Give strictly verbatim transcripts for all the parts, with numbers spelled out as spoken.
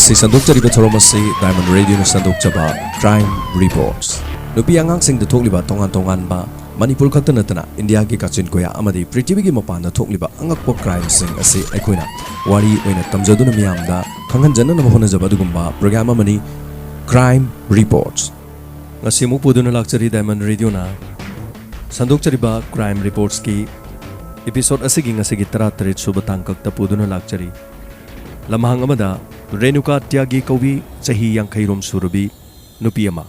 ꯁꯤ ꯁꯟꯗꯣꯛꯆꯔꯤꯕ ꯊꯧꯔꯝ ꯑꯁꯤ Diamond Radioꯅ ꯁꯟꯗꯣꯛꯆꯕ Crime Reports꯫ ꯅꯨꯄꯤ ꯑꯉꯥꯡꯁꯤꯡꯗ ꯊꯣꯛꯂꯤꯕ ꯇꯣꯉꯥꯟ ꯇꯣꯉꯥꯟꯕ, ꯃꯅꯤꯄꯨꯔ ꯈꯛꯇ ꯅꯠꯇꯅ ꯏꯟꯗꯤꯌꯥꯒꯤ ꯀꯥꯆꯤꯟ ꯀꯣꯌꯥ ꯑꯃꯗꯤ ꯄ꯭ꯔꯤꯊꯤꯕꯤꯒꯤ ꯃꯄꯥꯟꯗ ꯊꯣꯛꯂꯤꯕ ꯑꯉꯛꯄ crimeꯁꯤꯡ ꯑꯁꯤ ꯑꯩꯈꯣꯏꯅ ꯋꯥꯔꯤ ꯑꯣꯏꯅ ꯇꯝꯖꯗꯨꯅ ꯃꯤꯌꯥꯝꯗ ꯈꯪꯍꯟꯖꯅꯅꯕ ꯍꯣꯠꯅꯖꯕ ꯑꯗꯨꯒꯨꯝꯕ program ꯑꯃꯅꯤ Crime Reports꯫ ꯉꯁꯤ ꯑꯃꯨꯛ ꯄꯨꯗꯨꯅ ꯂꯥꯛꯆꯔꯤ Diamond Radioꯅ ꯁꯟꯗꯣꯛꯆꯔꯤꯕ Crime Reportsꯀꯤ episode ꯑꯁꯤꯒꯤ ꯉꯁꯤꯒꯤ ꯇꯔꯥꯇꯔꯦꯠ ꯁꯨꯕ ꯇꯥꯡꯀꯛꯇ ꯄꯨꯗꯨꯅ ꯂꯥꯛꯆꯔꯤ꯫ ꯂꯝꯍꯥꯡ ꯑꯃꯗ ꯔꯦꯅꯨꯀꯥ ꯇ꯭ꯌꯥꯒꯤ ꯀꯧꯕꯤ, ꯆꯍꯤ ꯌꯥꯡꯈꯩ ꯔꯣꯝ ꯁꯨꯔꯕꯤ ꯅꯨꯄꯤ ꯑꯃ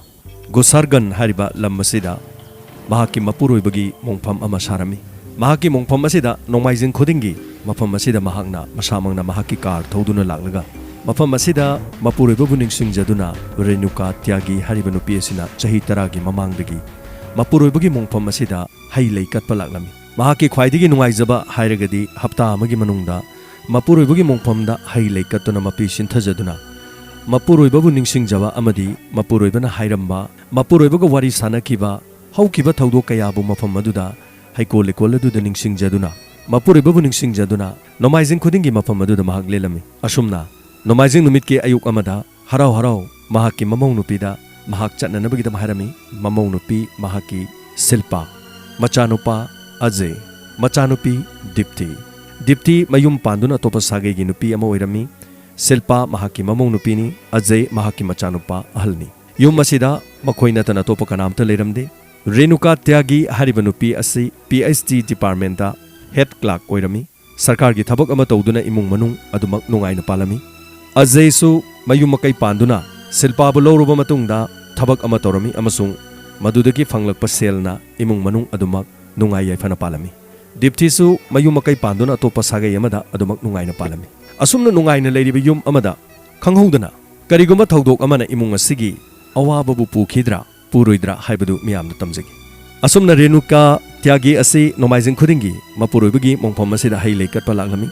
ꯒꯣꯁꯥꯔꯒꯟ ꯍꯥꯏꯔꯤꯕ ꯂꯝ ꯑꯁꯤꯗ ꯃꯍꯥꯛꯀꯤ ꯃꯄꯨꯔꯣꯏꯕꯒꯤ ꯃꯣꯡꯐꯝ ꯑꯃ ꯁꯥꯔꯝꯃꯤ꯫ ꯃꯍꯥꯛꯀꯤ ꯃꯣꯡꯐꯝ ꯑꯁꯤꯗ ꯅꯣꯡꯃꯥꯏꯖꯤꯡ ꯈꯨꯗꯤꯡꯒꯤ ꯃꯐꯝ ꯑꯁꯤꯗ ꯃꯍꯥꯛꯅ ꯃꯁꯥꯃꯛꯅ ꯃꯍꯥꯛꯀꯤ car ꯊꯧꯗꯨꯅ ꯂꯥꯛꯂꯒ ꯃꯐꯝ ꯑꯁꯤꯗ ꯃꯄꯨꯔꯣꯏꯕꯕꯨ ꯅꯤꯡꯁꯤꯡꯖꯗꯨꯅ ꯔꯦꯅꯨꯀꯥ ꯇ꯭ꯌꯥꯒꯤ ꯍꯥꯏꯔꯤꯕ ꯅꯨꯄꯤ ꯑꯁꯤꯅ ꯆꯍꯤ ꯇꯔꯥꯒꯤ ꯃꯃꯥꯡꯗꯒꯤ ꯃꯄꯨꯔꯣꯏꯕꯒꯤ ꯃꯣꯡꯐꯝ ꯑꯁꯤꯗ ꯍꯩ ꯂꯩ ꯀꯠꯄ ꯂꯥꯛꯂꯝꯃꯤ꯫ ꯃꯍꯥꯛꯀꯤ ꯈ꯭ꯋꯥꯏꯗꯒꯤ ꯅꯨꯡꯉꯥꯏꯖꯕ ꯍꯥꯏꯔꯒꯗꯤ ꯍꯞꯇꯥ ꯑꯃꯒꯤ ꯃꯅꯨꯡꯗ ꯃꯄꯨꯔꯣꯏꯕꯒꯤ ꯃꯣꯡꯐꯝꯗ ꯍꯩ ꯂꯩ ꯀꯠꯇꯨꯅ ꯃꯄꯤ ꯁꯤꯟꯊꯖꯗꯨꯅ ꯃꯄꯨꯔꯣꯏꯕꯕꯨ ꯅꯤꯡꯁꯤꯡꯖꯕ ꯑꯃꯗꯤ ꯃꯄꯨꯔꯣꯏꯕꯅ ꯍꯥꯏꯔꯝꯕ, ꯃꯄꯨꯔꯣꯏꯕꯒ ꯋꯥꯔꯤ ꯁꯥꯅꯈꯤꯕ, ꯍꯧꯈꯤꯕ ꯊꯧꯗꯣꯛ ꯀꯌꯥꯕꯨ ꯃꯐꯝ ꯑꯗꯨꯗ ꯍꯩꯀꯣꯜ ꯂꯩꯀꯣꯜ ꯑꯗꯨꯗ ꯅꯤꯡꯁꯤꯡꯖꯗꯨꯅ ꯃꯄꯨꯔꯣꯏꯕꯕꯨ ꯅꯤꯡꯁꯤꯡꯖꯗꯨꯅ ꯅꯣꯡꯃꯥꯏꯖꯤꯡ ꯈꯨꯗꯤꯡꯒꯤ ꯃꯐꯝ ꯑꯗꯨꯗ ꯃꯍꯥꯛ ꯂꯦꯜꯂꯝꯃꯤ꯫ ꯑꯁꯨꯝꯅ ꯅꯣꯡꯃꯥꯏꯖꯤꯡ ꯅꯨꯃꯤꯠꯀꯤ ꯑꯌꯨꯛ ꯑꯃꯗ ꯍꯔꯥꯎ ꯍꯔꯥꯎ ꯃꯍꯥꯛꯀꯤ ꯃꯃꯧ ꯅꯨꯄꯤꯗ ꯃꯍꯥꯛ ꯆꯠꯅꯅꯕꯒꯤꯗꯃꯛ ꯍꯥꯏꯔꯝꯃꯤ꯫ ꯃꯃꯧ ꯅꯨꯄꯤ ꯃꯍꯥꯛꯀꯤ ꯁꯤꯜꯄꯥ, ꯃꯆꯥꯅꯨꯄꯥ ꯑꯖꯦ, ꯃꯆꯥꯅꯨꯄꯤ ꯗꯤꯞꯇꯤ꯫ ꯗꯤꯞꯇꯤ ꯃꯌꯨꯝ ꯄꯥꯟꯗꯨꯅ ꯑꯇꯣꯞꯄ ꯁꯥꯒꯩꯒꯤ ꯅꯨꯄꯤ ꯑꯃ ꯑꯣꯏꯔꯝꯃꯤ꯫ ꯁꯤꯜꯄꯥ ꯃꯍꯥꯛꯀꯤ ꯃꯃꯧ ꯅꯨꯄꯤꯅꯤ꯫ ꯑꯖꯦ ꯃꯍꯥꯛꯀꯤ ꯃꯆꯥꯅꯨꯄꯥ ꯑꯍꯜꯅꯤ꯫ ꯌꯨꯝ ꯑꯁꯤꯗ ꯃꯈꯣꯏ ꯅꯠꯇꯅ ꯑꯇꯣꯞꯄ ꯀꯅꯥꯝꯇ ꯂꯩꯔꯝꯗꯦ꯫ ꯔꯦꯅꯨꯀꯥ ꯇ꯭ꯌꯥꯒꯤ ꯍꯥꯏꯔꯤꯕ ꯅꯨꯄꯤ ꯑꯁꯤ P H D departmentꯇ head clerk ꯑꯣꯏꯔꯝꯃꯤ꯫ ꯁꯔꯀꯥꯔꯒꯤ ꯊꯕꯛ ꯑꯃ ꯇꯧꯗꯨꯅ ꯏꯃꯨꯡ ꯃꯅꯨꯡ ꯑꯗꯨꯃꯛ ꯅꯨꯡꯉꯥꯏꯅ ꯄꯥꯜꯂꯝꯃꯤ꯫ ꯑꯖꯦꯁꯨ ꯃꯌꯨꯝ ꯃꯀꯩ ꯄꯥꯟꯗꯨꯅ ꯁꯤꯜꯄꯥꯕꯨ ꯂꯧꯔꯕ ꯃꯇꯨꯡꯗ ꯊꯕꯛ ꯑꯃ ꯇꯧꯔꯝꯃꯤ ꯑꯃꯁꯨꯡ ꯃꯗꯨꯗꯒꯤ ꯐꯪꯂꯛꯄ ꯁꯦꯜꯅ ꯏꯃꯨꯡ ꯃꯅꯨꯡ ꯑꯗꯨꯃꯛ ꯅꯨꯡꯉꯥꯏ ꯌꯥꯏꯐꯅ ꯄꯥꯜꯂꯝꯃꯤ꯫ ꯗꯤꯞꯇꯤꯁꯨ ꯃꯌꯨꯝ ꯃꯀꯩ ꯄꯥꯟꯗꯨꯅ ꯑꯇꯣꯞꯄ ꯁꯥꯒꯩ ꯑꯃꯗ ꯑꯗꯨꯃꯛ ꯅꯨꯡꯉꯥꯏꯅ ꯄꯥꯜꯂꯝꯃꯤ꯫ ꯑꯁꯨꯝꯅ ꯅꯨꯡꯉꯥꯏꯅ ꯂꯩꯔꯤꯕ ꯌꯨꯝ ꯑꯃꯗ ꯈꯪꯍꯧꯗꯅ ꯀꯔꯤꯒꯨꯝꯕ ꯊꯧꯗꯣꯛ ꯑꯃꯅ ꯏꯃꯨꯡ ꯑꯁꯤꯒꯤ ꯑꯋꯥꯕꯕꯨ ꯄꯨꯈꯤꯗ꯭ꯔꯥ, ꯄꯨꯔꯣꯏꯗ꯭ꯔꯥ ꯍꯥꯏꯕꯗꯨ ꯃꯤꯌꯥꯝꯅ ꯇꯝꯖꯒꯦ꯫ ꯑꯁꯨꯝꯅ ꯔꯦꯅꯨꯀꯥ ꯇ꯭ꯌꯥꯒꯤ ꯑꯁꯤ ꯅꯣꯡꯃꯥꯏꯖꯤꯡ ꯈꯨꯗꯤꯡꯒꯤ ꯃꯄꯨꯔꯣꯏꯕꯒꯤ ꯃꯣꯡꯐꯝ ꯑꯁꯤꯗ ꯍꯩ ꯂꯩ ꯀꯠꯄ ꯂꯥꯛꯂꯝꯃꯤ꯫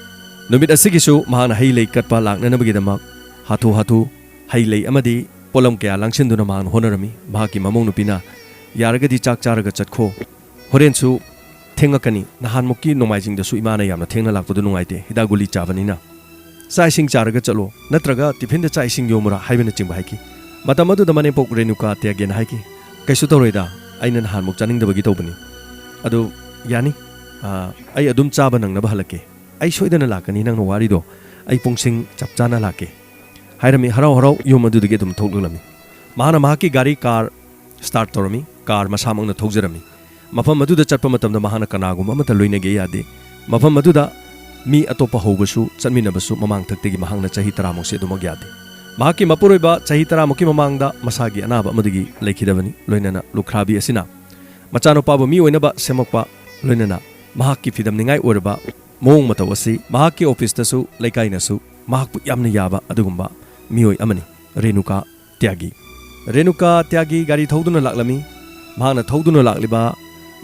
ꯅꯨꯃꯤꯠ ꯑꯁꯤꯒꯤꯁꯨ ꯃꯍꯥꯛꯅ ꯍꯩ ꯂꯩ ꯀꯠꯄ ꯂꯥꯛꯅꯅꯕꯒꯤꯗꯃꯛ ꯍꯥꯊꯨ ꯍꯥꯊꯨ ꯍꯩ ꯂꯩ ꯑꯃꯗꯤ ꯄꯣꯠꯂꯝ ꯀꯌꯥ ꯂꯥꯡꯁꯤꯟꯗꯨꯅ ꯃꯍꯥꯛꯅ ꯍꯣꯠꯅꯔꯝꯃꯤ꯫ ꯃꯍꯥꯛꯀꯤ ꯃꯃꯧ ꯅꯨꯄꯤꯅ "ꯌꯥꯔꯒꯗꯤ ꯆꯥꯛ ꯆꯥꯔꯒ ꯆꯠꯈꯣ, ꯍꯣꯔꯦꯟꯁꯨ ꯊꯦꯡꯉꯛꯀꯅꯤ, ꯅꯍꯥꯟꯃꯨꯛꯀꯤ ꯅꯣꯡꯃꯥꯏꯖꯤꯡꯗꯁꯨ ꯏꯃꯥꯅ ꯌꯥꯝꯅ ꯊꯦꯡꯅ ꯂꯥꯛꯄꯗꯨ ꯅꯨꯡꯉꯥꯏꯇꯦ, ꯍꯤꯗꯥꯛ ꯒꯨꯂꯤ ꯆꯥꯕꯅꯤꯅ" "ꯆꯥꯛ ꯏꯁꯤꯡ ꯆꯥꯔꯒ ꯆꯠꯂꯣ, ꯅꯠꯇ꯭ꯔꯒ ꯇꯤꯐꯤꯟꯗ ꯆꯥꯛ ꯏꯁꯤꯡ ꯌꯣꯝꯃꯨꯔꯥ?" ꯍꯥꯏꯕꯅꯆꯤꯡꯕ ꯍꯥꯏꯈꯤ꯫ ꯃꯇꯝ ꯑꯗꯨꯗ ꯃꯅꯦꯝꯄꯣꯛ ꯔꯦꯅꯨꯀꯥ ꯇ꯭ꯌꯥꯒꯤꯅ ꯍꯥꯏꯈꯤ, "ꯀꯩꯁꯨ ꯇꯧꯔꯣꯏꯗ, ꯑꯩꯅ ꯅꯍꯥꯟꯃꯨꯛ ꯆꯥꯅꯤꯡꯗꯕꯒꯤ ꯇꯧꯕꯅꯤ꯫ ꯑꯗꯨ ꯌꯥꯅꯤ, ꯑꯥ, ꯑꯩ ꯑꯗꯨꯝ ꯆꯥꯕ ꯅꯪꯅꯕ ꯍꯜꯂꯛꯀꯦ꯫ ꯑꯩ ꯁꯣꯏꯗꯅ ꯂꯥꯛꯀꯅꯤ, ꯅꯪꯅ ꯋꯥꯔꯤꯗꯣ, ꯑꯩ ꯄꯨꯡꯁꯤꯡ ꯆꯞ ꯆꯥꯅ ꯂꯥꯛꯀꯦ," ꯍꯥꯏꯔꯝꯃꯤ꯫ ꯍꯔꯥꯎ ꯍꯔꯥꯎ ꯌꯨꯝ ꯑꯗꯨꯗꯒꯤ ꯑꯗꯨꯝ ꯊꯣꯛꯂꯛꯂꯝꯃꯤ꯫ ꯃꯍꯥꯛꯅ ꯃꯍꯥꯛꯀꯤ ꯒꯥꯔꯤ, ꯀꯥꯔ start ꯇꯧꯔꯝꯃꯤ꯫ ꯀꯥꯔ ꯃꯁꯥꯃꯛꯅ ꯊꯧꯖꯔꯝꯃꯤ꯫ ꯃꯐꯝ ꯑꯗꯨꯗ ꯆꯠꯄ ꯃꯇꯝꯗ ꯃꯍꯥꯛꯅ ꯀꯅꯥꯒꯨꯝꯕ ꯑꯃꯠꯇ ꯂꯣꯏꯅꯒꯦ ꯌꯥꯗꯦ꯫ ꯃꯐꯝ ꯑꯗꯨꯗ ꯃꯤ ꯑꯇꯣꯞꯄ ꯍꯧꯕꯁꯨ, ꯆꯠꯃꯤꯟꯅꯕꯁꯨ ꯃꯃꯥꯡꯊꯛꯇꯒꯤ ꯃꯍꯥꯛꯅ ꯆꯍꯤ ꯇꯔꯥꯃꯨꯛꯁꯦ ꯑꯗꯨꯃꯛ ꯌꯥꯗꯦ꯫ ꯃꯍꯥꯛꯀꯤ ꯃꯄꯨꯔꯣꯏꯕ ꯆꯍꯤ ꯇꯔꯥꯃꯨꯛꯀꯤ ꯃꯃꯥꯡꯗ ꯃꯁꯥꯒꯤ ꯑꯅꯥꯕ ꯑꯃꯗꯒꯤ ꯂꯩꯈꯤꯗꯕꯅꯤ꯫ ꯂꯣꯏꯅꯅ ꯂꯨꯈ꯭ꯔꯥꯕꯤ ꯑꯁꯤꯅ ꯃꯆꯥꯅꯨꯄꯥꯕꯨ ꯃꯤ ꯑꯣꯏꯅꯕ ꯁꯦꯝꯃꯛꯄ, ꯂꯣꯏꯅꯅ ꯃꯍꯥꯛꯀꯤ ꯐꯤꯗꯝꯅꯤꯡꯉꯥꯏ ꯑꯣꯏꯔꯕ ꯃꯑꯣꯡ ꯃꯇꯧ ꯑꯁꯤ ꯃꯍꯥꯛꯀꯤ ꯑꯣꯐꯤꯁꯇꯁꯨ, ꯂꯩꯀꯥꯏꯅꯁꯨ ꯃꯍꯥꯛꯄꯨ ꯌꯥꯝꯅ ꯌꯥꯕ ꯑꯗꯨꯒꯨꯝꯕ ꯃꯤꯑꯣꯏ ꯑꯃꯅꯤ ꯔꯦꯅꯨꯀꯥ ꯇ꯭ꯌꯥꯒꯤ꯫ ꯔꯦꯅꯨꯀꯥ ꯇ꯭ꯌꯥꯒꯤ ꯒꯥꯔꯤ ꯊꯧꯗꯨꯅ ꯂꯥꯛꯂꯝꯃꯤ꯫ ꯃꯍꯥꯛꯅ ꯊꯧꯗꯨꯅ ꯂꯥꯛꯂꯤꯕ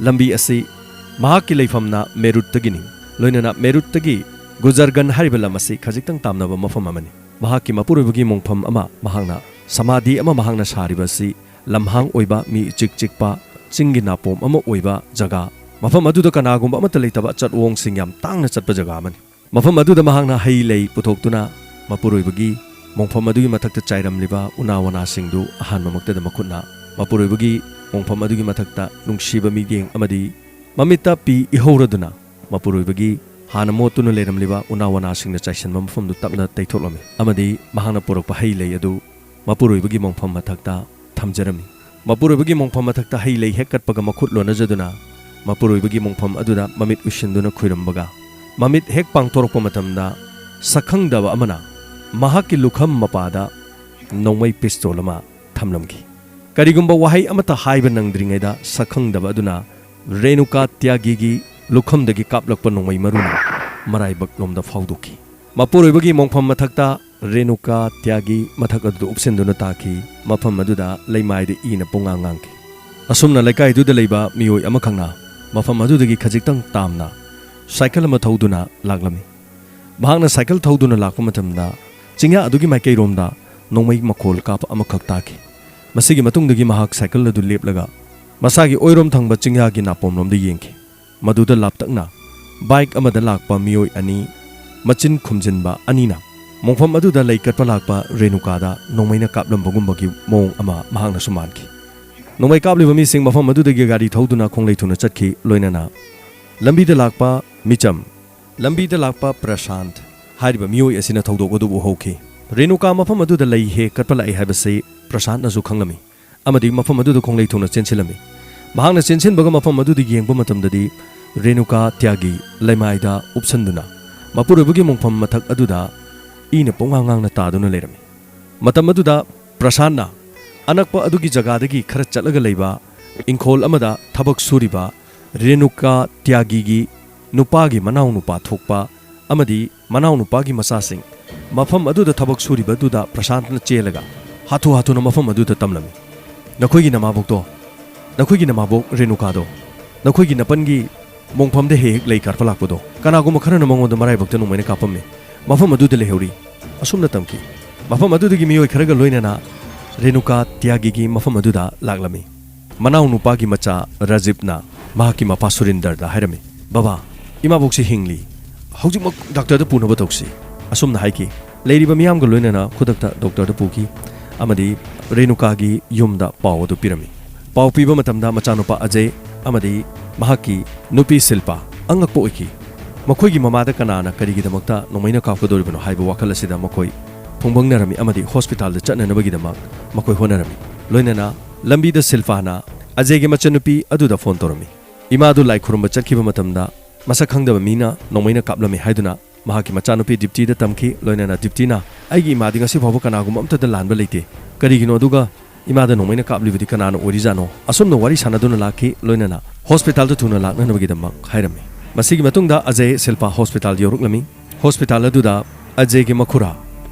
ꯂꯝꯕꯤ ꯑꯁꯤ ꯃꯍꯥꯛꯀꯤ ꯂꯩꯐꯝꯅ ꯃꯦꯔꯨꯠꯇꯒꯤꯅꯤ꯫ ꯂꯣꯏꯅꯅ ꯃꯦꯔꯨꯠꯇꯒꯤ ꯒꯨꯖꯔꯒꯟ ꯍꯥꯏꯔꯤꯕ ꯂꯝ ꯑꯁꯤ ꯈꯖꯤꯛꯇꯪ ꯇꯥꯝꯅꯕ ꯃꯐꯝ ꯑꯃꯅꯤ꯫ ꯃꯍꯥꯛꯀꯤ ꯃꯄꯨꯔꯣꯏꯕꯒꯤ ꯃꯣꯡꯐꯝ ꯑꯃ ꯃꯍꯥꯛꯅ, ꯁꯃꯥꯙꯤ ꯑꯃ ꯃꯍꯥꯛꯅ ꯁꯥꯔꯤꯕ ꯑꯁꯤ ꯂꯝꯍꯥꯡ ꯑꯣꯏꯕ, ꯃꯤ ꯏꯆꯤꯛ ꯆꯤꯛꯄ, ꯆꯤꯡꯒꯤ ꯅꯥꯄꯣꯝ ꯑꯃ ꯑꯣꯏꯕ ꯖꯒꯥ, ꯃꯐꯝ ꯑꯗꯨꯗ ꯀꯅꯥꯒꯨꯝꯕ ꯑꯃꯠꯇ ꯂꯩꯇꯕ, ꯆꯠꯋꯣꯡꯁꯤꯡ ꯌꯥꯝ ꯇꯥꯡꯅ ꯆꯠꯄ ꯖꯒꯥ ꯑꯃꯅꯤ꯫ ꯃꯐꯝ ꯑꯗꯨꯗ ꯃꯍꯥꯛꯅ ꯍꯩ ꯂꯩ ꯄꯨꯊꯣꯛꯇꯨꯅ ꯃꯄꯨꯔꯣꯏꯕꯒꯤ ꯃꯣꯡꯐꯝ ꯑꯗꯨꯒꯤ ꯃꯊꯛꯇ ꯆꯥꯏꯔꯝꯂꯤꯕ ꯎꯅꯥ ꯋꯥꯅꯥꯁꯤꯡꯗꯨ ꯑꯍꯥꯟꯕꯃꯛꯇꯗ ꯃꯈꯨꯠꯅ ꯃꯄꯨꯔꯣꯏꯕꯒꯤ ꯃꯣꯡꯐꯝ ꯑꯗꯨꯒꯤ ꯃꯊꯛꯇ ꯅꯨꯡꯁꯤꯕ ꯃꯤꯠꯌꯦꯡ ꯑꯃꯗꯤ ꯃꯃꯤꯠꯇ ꯄꯤ ꯏꯍꯧꯔꯗꯨꯅ ꯃꯄꯨꯔꯣꯏꯕꯒꯤ ꯍꯥꯟꯅ ꯃꯣꯠꯇꯨꯅ ꯂꯩꯔꯝꯂꯤꯕ ꯎꯅꯥ ꯋꯥꯅꯥꯁꯤꯡꯅ ꯆꯥꯏꯁꯤꯟꯕ ꯃꯐꯝꯗꯨ ꯇꯞꯅ ꯇꯩꯊꯣꯛꯂꯝꯃꯤ ꯑꯃꯗꯤ ꯃꯍꯥꯛꯅ ꯄꯨꯔꯛꯄ ꯍꯩ ꯂꯩ ꯑꯗꯨ ꯃꯄꯨꯔꯣꯏꯕꯒꯤ ꯃꯣꯡꯐꯝ ꯃꯊꯛꯇ ꯊꯝꯖꯔꯝꯃꯤ꯫ ꯃꯄꯨꯔꯣꯏꯕꯒꯤ ꯃꯣꯡꯐꯝ ꯃꯊꯛꯇ ꯍꯩ ꯂꯩ ꯍꯦꯛ ꯀꯠꯄꯒ ꯃꯈꯨꯠ ꯂꯣꯟꯅꯖꯗꯨꯅ ꯃꯄꯨꯔꯣꯏꯕꯒꯤ ꯃꯣꯡꯐꯝ ꯑꯗꯨꯗ ꯃꯃꯤꯠ ꯎꯏꯁꯤꯟꯗꯨꯅ ꯈꯨꯏꯔꯝꯕꯒ, ꯃꯃꯤꯠ ꯍꯦꯛ ꯄꯥꯡꯊꯣꯔꯛꯄ ꯃꯇꯝꯗ ꯁꯛꯈꯪꯗꯕ ꯑꯃꯅ ꯃꯍꯥꯛꯀꯤ ꯂꯨꯈꯝ ꯃꯄꯥꯗ ꯅꯣꯡꯃꯩ ꯄꯤꯁꯇꯣꯜ ꯑꯃ ꯊꯝꯂꯝꯈꯤ꯫ ꯀꯔꯤꯒꯨꯝꯕ ꯋꯥꯍꯩ ꯑꯃꯠꯇ ꯍꯥꯏꯕ ꯅꯪꯗ꯭ꯔꯤꯉꯩꯗ ꯁꯛꯈꯪꯗꯕ ꯑꯗꯨꯅ ꯔꯦꯅꯨꯀꯥ ꯇ꯭ꯌꯥꯒꯤꯒꯤ ꯂꯨꯈꯝꯗꯒꯤ ꯀꯥꯞꯂꯛꯄ ꯅꯣꯡꯃꯩ ꯃꯔꯨꯅ ꯃꯔꯥꯏꯕꯛꯂꯣꯝꯗ ꯐꯥꯎꯗꯣꯛꯈꯤ꯫ ꯃꯄꯨꯔꯣꯏꯕꯒꯤ ꯃꯣꯡꯐꯝ ꯃꯊꯛꯇ ꯔꯦꯅꯨꯀꯥ ꯇ꯭ꯌꯥꯒꯤ ꯃꯊꯛ ꯑꯗꯨꯗ ꯎꯞꯁꯤꯟꯗꯨꯅ ꯇꯥꯈꯤ꯫ ꯃꯐꯝ ꯑꯗꯨꯗ ꯂꯩꯃꯥꯏꯗ ꯏꯅ ꯄꯨꯡꯉꯥꯡ ꯉꯥꯡꯈꯤ꯫ ꯑꯁꯨꯝꯅ ꯂꯩꯀꯥꯏꯗꯨꯗ ꯂꯩꯕ ꯃꯤꯑꯣꯏ ꯑꯃꯈꯛꯅ ꯃꯐꯝ ꯑꯗꯨꯗꯒꯤ ꯈꯖꯤꯛꯇꯪ ꯇꯥꯝꯅ ꯁꯥꯏꯀꯜ ꯑꯃ ꯊꯧꯗꯨꯅ ꯂꯥꯛꯂꯝꯃꯤ꯫ ꯃꯍꯥꯛꯅ ꯁꯥꯏꯀꯜ ꯊꯧꯗꯨꯅ ꯂꯥꯛꯄ ꯃꯇꯝꯗ ꯆꯤꯡꯌꯥ ꯑꯗꯨꯒꯤ ꯃꯥꯏꯀꯩꯔꯣꯝꯗ ꯅꯣꯡꯃꯩ ꯃꯈꯣꯜ ꯀꯥꯞꯄ ꯑꯃꯈꯛ ꯇꯥꯈꯤ꯫ ꯃꯁꯤꯒꯤ ꯃꯇꯨꯡꯗꯒꯤ ꯃꯍꯥꯛ ꯁꯥꯏꯀꯜ ꯑꯗꯨ ꯂꯦꯞꯂꯒ ꯃꯁꯥꯒꯤ ꯑꯣꯏꯔꯣꯝ ꯊꯪꯕ ꯆꯤꯡꯌꯥꯒꯤ ꯅꯥꯄꯣꯝꯂꯣꯝꯗ ꯌꯦꯡꯈꯤ꯫ ꯃꯗꯨꯗ ꯂꯥꯞꯇꯛꯅ ꯕꯥꯏꯛ ꯑꯃꯗ ꯂꯥꯛꯄ ꯃꯤꯑꯣꯏ ꯑꯅꯤ ꯃꯆꯤꯟ ꯈꯨꯝꯖꯤꯟꯕ ꯑꯅꯤꯅ ꯃꯣꯡꯐꯝ ꯑꯗꯨꯗ ꯂꯩ ꯀꯠꯄ ꯂꯥꯛꯄ ꯔꯦꯅꯨꯀꯥꯗ ꯅꯣꯡꯃꯩꯅ ꯀꯥꯞꯂꯝꯕꯒꯨꯝꯕꯒꯤ ꯃꯑꯣꯡ ꯑꯃ ꯃꯍꯥꯛꯅꯁꯨ ꯃꯥꯟꯈꯤ꯫ ꯅꯣꯡꯃꯩ ꯀꯥꯞꯂꯤꯕ ꯃꯤꯁꯤꯡ ꯃꯐꯝ ꯑꯗꯨꯗꯒꯤ ꯒꯥꯔꯤ ꯊꯧꯗꯨꯅ ꯈꯣꯡꯂꯩ ꯊꯨꯅ ꯆꯠꯈꯤ꯫ ꯂꯣꯏꯅꯅ ꯂꯝꯕꯤꯗ ꯂꯥꯛꯄ ꯃꯤꯆꯝ, ꯂꯝꯕꯤꯗ ꯂꯥꯛꯄ ꯄ꯭ꯔꯁꯥꯟꯠ ꯍꯥꯏꯔꯤꯕ ꯃꯤꯑꯣꯏ ꯑꯁꯤꯅ ꯊꯧꯗꯣꯛ ꯑꯗꯨ ꯎꯍꯧꯈꯤ꯫ ꯔꯦꯅꯨꯀꯥ ꯃꯐꯝ ꯑꯗꯨꯗ ꯂꯩ ꯍꯦꯛ ꯀꯠꯄ ꯂꯥꯛꯏ ꯍꯥꯏꯕꯁꯤ ꯄ꯭ꯔꯁꯥꯟꯠꯅꯁꯨ ꯈꯪꯂꯝꯃꯤ ꯑꯃꯗꯤ ꯃꯐꯝ ꯑꯗꯨꯗ ꯈꯣꯡꯂꯩ ꯊꯨꯅ ꯆꯦꯟꯁꯤꯜꯂꯝꯃꯤ꯫ ꯃꯍꯥꯛꯅ ꯆꯦꯟꯁꯤꯟꯕꯒ ꯃꯐꯝ ꯑꯗꯨꯗ ꯌꯦꯡꯕ ꯃꯇꯝꯗꯗꯤ ꯔꯦꯅꯨꯀꯥ ꯇ꯭ꯌꯥꯒꯤ ꯂꯩꯃꯥꯏꯗ ꯎꯞꯁꯟꯗꯨꯅ ꯃꯄꯨꯔꯣꯏꯕꯒꯤ ꯃꯣꯡꯐꯝ ꯃꯊꯛ ꯑꯗꯨꯗ ꯏꯅ ꯄꯨꯡꯉꯥꯡ ꯉꯥꯡꯅ ꯇꯥꯗꯨꯅ ꯂꯩꯔꯝꯃꯤ꯫ ꯃꯇꯝ ꯑꯗꯨꯗ ꯄ꯭ꯔꯁꯥꯟꯠꯅ ꯑꯅꯛꯄ ꯑꯗꯨꯒꯤ ꯖꯒꯥꯗꯒꯤ ꯈꯔ ꯆꯠꯂꯒ ꯂꯩꯕ ꯏꯪꯈꯣꯜ ꯑꯃꯗ ꯊꯕꯛ ꯁꯨꯔꯤꯕ ꯔꯦꯅꯨꯀꯥ ꯇ꯭ꯌꯥꯒꯤꯒꯤ ꯅꯨꯄꯥꯒꯤ ꯃꯅꯥꯎ ꯅꯨꯄꯥ ꯊꯣꯛꯄ ꯑꯃꯗꯤ ꯃꯅꯥꯎ ꯅꯨꯄꯥꯒꯤ ꯃꯆꯥꯁꯤꯡ ꯃꯐꯝ ꯑꯗꯨꯗ ꯊꯕꯛ ꯁꯨꯔꯤꯕꯗꯨꯗ ꯄ꯭ꯔꯁꯥꯟꯠꯅ ꯆꯦꯜꯂꯒ ꯍꯥꯊꯨ ꯍꯥꯊꯨꯅ ꯃꯐꯝ ꯑꯗꯨꯗ ꯇꯝꯂꯝꯃꯤ꯫ "ꯅꯈꯣꯏꯒꯤ ꯅꯃꯥꯕꯣꯛꯇꯣ, ꯅꯈꯣꯏꯒꯤ ꯅꯃꯥꯕꯣꯛ ꯔꯦꯅꯨꯀꯥꯗꯣ, ꯅꯈꯣꯏꯒꯤ ꯅꯄꯟꯒꯤ ꯃꯣꯡꯐꯝꯗ ꯍꯦꯛ ꯍꯦꯛ ꯂꯩ ꯀꯥꯔꯄ ꯂꯥꯛꯄꯗꯣ, ꯀꯅꯥꯒꯨꯝꯕ ꯈꯔꯅ ꯃꯉꯣꯟꯗ ꯃꯔꯥꯏꯕꯛꯇ ꯅꯣꯡꯃꯩꯅ ꯀꯥꯞꯄꯝꯃꯤ꯫ ꯃꯐꯝ ꯑꯗꯨꯗ ꯂꯩꯍꯧꯔꯤ," ꯑꯁꯨꯝꯅ ꯇꯝꯈꯤ꯫ ꯃꯐꯝ ꯑꯗꯨꯗꯒꯤ ꯃꯤꯑꯣꯏ ꯈꯔꯒ ꯂꯣꯏꯅꯅ ꯔꯦꯅꯨꯀꯥ ꯇ꯭ꯌꯥꯒꯤꯒꯤ ꯃꯐꯝ ꯑꯗꯨꯗ ꯂꯥꯛꯂꯝꯃꯤ꯫ ꯃꯅꯥꯎ ꯅꯨꯄꯥꯒꯤ ꯃꯆꯥ ꯔꯥꯖꯤꯕꯅ ꯃꯍꯥꯛꯀꯤ ꯃꯄꯥ ꯁꯨꯔꯤꯟꯗꯔꯗ ꯍꯥꯏꯔꯝꯃꯤ, "ꯕꯕꯥ, ꯏꯃꯥꯕꯣꯛꯁꯤ ꯍꯤꯡꯂꯤ꯫ ꯍꯧꯖꯤꯛꯃꯛ ꯗꯥꯛꯇꯔꯗ ꯄꯨꯅꯕ ꯇꯧꯁꯤ," ꯑꯁꯨꯝꯅ ꯍꯥꯏꯈꯤ꯫ ꯂꯩꯔꯤꯕ ꯃꯤꯌꯥꯝꯒ ꯂꯣꯏꯅꯅ ꯈꯨꯗꯛꯇ ꯗꯣꯛꯇꯔꯗ ꯄꯨꯈꯤ ꯑꯃꯗꯤ ꯔꯦꯅꯨꯀꯥꯒꯤ ꯌꯨꯝꯗ ꯄꯥꯎ ꯑꯗꯨ ꯄꯤꯔꯝꯃꯤ꯫ ꯄꯥꯎ ꯄꯤꯕ ꯃꯇꯝꯗ ꯃꯆꯥꯅꯨꯄꯥ ꯑꯖꯌ ꯑꯃꯗꯤ ꯃꯍꯥꯛꯀꯤ ꯅꯨꯄꯤ ꯁꯤꯜꯄꯥ ꯑꯉꯛꯄ ꯑꯣꯏꯈꯤ꯫ ꯃꯈꯣꯏꯒꯤ ꯃꯃꯥꯗ ꯀꯅꯥꯅ ꯀꯔꯤꯒꯤꯗꯃꯛꯇ ꯅꯣꯡꯃꯩꯅ ꯀꯥꯞꯀꯗꯧꯔꯤꯕꯅꯣ ꯍꯥꯏꯕ ꯋꯥꯈꯜ ꯑꯁꯤꯗ ꯃꯈꯣꯏ ꯐꯨꯡꯕꯪꯅꯔꯝꯃꯤ ꯑꯃꯗꯤ ꯍꯣꯁꯄꯤꯇꯥꯜꯗ ꯆꯠꯅꯅꯕꯒꯤꯗꯃꯛ ꯃꯈꯣꯏ ꯍꯣꯠꯅꯔꯝꯃꯤ꯫ ꯂꯣꯏꯅꯅ ꯂꯝꯕꯤꯗ ꯁꯤꯜꯄꯥꯅ ꯑꯖꯌꯒꯤ ꯃꯆꯟꯅꯨꯄꯤ ꯑꯗꯨꯗ ꯐꯣꯟ ꯇꯧꯔꯝꯃꯤ꯫ ꯏꯃꯥꯗꯨ ꯂꯥꯏ ꯈꯨꯔꯨꯝꯕ ꯆꯠꯈꯤꯕ ꯃꯇꯝꯗ ꯃꯁꯛ ꯈꯪꯗꯕ ꯃꯤꯅ ꯅꯣꯡꯃꯩꯅ ꯀꯥꯞꯂꯝꯃꯤ ꯍꯥꯏꯗꯨꯅ ꯃꯍꯥꯛꯀꯤ ꯃꯆꯥꯅꯨꯄꯤ ꯗꯤꯞꯇꯤꯗ ꯇꯝꯈꯤ꯫ ꯂꯣꯏꯅꯅ ꯗꯤꯞꯇꯤꯅ, "ꯑꯩꯒꯤ ꯏꯃꯥꯗꯤ ꯉꯁꯤ ꯐꯥꯎꯕ ꯀꯅꯥꯒꯨꯝꯕ ꯑꯝꯇꯗ ꯂꯥꯟꯕ ꯂꯩꯇꯦ꯫ ꯀꯔꯤꯒꯤꯅꯣ? ꯑꯗꯨꯒ ꯏꯃꯥꯗ ꯅꯣꯡꯃꯩꯅ ꯀꯥꯞꯂꯤꯕꯗꯤ ꯀꯅꯥꯅ ꯑꯣꯏꯔꯤꯖꯥꯠꯅꯣ?" ꯑꯁꯨꯝꯅ ꯋꯥꯔꯤ ꯁꯥꯟꯅꯗꯨꯅ ꯂꯥꯛꯈꯤ꯫ ꯂꯣꯏꯅꯅ ꯍꯣꯁꯄꯤꯇꯥꯜꯗ ꯊꯨꯅ ꯂꯥꯛꯅꯅꯕꯒꯤꯗꯃꯛ ꯍꯥꯏꯔꯝꯃꯤ꯫ ꯃꯁꯤꯒꯤ ꯃꯇꯨꯡꯗ ꯑꯖꯌ ꯁꯤꯜꯄꯥ ꯍꯣꯁꯄꯤꯇꯥꯜ ꯌꯧꯔꯛꯂꯝꯃꯤ꯫ ꯍꯣꯁꯄꯤꯇꯥꯜ ꯑꯗꯨꯗ ꯑꯖꯌꯒꯤ ꯃꯈꯨꯔꯥ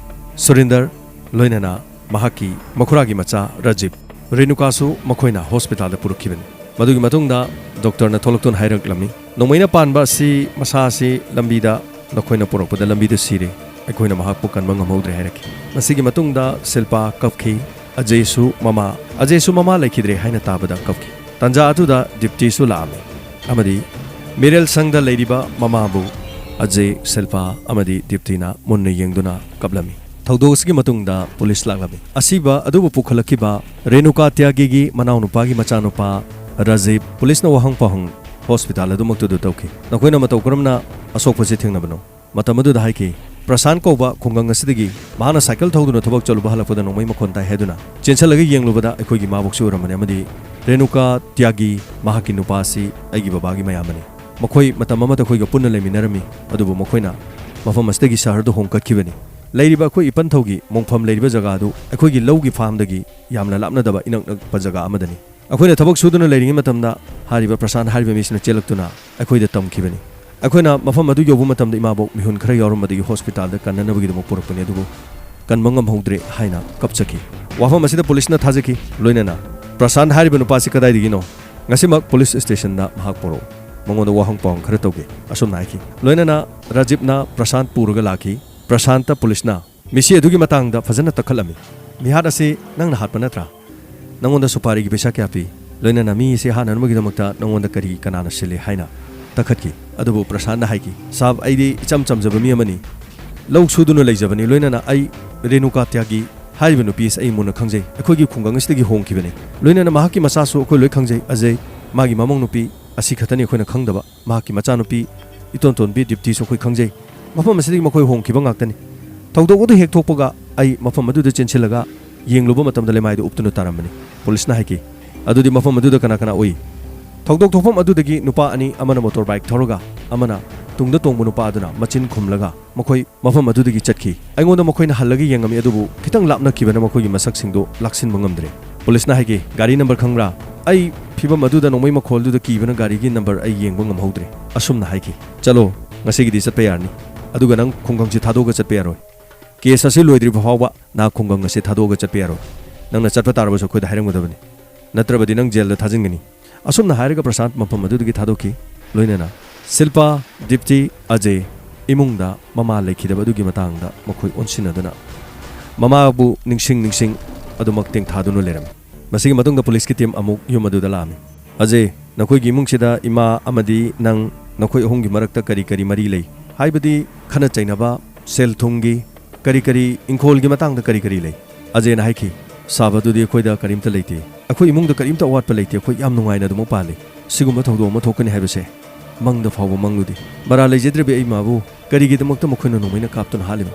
ꯁꯨꯔꯤꯟꯗꯔ, ꯂꯣꯏꯅꯅ ꯃꯍꯥꯛꯀꯤ ꯃꯈꯨꯔꯥꯒꯤ ꯃꯆꯥ ꯔꯥꯖꯤꯕ, ꯔꯦꯅꯨꯀꯥꯁꯨ ꯃꯈꯣꯏꯅ ꯍꯣꯁꯄꯤꯇꯥꯜꯗ ꯄꯨꯔꯛꯈꯤꯕꯅꯤ꯫ ꯃꯗꯨꯒꯤ ꯃꯇꯨꯡꯗ ꯗꯣꯛꯇꯔꯅ ꯊꯣꯛꯂꯛꯇꯨꯅ ꯍꯥꯏꯔꯛꯂꯝꯃꯤ, "ꯅꯣꯡꯃꯩꯅ ꯄꯥꯟꯕ ꯑꯁꯤ, ꯃꯁꯥ ꯑꯁꯤ ꯂꯝꯕꯤꯗ ꯅꯈꯣꯏꯅ ꯄꯨꯔꯛꯄꯗ ꯂꯝꯕꯤꯗ ꯁꯤꯔꯦ꯫ ꯑꯩꯈꯣꯏꯅ ꯃꯍꯥꯛꯄꯨ ꯀꯟꯕ ꯉꯝꯍꯧꯗ꯭ꯔꯦ" ꯍꯥꯏꯔꯛꯈꯤ꯫ ꯃꯁꯤꯒꯤ ꯃꯇꯨꯡꯗ ꯁꯤꯜꯄꯥ ꯀꯞꯈꯤ꯫ ꯑꯖꯌꯁꯨ ꯃꯃꯥ, ꯑꯖꯌꯁꯨ ꯃꯃꯥ ꯂꯩꯈꯤꯗ꯭ꯔꯦ ꯍꯥꯏꯅ ꯇꯥꯕꯗ ꯀꯞꯈꯤ꯫ ꯇꯥꯟꯖꯥ ꯑꯗꯨꯗ ꯗꯤꯞꯇꯤꯁꯨ ꯂꯥꯛꯑꯝꯃꯤ ꯑꯃꯗꯤ ꯃꯤꯔꯦꯜ ꯁꯪꯗ ꯂꯩꯔꯤꯕ ꯃꯃꯥꯕꯨ ꯑꯖꯦ, ꯁꯤꯜꯄꯥ ꯑꯃꯗꯤ ꯗꯤꯞꯇꯤꯅ ꯃꯨꯟꯅ ꯌꯦꯡꯗꯨꯅ ꯀꯞꯂꯝꯃꯤ꯫ ꯊꯧꯗꯣꯛ ꯑꯁꯤꯒꯤ ꯃꯇꯨꯡꯗ ꯄꯨꯂꯤꯁ ꯂꯥꯛꯂꯝꯃꯤ꯫ ꯑꯁꯤꯕ ꯑꯗꯨꯕꯨ ꯄꯨꯈꯠꯂꯛꯈꯤꯕ ꯔꯦꯅꯨꯀꯥ ꯇ꯭ꯌꯥꯒꯤꯒꯤ ꯃꯅꯥꯎꯅꯨꯄꯥꯒꯤ ꯃꯆꯥꯅꯨꯄꯥ ꯔꯥꯖꯤꯕ ꯄꯨꯂꯤꯁꯅ ꯋꯥꯍꯪ ꯄꯥꯎꯍꯪ ꯍꯣꯁꯄꯤꯇꯥꯜ ꯑꯗꯨꯃꯛꯇꯨꯗ ꯇꯧꯈꯤ꯫ "ꯅꯈꯣꯏꯅ ꯃꯇꯧ ꯀꯔꯝꯅ ꯑꯁꯣꯛꯄꯁꯤ ꯊꯦꯡꯅꯕꯅꯣ?" ꯃꯇꯝ ꯑꯗꯨꯗ ꯍꯥꯏꯈꯤ, "ꯄ꯭ꯔꯁꯥꯟ ꯀꯧꯕ ꯈꯨꯡꯒꯪ ꯑꯁꯤꯗꯒꯤ ꯃꯍꯥꯛꯅ ꯁꯥꯏꯀꯜ ꯊꯧꯗꯨꯅ ꯊꯕꯛ ꯆꯠꯂꯨꯕ ꯍꯜꯂꯛꯄꯗ ꯅꯣꯡꯃꯩ ꯃꯈꯣꯟ ꯇꯥꯏ ꯍꯥꯏꯗꯨꯅ ꯆꯦꯟꯁꯤꯜꯂꯒ ꯌꯦꯡꯂꯨꯕꯗ ꯑꯩꯈꯣꯏꯒꯤ ꯏꯃꯥꯕꯣꯛꯁꯨ ꯎꯔꯝꯕꯅꯤ ꯑꯃꯗꯤ ꯔꯦꯅꯨꯀꯥ ꯇ꯭ꯌꯥꯒꯤ, ꯃꯍꯥꯛꯀꯤ ꯅꯨꯄꯥ ꯑꯁꯤ ꯑꯩꯒꯤ ꯕꯕꯥꯒꯤ ꯃꯌꯥꯝꯕꯅꯤ꯫ ꯃꯈꯣꯏ ꯃꯇꯝ ꯑꯃꯗ ꯑꯩꯈꯣꯏꯒ ꯄꯨꯟꯅ ꯂꯩꯃꯤꯟꯅꯔꯝꯃꯤ, ꯑꯗꯨꯕꯨ ꯃꯈꯣꯏꯅ ꯃꯐꯝ ꯑꯁꯤꯗꯒꯤ ꯁꯍꯔꯗ ꯍꯣꯡꯀꯠꯈꯤꯕꯅꯤ꯫ ꯂꯩꯔꯤꯕ ꯑꯩꯈꯣꯏ ꯏꯄꯟꯊꯧꯒꯤ ꯃꯣꯡꯐꯝ ꯂꯩꯔꯤꯕ ꯖꯒꯥ ꯑꯗꯨ ꯑꯩꯈꯣꯏꯒꯤ ꯂꯧꯒꯤ ꯐꯥꯔꯝꯗꯒꯤ ꯌꯥꯝꯅ ꯂꯥꯞꯅꯗꯕ ꯏꯅꯛ ꯅꯛꯄ ꯖꯒꯥ ꯑꯃꯗꯅꯤ꯫ ꯑꯩꯈꯣꯏꯅ ꯊꯕꯛ ꯁꯨꯗꯨꯅ ꯂꯩꯔꯤꯉꯩ ꯃꯇꯝꯗ ꯍꯥꯏꯔꯤꯕ ꯄ꯭ꯔꯁꯥꯟ ꯍꯥꯏꯔꯤꯕ ꯃꯤꯁꯤꯅ ꯆꯦꯜꯂꯛꯇꯨꯅ ꯑꯩꯈꯣꯏꯗ ꯇꯝꯈꯤꯕꯅꯤ꯫ ꯑꯩꯈꯣꯏꯅ ꯃꯐꯝ ꯑꯗꯨ ꯌꯧꯕ ꯃꯇꯝꯗ ꯏꯃꯥꯕꯣꯛ ꯃꯤꯍꯨꯟ ꯈꯔ ꯌꯥꯎꯔꯝꯕꯗꯒꯤ ꯍꯣꯁꯄꯤꯇꯥꯜꯗ ꯀꯟꯅꯅꯕꯒꯤꯗꯃꯛ ꯄꯨꯔꯛꯄꯅꯤ, ꯑꯗꯨꯕꯨ ꯀꯟꯕ ꯉꯝꯍꯧꯗ꯭ꯔꯦ" ꯍꯥꯏꯅ ꯀꯞꯆꯈꯤ꯫ ꯋꯥꯐꯝ ꯑꯁꯤꯗ ꯄꯨꯂꯤꯁꯅ ꯊꯥꯖꯈꯤ, ꯂꯣꯏꯅꯅ "ꯄ꯭ꯔꯁꯥꯟ ꯍꯥꯏꯔꯤꯕ ꯅꯨꯄꯥꯁꯤ ꯀꯗꯥꯏꯗꯒꯤꯅꯣ? ꯉꯁꯤꯃꯛ ꯄꯨꯂꯤꯁ ꯁ꯭ꯇꯦꯁꯟꯗ ꯃꯍꯥꯛ ꯄꯨꯔꯛꯎ꯫ ꯃꯉꯣꯟꯗ ꯋꯥꯍꯪ ꯄꯥꯎꯍꯪ ꯈꯔ ꯇꯧꯒꯦ" ꯑꯁꯨꯝꯅ ꯍꯥꯏꯈꯤ꯫ ꯂꯣꯏꯅꯅ ꯔꯥꯖꯤꯕꯅ ꯄ꯭ꯔꯁꯥꯟ ꯄꯨꯔꯒ ꯂꯥꯛꯈꯤ꯫ ꯄ꯭ꯔꯁꯥꯟꯇ ꯄꯨꯂꯤꯁꯅ ꯃꯤꯁꯤ ꯑꯗꯨꯒꯤ ꯃꯇꯥꯡꯗ ꯐꯖꯅ ꯇꯛꯈꯠꯂꯝꯃꯤ꯫ "ꯃꯤꯍꯥꯠ ꯑꯁꯤ ꯅꯪꯅ ꯍꯥꯠꯄ ꯅꯠꯇ꯭ꯔꯥ? ꯅꯪꯉꯣꯟꯗ ꯁꯨꯄꯥꯔꯤꯒꯤ ꯄꯩꯁꯥ ꯀꯌꯥ ꯄꯤ? ꯂꯣꯏꯅꯅ ꯃꯤ ꯑꯁꯤ ꯍꯥꯠꯅꯅꯕꯒꯤꯗꯃꯛꯇ ꯅꯪꯉꯣꯟꯗ ꯀꯔꯤ ꯀꯅꯥꯅ ꯁꯤꯜꯂꯤ?" ꯍꯥꯏꯅ ꯇꯛꯈꯠꯈꯤ꯫ ꯑꯗꯨꯕꯨ ꯄ꯭ꯔꯁꯥꯟꯅ ꯍꯥꯏꯈꯤ, "ꯁꯥꯕ, ꯑꯩꯗꯤ ꯏꯆꯝ ꯆꯝꯖꯕ ꯃꯤ ꯑꯃꯅꯤ꯫ ꯂꯧ ꯁꯨꯗꯨꯅ ꯂꯩꯖꯕꯅꯤ꯫ ꯂꯣꯏꯅꯅ ꯑꯩ ꯔꯦꯅꯨꯀꯥ ꯇ꯭ꯌꯥꯒꯤ ꯍꯥꯏꯔꯤꯕ ꯅꯨꯄꯤ ꯑꯁꯤ ꯑꯩ ꯃꯨꯟꯅ ꯈꯪꯖꯩ꯫ ꯑꯩꯈꯣꯏꯒꯤ ꯈꯨꯡꯒꯪ ꯑꯁꯤꯗꯒꯤ ꯍꯣꯡꯈꯤꯕꯅꯤ꯫ ꯂꯣꯏꯅꯅ ꯃꯍꯥꯛꯀꯤ ꯃꯆꯥꯁꯨ ꯑꯩꯈꯣꯏ ꯂꯣꯏ ꯈꯪꯖꯩ꯫ ꯑꯖꯩ, ꯃꯥꯒꯤ ꯃꯃꯧ ꯅꯨꯄꯤ ꯑꯁꯤ ꯈꯛꯇꯅꯤ ꯑꯩꯈꯣꯏꯅ ꯈꯪꯗꯕ꯫ ꯃꯍꯥꯛꯀꯤ ꯃꯆꯥꯅꯨꯄꯤ ꯏꯇꯣꯟ ꯇꯣꯟꯕꯤ ꯗꯤꯞꯇꯤꯁꯨ ꯑꯩꯈꯣꯏ ꯈꯪꯖꯩ꯫ ꯃꯐꯝ ꯑꯁꯤꯗꯒꯤ ꯃꯈꯣꯏ ꯍꯣꯡꯈꯤꯕ ꯉꯥꯛꯇꯅꯤ꯫ ꯊꯧꯗꯣꯛ ꯑꯗꯨ ꯍꯦꯛ ꯊꯣꯛꯄꯒ ꯑꯩ ꯃꯐꯝ ꯑꯗꯨꯗ ꯆꯦꯟꯁꯤꯜꯂꯒ ꯌꯦꯡꯂꯨꯕ ꯃꯇꯝꯗ ꯂꯩꯃꯥꯏꯗ ꯎꯞꯇꯨꯅ ꯇꯥꯔꯝꯕꯅꯤ"꯫ ꯄꯨꯂꯤꯁꯅ ꯍꯥꯏꯈꯤ, "ꯑꯗꯨꯗꯤ ꯃꯐꯝ ꯑꯗꯨꯗ ꯀꯅꯥ ꯀꯅꯥ ꯎꯏ?" "ꯊꯧꯗꯣꯛ ꯊꯣꯛꯐꯝ ꯑꯗꯨꯗꯒꯤ ꯅꯨꯄꯥ ꯑꯅꯤ, ꯑꯃꯅ ꯃꯣꯇꯣꯔ ꯕꯥꯏꯛ ꯊꯧꯔꯒ ꯑꯃꯅ ꯇꯨꯡꯗ ꯇꯣꯡꯕ ꯅꯨꯄꯥ ꯑꯗꯨꯅ ꯃꯆꯤꯟ ꯈꯨꯝꯂꯒ ꯃꯈꯣꯏ ꯃꯐꯝ ꯑꯗꯨꯗꯒꯤ ꯆꯠꯈꯤ꯫ ꯑꯩꯉꯣꯟꯗ ꯃꯈꯣꯏꯅ ꯍꯜꯂꯒ ꯌꯦꯡꯉꯝꯃꯤ, ꯑꯗꯨꯕꯨ ꯈꯤꯇꯪ ꯂꯥꯞꯅꯈꯤꯕꯅ ꯃꯈꯣꯏꯒꯤ ꯃꯁꯛꯁꯤꯡꯗꯨ ꯂꯥꯛꯁꯤꯟꯕ ꯉꯝꯗ꯭ꯔꯦ"꯫ ꯄꯨꯂꯤꯁꯅ ꯍꯥꯏꯈꯤ, "ꯒꯥꯔꯤ ꯅꯝꯕꯔ ꯈꯪꯕ꯭ꯔꯥ?" ꯑꯩ ꯐꯤꯚꯝ ꯑꯗꯨꯗ ꯅꯣꯡꯃꯩ ꯃꯈꯣꯜꯗꯨꯗ ꯀꯤꯕꯅ ꯒꯥꯔꯤꯒꯤ ꯅꯝꯕꯔ ꯑꯩ ꯌꯦꯡꯕ ꯉꯝꯍꯧꯗ꯭ꯔꯦ꯫ ꯑꯁꯨꯝꯅ ꯍꯥꯏꯈꯤ, "ꯆꯠꯂꯣ, ꯉꯁꯤꯒꯤꯗꯤ ꯆꯠꯄ ꯌꯥꯔꯅꯤ꯫ ꯑꯗꯨꯒ ꯅꯪ ꯈꯨꯡꯒꯪꯁꯤ ꯊꯥꯗꯣꯛꯑꯒ ꯆꯠꯄ ꯌꯥꯔꯣꯏ꯫ ꯀꯦꯁ ꯑꯁꯤ ꯂꯣꯏꯗ꯭ꯔꯤꯕ ꯐꯥꯎꯕ ꯅꯍꯥꯛ ꯈꯨꯡꯒꯪ ꯑꯁꯤ ꯊꯥꯗꯣꯛꯑꯒ ꯆꯠꯄ ꯌꯥꯔꯣꯏ꯫ ꯅꯪꯅ ꯆꯠꯄ ꯇꯥꯔꯕꯁꯨ ꯑꯩꯈꯣꯏꯗ ꯍꯥꯏꯔꯝꯒꯗꯕꯅꯤ꯫ ꯅꯠꯇ꯭ꯔꯕꯗꯤ ꯅꯪ ꯖꯦꯜꯗ ꯊꯥꯖꯤꯟꯒꯅꯤ"꯫ ꯑꯁꯨꯝꯅ ꯍꯥꯏꯔꯒ ꯄ꯭ꯔꯁꯥꯟꯠ ꯃꯐꯝ ꯑꯗꯨꯗꯒꯤ ꯊꯥꯗꯣꯛꯈꯤ꯫ ꯂꯣꯏꯅꯅ ꯁꯤꯜꯄꯥ, ꯗꯤꯞꯇꯤ, ꯑꯖꯦ ꯏꯃꯨꯡꯗ ꯃꯃꯥ ꯂꯩꯈꯤꯗꯕ ꯑꯗꯨꯒꯤ ꯃꯇꯥꯡꯗ ꯃꯈꯣꯏ ꯑꯣꯟꯁꯤꯟꯅꯗꯨꯅ ꯃꯃꯥꯕꯨ ꯅꯤꯡꯁꯤꯡ ꯅꯤꯡꯁꯤꯡ ꯑꯗꯨꯃꯛ ꯇꯦꯡꯊꯥꯗꯨꯅ ꯂꯩꯔꯝꯃꯤ꯫ ꯃꯁꯤꯒꯤ ꯃꯇꯨꯡꯗ ꯄꯨꯂꯤꯁꯀꯤ ꯇꯤꯝ ꯑꯃꯨꯛ ꯌꯨꯝ ꯑꯗꯨꯗ ꯂꯥꯛꯑꯝꯃꯤ꯫ "ꯑꯖꯦ, ꯅꯈꯣꯏꯒꯤ ꯏꯃꯨꯡꯁꯤꯗ ꯏꯃꯥ ꯑꯃꯗꯤ ꯅꯪ, ꯅꯈꯣꯏ ꯑꯍꯨꯝꯒꯤ ꯃꯔꯛꯇ ꯀꯔꯤ ꯀꯔꯤ ꯃꯔꯤ ꯂꯩ? ꯍꯥꯏꯕꯗꯤ ꯈꯠꯅ ꯆꯩꯅꯕ, ꯁꯦꯜ ꯊꯨꯝꯒꯤ, ꯀꯔꯤ ꯀꯔꯤ, ꯏꯪꯈꯣꯜꯒꯤ ꯃꯇꯥꯡꯗ ꯀꯔꯤ ꯀꯔꯤ ꯂꯩ? ꯑꯖꯦꯅ ꯍꯥꯏꯈꯤ, "ꯁꯥꯕ, ꯑꯗꯨꯗꯤ ꯑꯩꯈꯣꯏꯗ ꯀꯔꯤꯝꯇ ꯂꯩꯇꯦ꯫ ꯑꯩꯈꯣꯏ ꯏꯃꯨꯡꯗ ꯀꯔꯤꯝꯇ ꯑꯋꯥꯠꯄ ꯂꯩꯇꯦ꯫ ꯑꯩꯈꯣꯏ ꯌꯥꯝ ꯅꯨꯡꯉꯥꯏꯅ ꯑꯗꯨꯃꯛ ꯄꯥꯜꯂꯤ꯫ ꯁꯤꯒꯨꯝꯕ ꯊꯧꯗꯣꯛ ꯑꯃ ꯊꯣꯛꯀꯅꯤ ꯍꯥꯏꯕꯁꯦ ꯃꯪꯗ ꯐꯥꯎꯕ ꯃꯪꯂꯨꯗꯦ꯫ ꯃꯔꯥꯜ ꯂꯩꯖꯗ꯭ꯔꯕꯤ ꯑꯩ ꯏꯃꯥꯕꯨ ꯀꯔꯤꯒꯤꯗꯃꯛꯇ ꯃꯈꯣꯏꯅ ꯅꯣꯡꯃꯩꯅ ꯀꯥꯞꯇꯨꯅ ꯍꯥꯠꯂꯤꯕ?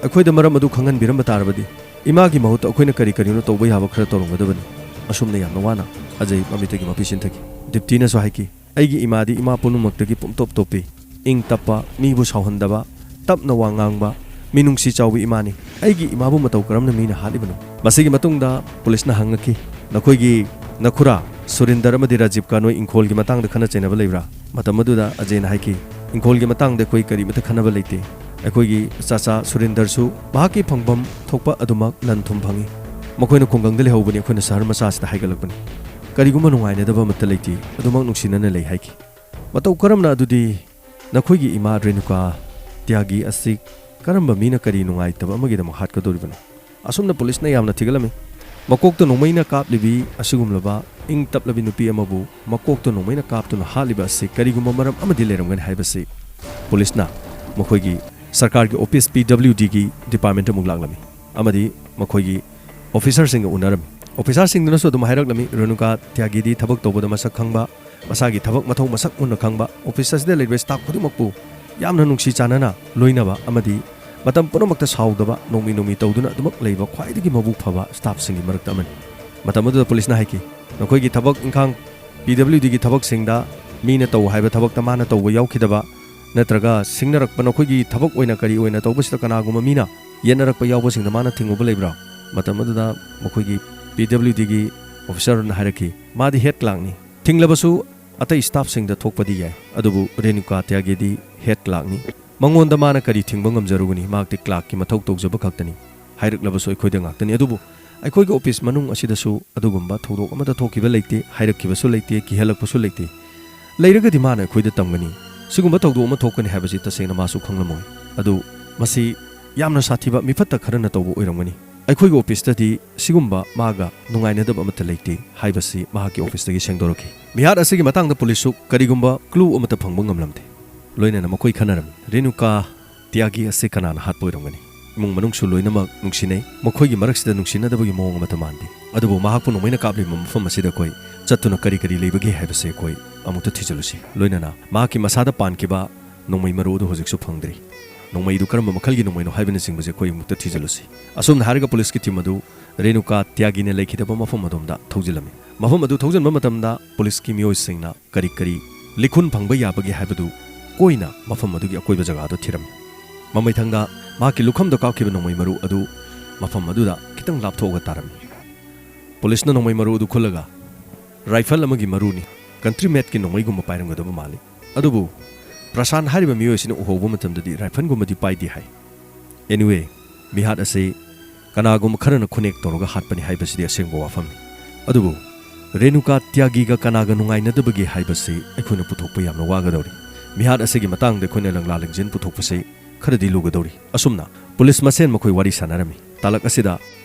ꯑꯩꯈꯣꯏꯗ ꯃꯔꯝ ꯑꯗꯨ ꯈꯪꯍꯟꯕꯤꯔꯝꯕ ꯇꯥꯔꯕꯗꯤ ꯏꯃꯥꯒꯤ ꯃꯍꯨꯠꯇ ꯑꯩꯈꯣꯏꯅ ꯀꯔꯤ ꯀꯔꯤꯅꯣ ꯇꯧꯕ ꯌꯥꯕ ꯈꯔ ꯇꯧꯔꯝꯒꯗꯕꯅꯤ꯫" ꯑꯁꯨꯝꯅ ꯌꯥꯝꯅ ꯋꯥꯅ ꯑꯖꯩ ꯃꯃꯤꯠꯇꯒꯤ ꯃꯄꯤ ꯆꯤꯟꯊꯈꯤ꯫ ꯗꯤꯞꯇꯤꯅꯁꯨ ꯍꯥꯏꯈꯤ, "ꯑꯩꯒꯤ ꯏꯃꯥꯗꯤ ꯏꯃꯥ ꯄꯨꯝꯅꯃꯛꯇꯒꯤ ꯄꯨꯝꯇꯣꯞ ꯇꯣꯞꯄꯤ꯫ ꯏꯪ ꯇꯞꯄ, ꯃꯤꯕꯨ ꯁꯥꯎꯍꯟꯗꯕ, ꯇꯞꯅ ꯋꯥ ꯉꯥꯡꯕ, ꯃꯤꯅꯨꯡꯁꯤ ꯆꯥꯎꯕ ꯏꯃꯥꯅꯤ꯫ ꯑꯩꯒꯤ ꯏꯃꯥꯕꯨ ꯃꯇꯧ ꯀꯔꯝꯅ ꯃꯤꯅ ꯍꯥꯠꯂꯤꯕꯅꯣ?" ꯃꯁꯤꯒꯤ ꯃꯇꯨꯡꯗ ꯄꯨꯂꯤꯁꯅ ꯍꯪꯉꯛꯈꯤ, "ꯅꯈꯣꯏꯒꯤ ꯅꯈꯨꯔꯥ ꯁꯨꯔꯤꯟꯗꯔ ꯑꯃꯗꯤ ꯔꯥꯖꯤꯕꯀ ꯅꯣꯏ ꯏꯪꯈꯣꯜꯒꯤ ꯃꯇꯥꯡꯗ ꯈꯠꯅ ꯆꯩꯅꯕ ꯂꯩꯕ꯭ꯔꯥ?" ꯃꯇꯝ ꯑꯗꯨꯗ ꯑꯖꯦꯅ ꯍꯥꯏꯈꯤ, "ꯏꯪꯈꯣꯜꯒꯤ ꯃꯇꯥꯡꯗ ꯑꯩꯈꯣꯏ ꯀꯔꯤꯃꯠꯇ ꯈꯟꯅꯕ ꯂꯩꯇꯦ꯫ ꯑꯩꯈꯣꯏꯒꯤ ꯆꯥꯆꯥ ꯁꯨꯔꯤꯟꯗꯔꯁꯨ ꯃꯍꯥꯛꯀꯤ ꯐꯪꯐꯝ ꯊꯣꯛꯄ ꯑꯗꯨꯃꯛ ꯂꯟ ꯊꯨꯝ ꯐꯪꯏ꯫ ꯃꯈꯣꯏꯅ ꯈꯨꯡꯒꯪꯗ ꯂꯩꯍꯧꯕꯅꯤ, ꯑꯩꯈꯣꯏꯅ ꯁꯍꯔ ꯃꯆꯥꯁꯤꯗ ꯍꯥꯏꯒꯠꯂꯛꯄꯅꯤ꯫ ꯀꯔꯤꯒꯨꯝꯕ ꯅꯨꯡꯉꯥꯏꯅꯗꯕ ꯑꯃꯠꯇ ꯂꯩꯇꯦ, ꯑꯗꯨꯃꯛ ꯅꯨꯡꯁꯤꯅꯅ ꯂꯩ" ꯍꯥꯏꯈꯤ꯫ "ꯃꯇꯧ ꯀꯔꯝꯅ ꯑꯗꯨꯗꯤ ꯅꯈꯣꯏꯒꯤ ꯏꯃꯥ ꯔꯦꯅꯨꯀꯥ ꯇ꯭ꯌꯥꯒꯤ ꯑꯁꯤ ꯀꯔꯝꯕ ꯃꯤꯅ ꯀꯔꯤ ꯅꯨꯡꯉꯥꯏꯇꯕ ꯑꯃꯒꯤꯗꯃꯛ ꯍꯥꯠꯀꯗꯧꯔꯤꯕꯅꯣ?" ꯑꯁꯨꯝꯅ ꯄꯨꯂꯤꯁꯅ ꯌꯥꯝꯅ ꯊꯤꯒꯠꯂꯝꯃꯤ꯫ ꯃꯀꯣꯛꯇ ꯅꯣꯡꯃꯩꯅ ꯀꯥꯞꯂꯤꯕꯤ ꯑꯁꯤꯒꯨꯝꯂꯕ ꯏꯪ ꯇꯞꯂꯕꯤ ꯅꯨꯄꯤ ꯑꯃꯕꯨ ꯃꯀꯣꯛꯇ ꯅꯣꯡꯃꯩꯅ ꯀꯥꯞꯇꯨꯅ ꯍꯥꯠꯂꯤꯕ ꯑꯁꯤ ꯀꯔꯤꯒꯨꯝꯕ ꯃꯔꯝ ꯑꯃꯗꯤ ꯂꯩꯔꯝꯒꯅꯤ ꯍꯥꯏꯕꯁꯤ ꯄꯨꯂꯤꯁꯅ ꯃꯈꯣꯏꯒꯤ ꯁꯔꯀꯥꯔꯒꯤ ꯑꯣꯐꯤꯁ ꯄꯤ ꯗꯕ꯭ꯂꯤꯎ ꯗꯤꯒꯤ ꯗꯤꯄꯥꯔꯠꯃꯦꯟꯇ ꯑꯃꯨꯛ ꯂꯥꯛꯂꯝꯃꯤ ꯑꯃꯗꯤ ꯃꯈꯣꯏꯒꯤ ꯑꯣꯐꯤꯁꯥꯔꯁꯤꯡꯒ ꯎꯅꯔꯝꯃꯤ꯫ ꯑꯣꯐꯤꯁꯥꯔꯁꯤꯡꯗꯨꯅꯁꯨ ꯑꯗꯨꯝ ꯍꯥꯏꯔꯛꯂꯝꯃꯤ, "ꯔꯦꯅꯨꯀꯥ ꯇ꯭ꯌꯥꯒꯤꯗꯤ ꯊꯕꯛ ꯇꯧꯕꯗ ꯃꯁꯛ ꯈꯪꯕ, ꯃꯁꯥꯒꯤ ꯊꯕꯛ ꯃꯊꯧ ꯃꯁꯛ ꯃꯨꯟꯅ ꯈꯪꯕ, ꯑꯣꯐꯤꯁ ꯑꯁꯤꯗ ꯂꯩꯔꯤꯕ ꯁ꯭ꯇꯥꯐ ꯈꯨꯗꯤꯡꯃꯛꯄꯨ ꯌꯥꯝꯅ ꯅꯨꯡꯁꯤ ꯆꯥꯟꯅꯅ ꯂꯣꯏꯅꯕ ꯑꯃꯗꯤ ꯃꯇꯝ ꯄꯨꯝꯅꯃꯛꯇ ꯁꯥꯎꯗꯕ, ꯅꯣꯡꯃꯤ ꯅꯣꯡꯃꯤ ꯇꯧꯗꯨꯅ ꯑꯗꯨꯃꯛ ꯂꯩꯕ ꯈ꯭ꯋꯥꯏꯗꯒꯤ ꯃꯕꯨꯛ ꯐꯕ ꯁ꯭ꯇꯥꯐꯁꯤꯡꯒꯤ ꯃꯔꯛꯇ ꯑꯃꯅꯤ꯫" ꯃꯇꯝ ꯑꯗꯨꯗ ꯄꯨꯂꯤꯁꯅ ꯍꯥꯏꯈꯤ, "ꯅꯈꯣꯏꯒꯤ ꯊꯕꯛ ꯏꯪꯈꯥꯡ ꯄꯤ ꯗꯕ꯭ꯂꯤꯎ ꯗꯤꯒꯤ ꯊꯕꯛꯁꯤꯡꯗ ꯃꯤꯅ ꯇꯧ ꯍꯥꯏꯕ ꯊꯕꯛꯇ ꯃꯥꯅ ꯇꯧꯕ ꯌꯥꯎꯈꯤꯗꯕ ꯅꯠꯇ꯭ꯔꯒ ꯁꯤꯡꯅꯔꯛꯄ ꯅꯈꯣꯏꯒꯤ ꯊꯕꯛ ꯑꯣꯏꯅ ꯀꯔꯤ ꯑꯣꯏꯅ ꯇꯧꯕꯁꯤꯗ ꯀꯅꯥꯒꯨꯝꯕ ꯃꯤꯅ ꯌꯦꯠꯅꯔꯛꯄ ꯌꯥꯎꯕꯁꯤꯡꯗ ꯃꯥꯅ ꯊꯤꯡꯉꯨꯕ ꯂꯩꯕ꯭ꯔꯥ?" ꯃꯇꯝ ꯑꯗꯨꯗ ꯃꯈꯣꯏꯒꯤ ꯄꯤ ꯗꯕ꯭ꯂꯤꯎ ꯗꯤꯒꯤ ꯑꯣꯐꯤꯁꯥꯔꯅ ꯍꯥꯏꯔꯛꯈꯤ, "ꯃꯥꯗꯤ ꯍꯦꯗ ꯀ꯭ꯂꯥꯔꯛꯅꯤ꯫ ꯊꯤꯡꯂꯕꯁꯨ ꯑꯇꯩ ꯁ꯭ꯇꯥꯐꯁꯤꯡꯗ ꯊꯣꯛꯄꯗꯤ ꯌꯥꯏ, ꯑꯗꯨꯕꯨ ꯔꯦꯅꯨꯀꯥ ꯇ꯭ꯌꯥꯒꯤꯗꯤ ꯍꯦꯗ ꯀ꯭ꯂꯥꯔꯛꯅꯤ꯫ ꯃꯉꯣꯟꯗ ꯃꯥꯅ ꯀꯔꯤ ꯊꯤꯡꯕ ꯉꯝꯖꯔꯨꯒꯅꯤ? ꯃꯍꯥꯛꯇꯤ ꯀ꯭ꯂꯥꯔꯛꯀꯤ ꯃꯊꯧ ꯇꯧꯖꯕ ꯈꯛꯇꯅꯤ꯫ ꯍꯥꯏꯔꯛꯂꯕꯁꯨ ꯑꯩꯈꯣꯏꯗ ꯉꯥꯛꯇꯅꯤ꯫ ꯑꯗꯨꯕꯨ ꯑꯩꯈꯣꯏꯒꯤ ꯑꯣꯐꯤꯁ ꯃꯅꯨꯡ ꯑꯁꯤꯗꯁꯨ ꯑꯗꯨꯒꯨꯝꯕ ꯊꯧꯗꯣꯛ ꯑꯃꯠꯇ ꯊꯣꯛꯈꯤꯕ ꯂꯩꯇꯦ, ꯍꯥꯏꯔꯛꯈꯤꯕꯁꯨ ꯂꯩꯇꯦ, ꯀꯤꯍꯜꯂꯛꯄꯁꯨ ꯂꯩꯇꯦ꯫ ꯂꯩꯔꯒꯗꯤ ꯃꯥꯅ ꯑꯩꯈꯣꯏꯗ ꯇꯝꯒꯅꯤ꯫ ꯁꯤꯒꯨꯝꯕ ꯊꯧꯗꯣꯛ ꯑꯃ ꯊꯣꯛꯀꯅꯤ ꯍꯥꯏꯕꯁꯤ ꯇꯁꯦꯡꯅ ꯃꯥꯁꯨ ꯈꯪꯂꯝꯃꯣꯏ꯫ ꯑꯗꯨ ꯃꯁꯤ ꯌꯥꯝꯅ ꯁꯥꯊꯤꯕ ꯃꯤꯐꯠꯇ ꯈꯔꯅ ꯇꯧꯕ ꯑꯣꯏꯔꯝꯒꯅꯤ꯫ ꯑꯩꯈꯣꯏꯒꯤ ꯑꯣꯐꯤꯁꯇꯗꯤ ꯁꯤꯒꯨꯝꯕ ꯃꯥꯒ ꯅꯨꯡꯉꯥꯏꯅꯗꯕ ꯑꯃꯠꯇ ꯂꯩꯇꯦ" ꯍꯥꯏꯕꯁꯤ ꯃꯍꯥꯛꯀꯤ ꯑꯣꯐꯤꯁꯇꯒꯤ ꯁꯦꯡꯗꯣꯔꯛꯈꯤ꯫ ꯃꯤꯍꯥꯠ ꯑꯁꯤꯒꯤ ꯃꯇꯥꯡꯗ ꯄꯨꯂꯤꯁꯁꯨ ꯀꯔꯤꯒꯨꯝꯕ ꯀ꯭ꯂꯨ ꯑꯃꯠꯇ ꯐꯪꯕ ꯉꯝꯂꯝꯗꯦ꯫ ꯂꯣꯏꯅꯅ ꯃꯈꯣꯏ ꯈꯟꯅꯔꯝꯃꯤ, "ꯔꯦꯅꯨꯀꯥ ꯇ꯭ꯌꯥꯒꯤ ꯑꯁꯤ ꯀꯅꯥꯅ ꯍꯥꯠꯄ ꯑꯣꯏꯔꯝꯒꯅꯤ? ꯏꯃꯨꯡ ꯃꯅꯨꯡꯁꯨ ꯂꯣꯏꯅꯃꯛ ꯅꯨꯡꯁꯤꯅꯩ, ꯃꯈꯣꯏꯒꯤ ꯃꯔꯛꯁꯤꯗ ꯅꯨꯡꯁꯤꯅꯗꯕꯒꯤ ꯃꯑꯣꯡ ꯑꯃꯠꯇ ꯃꯥꯟꯗꯦ꯫ ꯑꯗꯨꯕꯨ ꯃꯍꯥꯛꯄꯨ ꯅꯣꯡꯃꯩꯅ ꯀꯥꯞꯂꯤꯕ ꯃꯐꯝ ꯑꯁꯤꯗ ꯑꯩꯈꯣꯏ ꯆꯠꯇꯨꯅ ꯀꯔꯤ ꯀꯔꯤ ꯂꯩꯕꯒꯦ ꯍꯥꯏꯕꯁꯤ ꯑꯩꯈꯣꯏ ꯑꯃꯨꯛꯇ ꯊꯤꯖꯤꯜꯂꯨꯁꯤ꯫ ꯂꯣꯏꯅꯅ ꯃꯍꯥꯛꯀꯤ ꯃꯁꯥꯗ ꯄꯥꯟꯈꯤꯕ ꯅꯣꯡꯃꯩ ꯃꯔꯨ ꯑꯗꯨ ꯍꯧꯖꯤꯛꯁꯨ ꯐꯪꯗ꯭ꯔꯤ꯫ ꯅꯣꯡꯃꯩꯗꯨ ꯀꯔꯝꯕ ꯃꯈꯜꯒꯤ ꯅꯣꯡꯃꯩꯅꯣ ꯍꯥꯏꯕꯅꯆꯤꯡꯕꯁꯦ ꯑꯩꯈꯣꯏ ꯑꯃꯨꯛꯇ ꯊꯤꯖꯤꯜꯂꯨꯁꯤ"꯫ ꯑꯁꯨꯝꯅ ꯍꯥꯏꯔꯒ ꯄꯨꯂꯤꯁꯀꯤ ꯇꯤꯝ ꯑꯗꯨ ꯔꯦꯅꯨꯀꯥ ꯇ꯭ꯌꯥꯒꯤꯅ ꯂꯩꯈꯤꯗꯕ ꯃꯐꯝ ꯑꯗꯣꯝꯗ ꯊꯧꯖꯤꯜꯂꯝꯃꯤ꯫ ꯃꯐꯝ ꯑꯗꯨ ꯊꯧꯖꯤꯟꯕ ꯃꯇꯝꯗ ꯄꯨꯂꯤꯁꯀꯤ ꯃꯤꯑꯣꯏꯁꯤꯡꯅ ꯀꯔꯤ ꯀꯔꯤ ꯂꯤꯈꯨꯟ ꯐꯪꯕ ꯌꯥꯕꯒꯦ ꯍꯥꯏꯕꯗꯨ ꯀꯣꯏꯅ ꯃꯐꯝ ꯑꯗꯨꯒꯤ ꯑꯀꯣꯏꯕ ꯖꯒꯥꯗꯨ ꯊꯤꯔꯝꯃꯤ꯫ ꯃꯃꯩꯊꯪꯗ ꯃꯍꯥꯛꯀꯤ ꯂꯨꯈꯝꯗ ꯀꯥꯞꯈꯤꯕ ꯅꯣꯡꯃꯩ ꯃꯔꯨ ꯑꯗꯨ ꯃꯐꯝ ꯑꯗꯨꯗ ꯈꯤꯇꯪ ꯂꯥꯞꯊꯣꯛꯑꯒ ꯇꯥꯔꯝꯃꯤ꯫ ꯄꯨꯂꯤꯁꯅ ꯅꯣꯡꯃꯩ ꯃꯔꯨ ꯑꯗꯨ ꯈꯨꯜꯂꯒ, "ꯔꯥꯏꯐꯜ ꯑꯃꯒꯤ ꯃꯔꯨꯅꯤ, ꯀꯟꯇ꯭ꯔꯤ ꯃꯦꯠꯀꯤ ꯅꯣꯡꯃꯩꯒꯨꯝꯕ ꯄꯥꯏꯔꯝꯒꯗꯕ ꯃꯥꯜꯂꯤ꯫ ꯑꯗꯨꯕꯨ ꯄ꯭ꯔꯁꯥꯟ ꯍꯥꯏꯔꯤꯕ ꯃꯤꯑꯣꯏ ꯑꯁꯤꯅ ꯎꯍꯧꯕ ꯃꯇꯝꯗꯗꯤ ꯔꯥꯏꯐꯜꯒꯨꯝꯕꯗꯤ ꯄꯥꯏꯗꯦ" ꯍꯥꯏ꯫ "ꯑꯦꯅꯤꯋꯦ, ꯃꯤꯍꯥꯠ ꯑꯁꯤ ꯀꯅꯥꯒꯨꯝꯕ ꯈꯔꯅ ꯈꯨꯅꯦꯛ ꯇꯧꯔꯒ ꯍꯥꯠꯄꯅꯤ ꯍꯥꯏꯕꯁꯤꯗꯤ ꯑꯁꯦꯡꯕ ꯋꯥꯐꯝꯅꯤ꯫ ꯑꯗꯨꯕꯨ ꯔꯦꯅꯨꯀꯥ ꯇ꯭ꯌꯥꯒꯤꯒ ꯀꯅꯥꯒ ꯅꯨꯡꯉꯥꯏꯅꯗꯕꯒꯦ ꯍꯥꯏꯕꯁꯤ ꯑꯩꯈꯣꯏꯅ ꯄꯨꯊꯣꯛꯄ ꯌꯥꯝꯅ ꯋꯥꯒꯗꯧꯔꯤ꯫ ꯃꯤꯍꯥꯠ ꯑꯁꯤꯒꯤ ꯃꯇꯥꯡꯗ ꯑꯩꯈꯣꯏꯅ ꯂꯪꯂꯥ ꯂꯪꯖꯦꯟ ꯄꯨꯊꯣꯛꯄꯁꯤ ꯈꯔꯗꯤ ꯂꯨꯒꯗꯧꯔꯤ"꯫ ꯑꯁꯨꯝꯅ ꯄꯨꯂꯤꯁ ꯃꯁꯦꯟ ꯃꯈꯣꯏ ꯋꯥꯔꯤ ꯁꯥꯟꯅꯔꯝꯃꯤ꯫ ꯇꯥꯂꯛ ꯑꯁꯤꯗ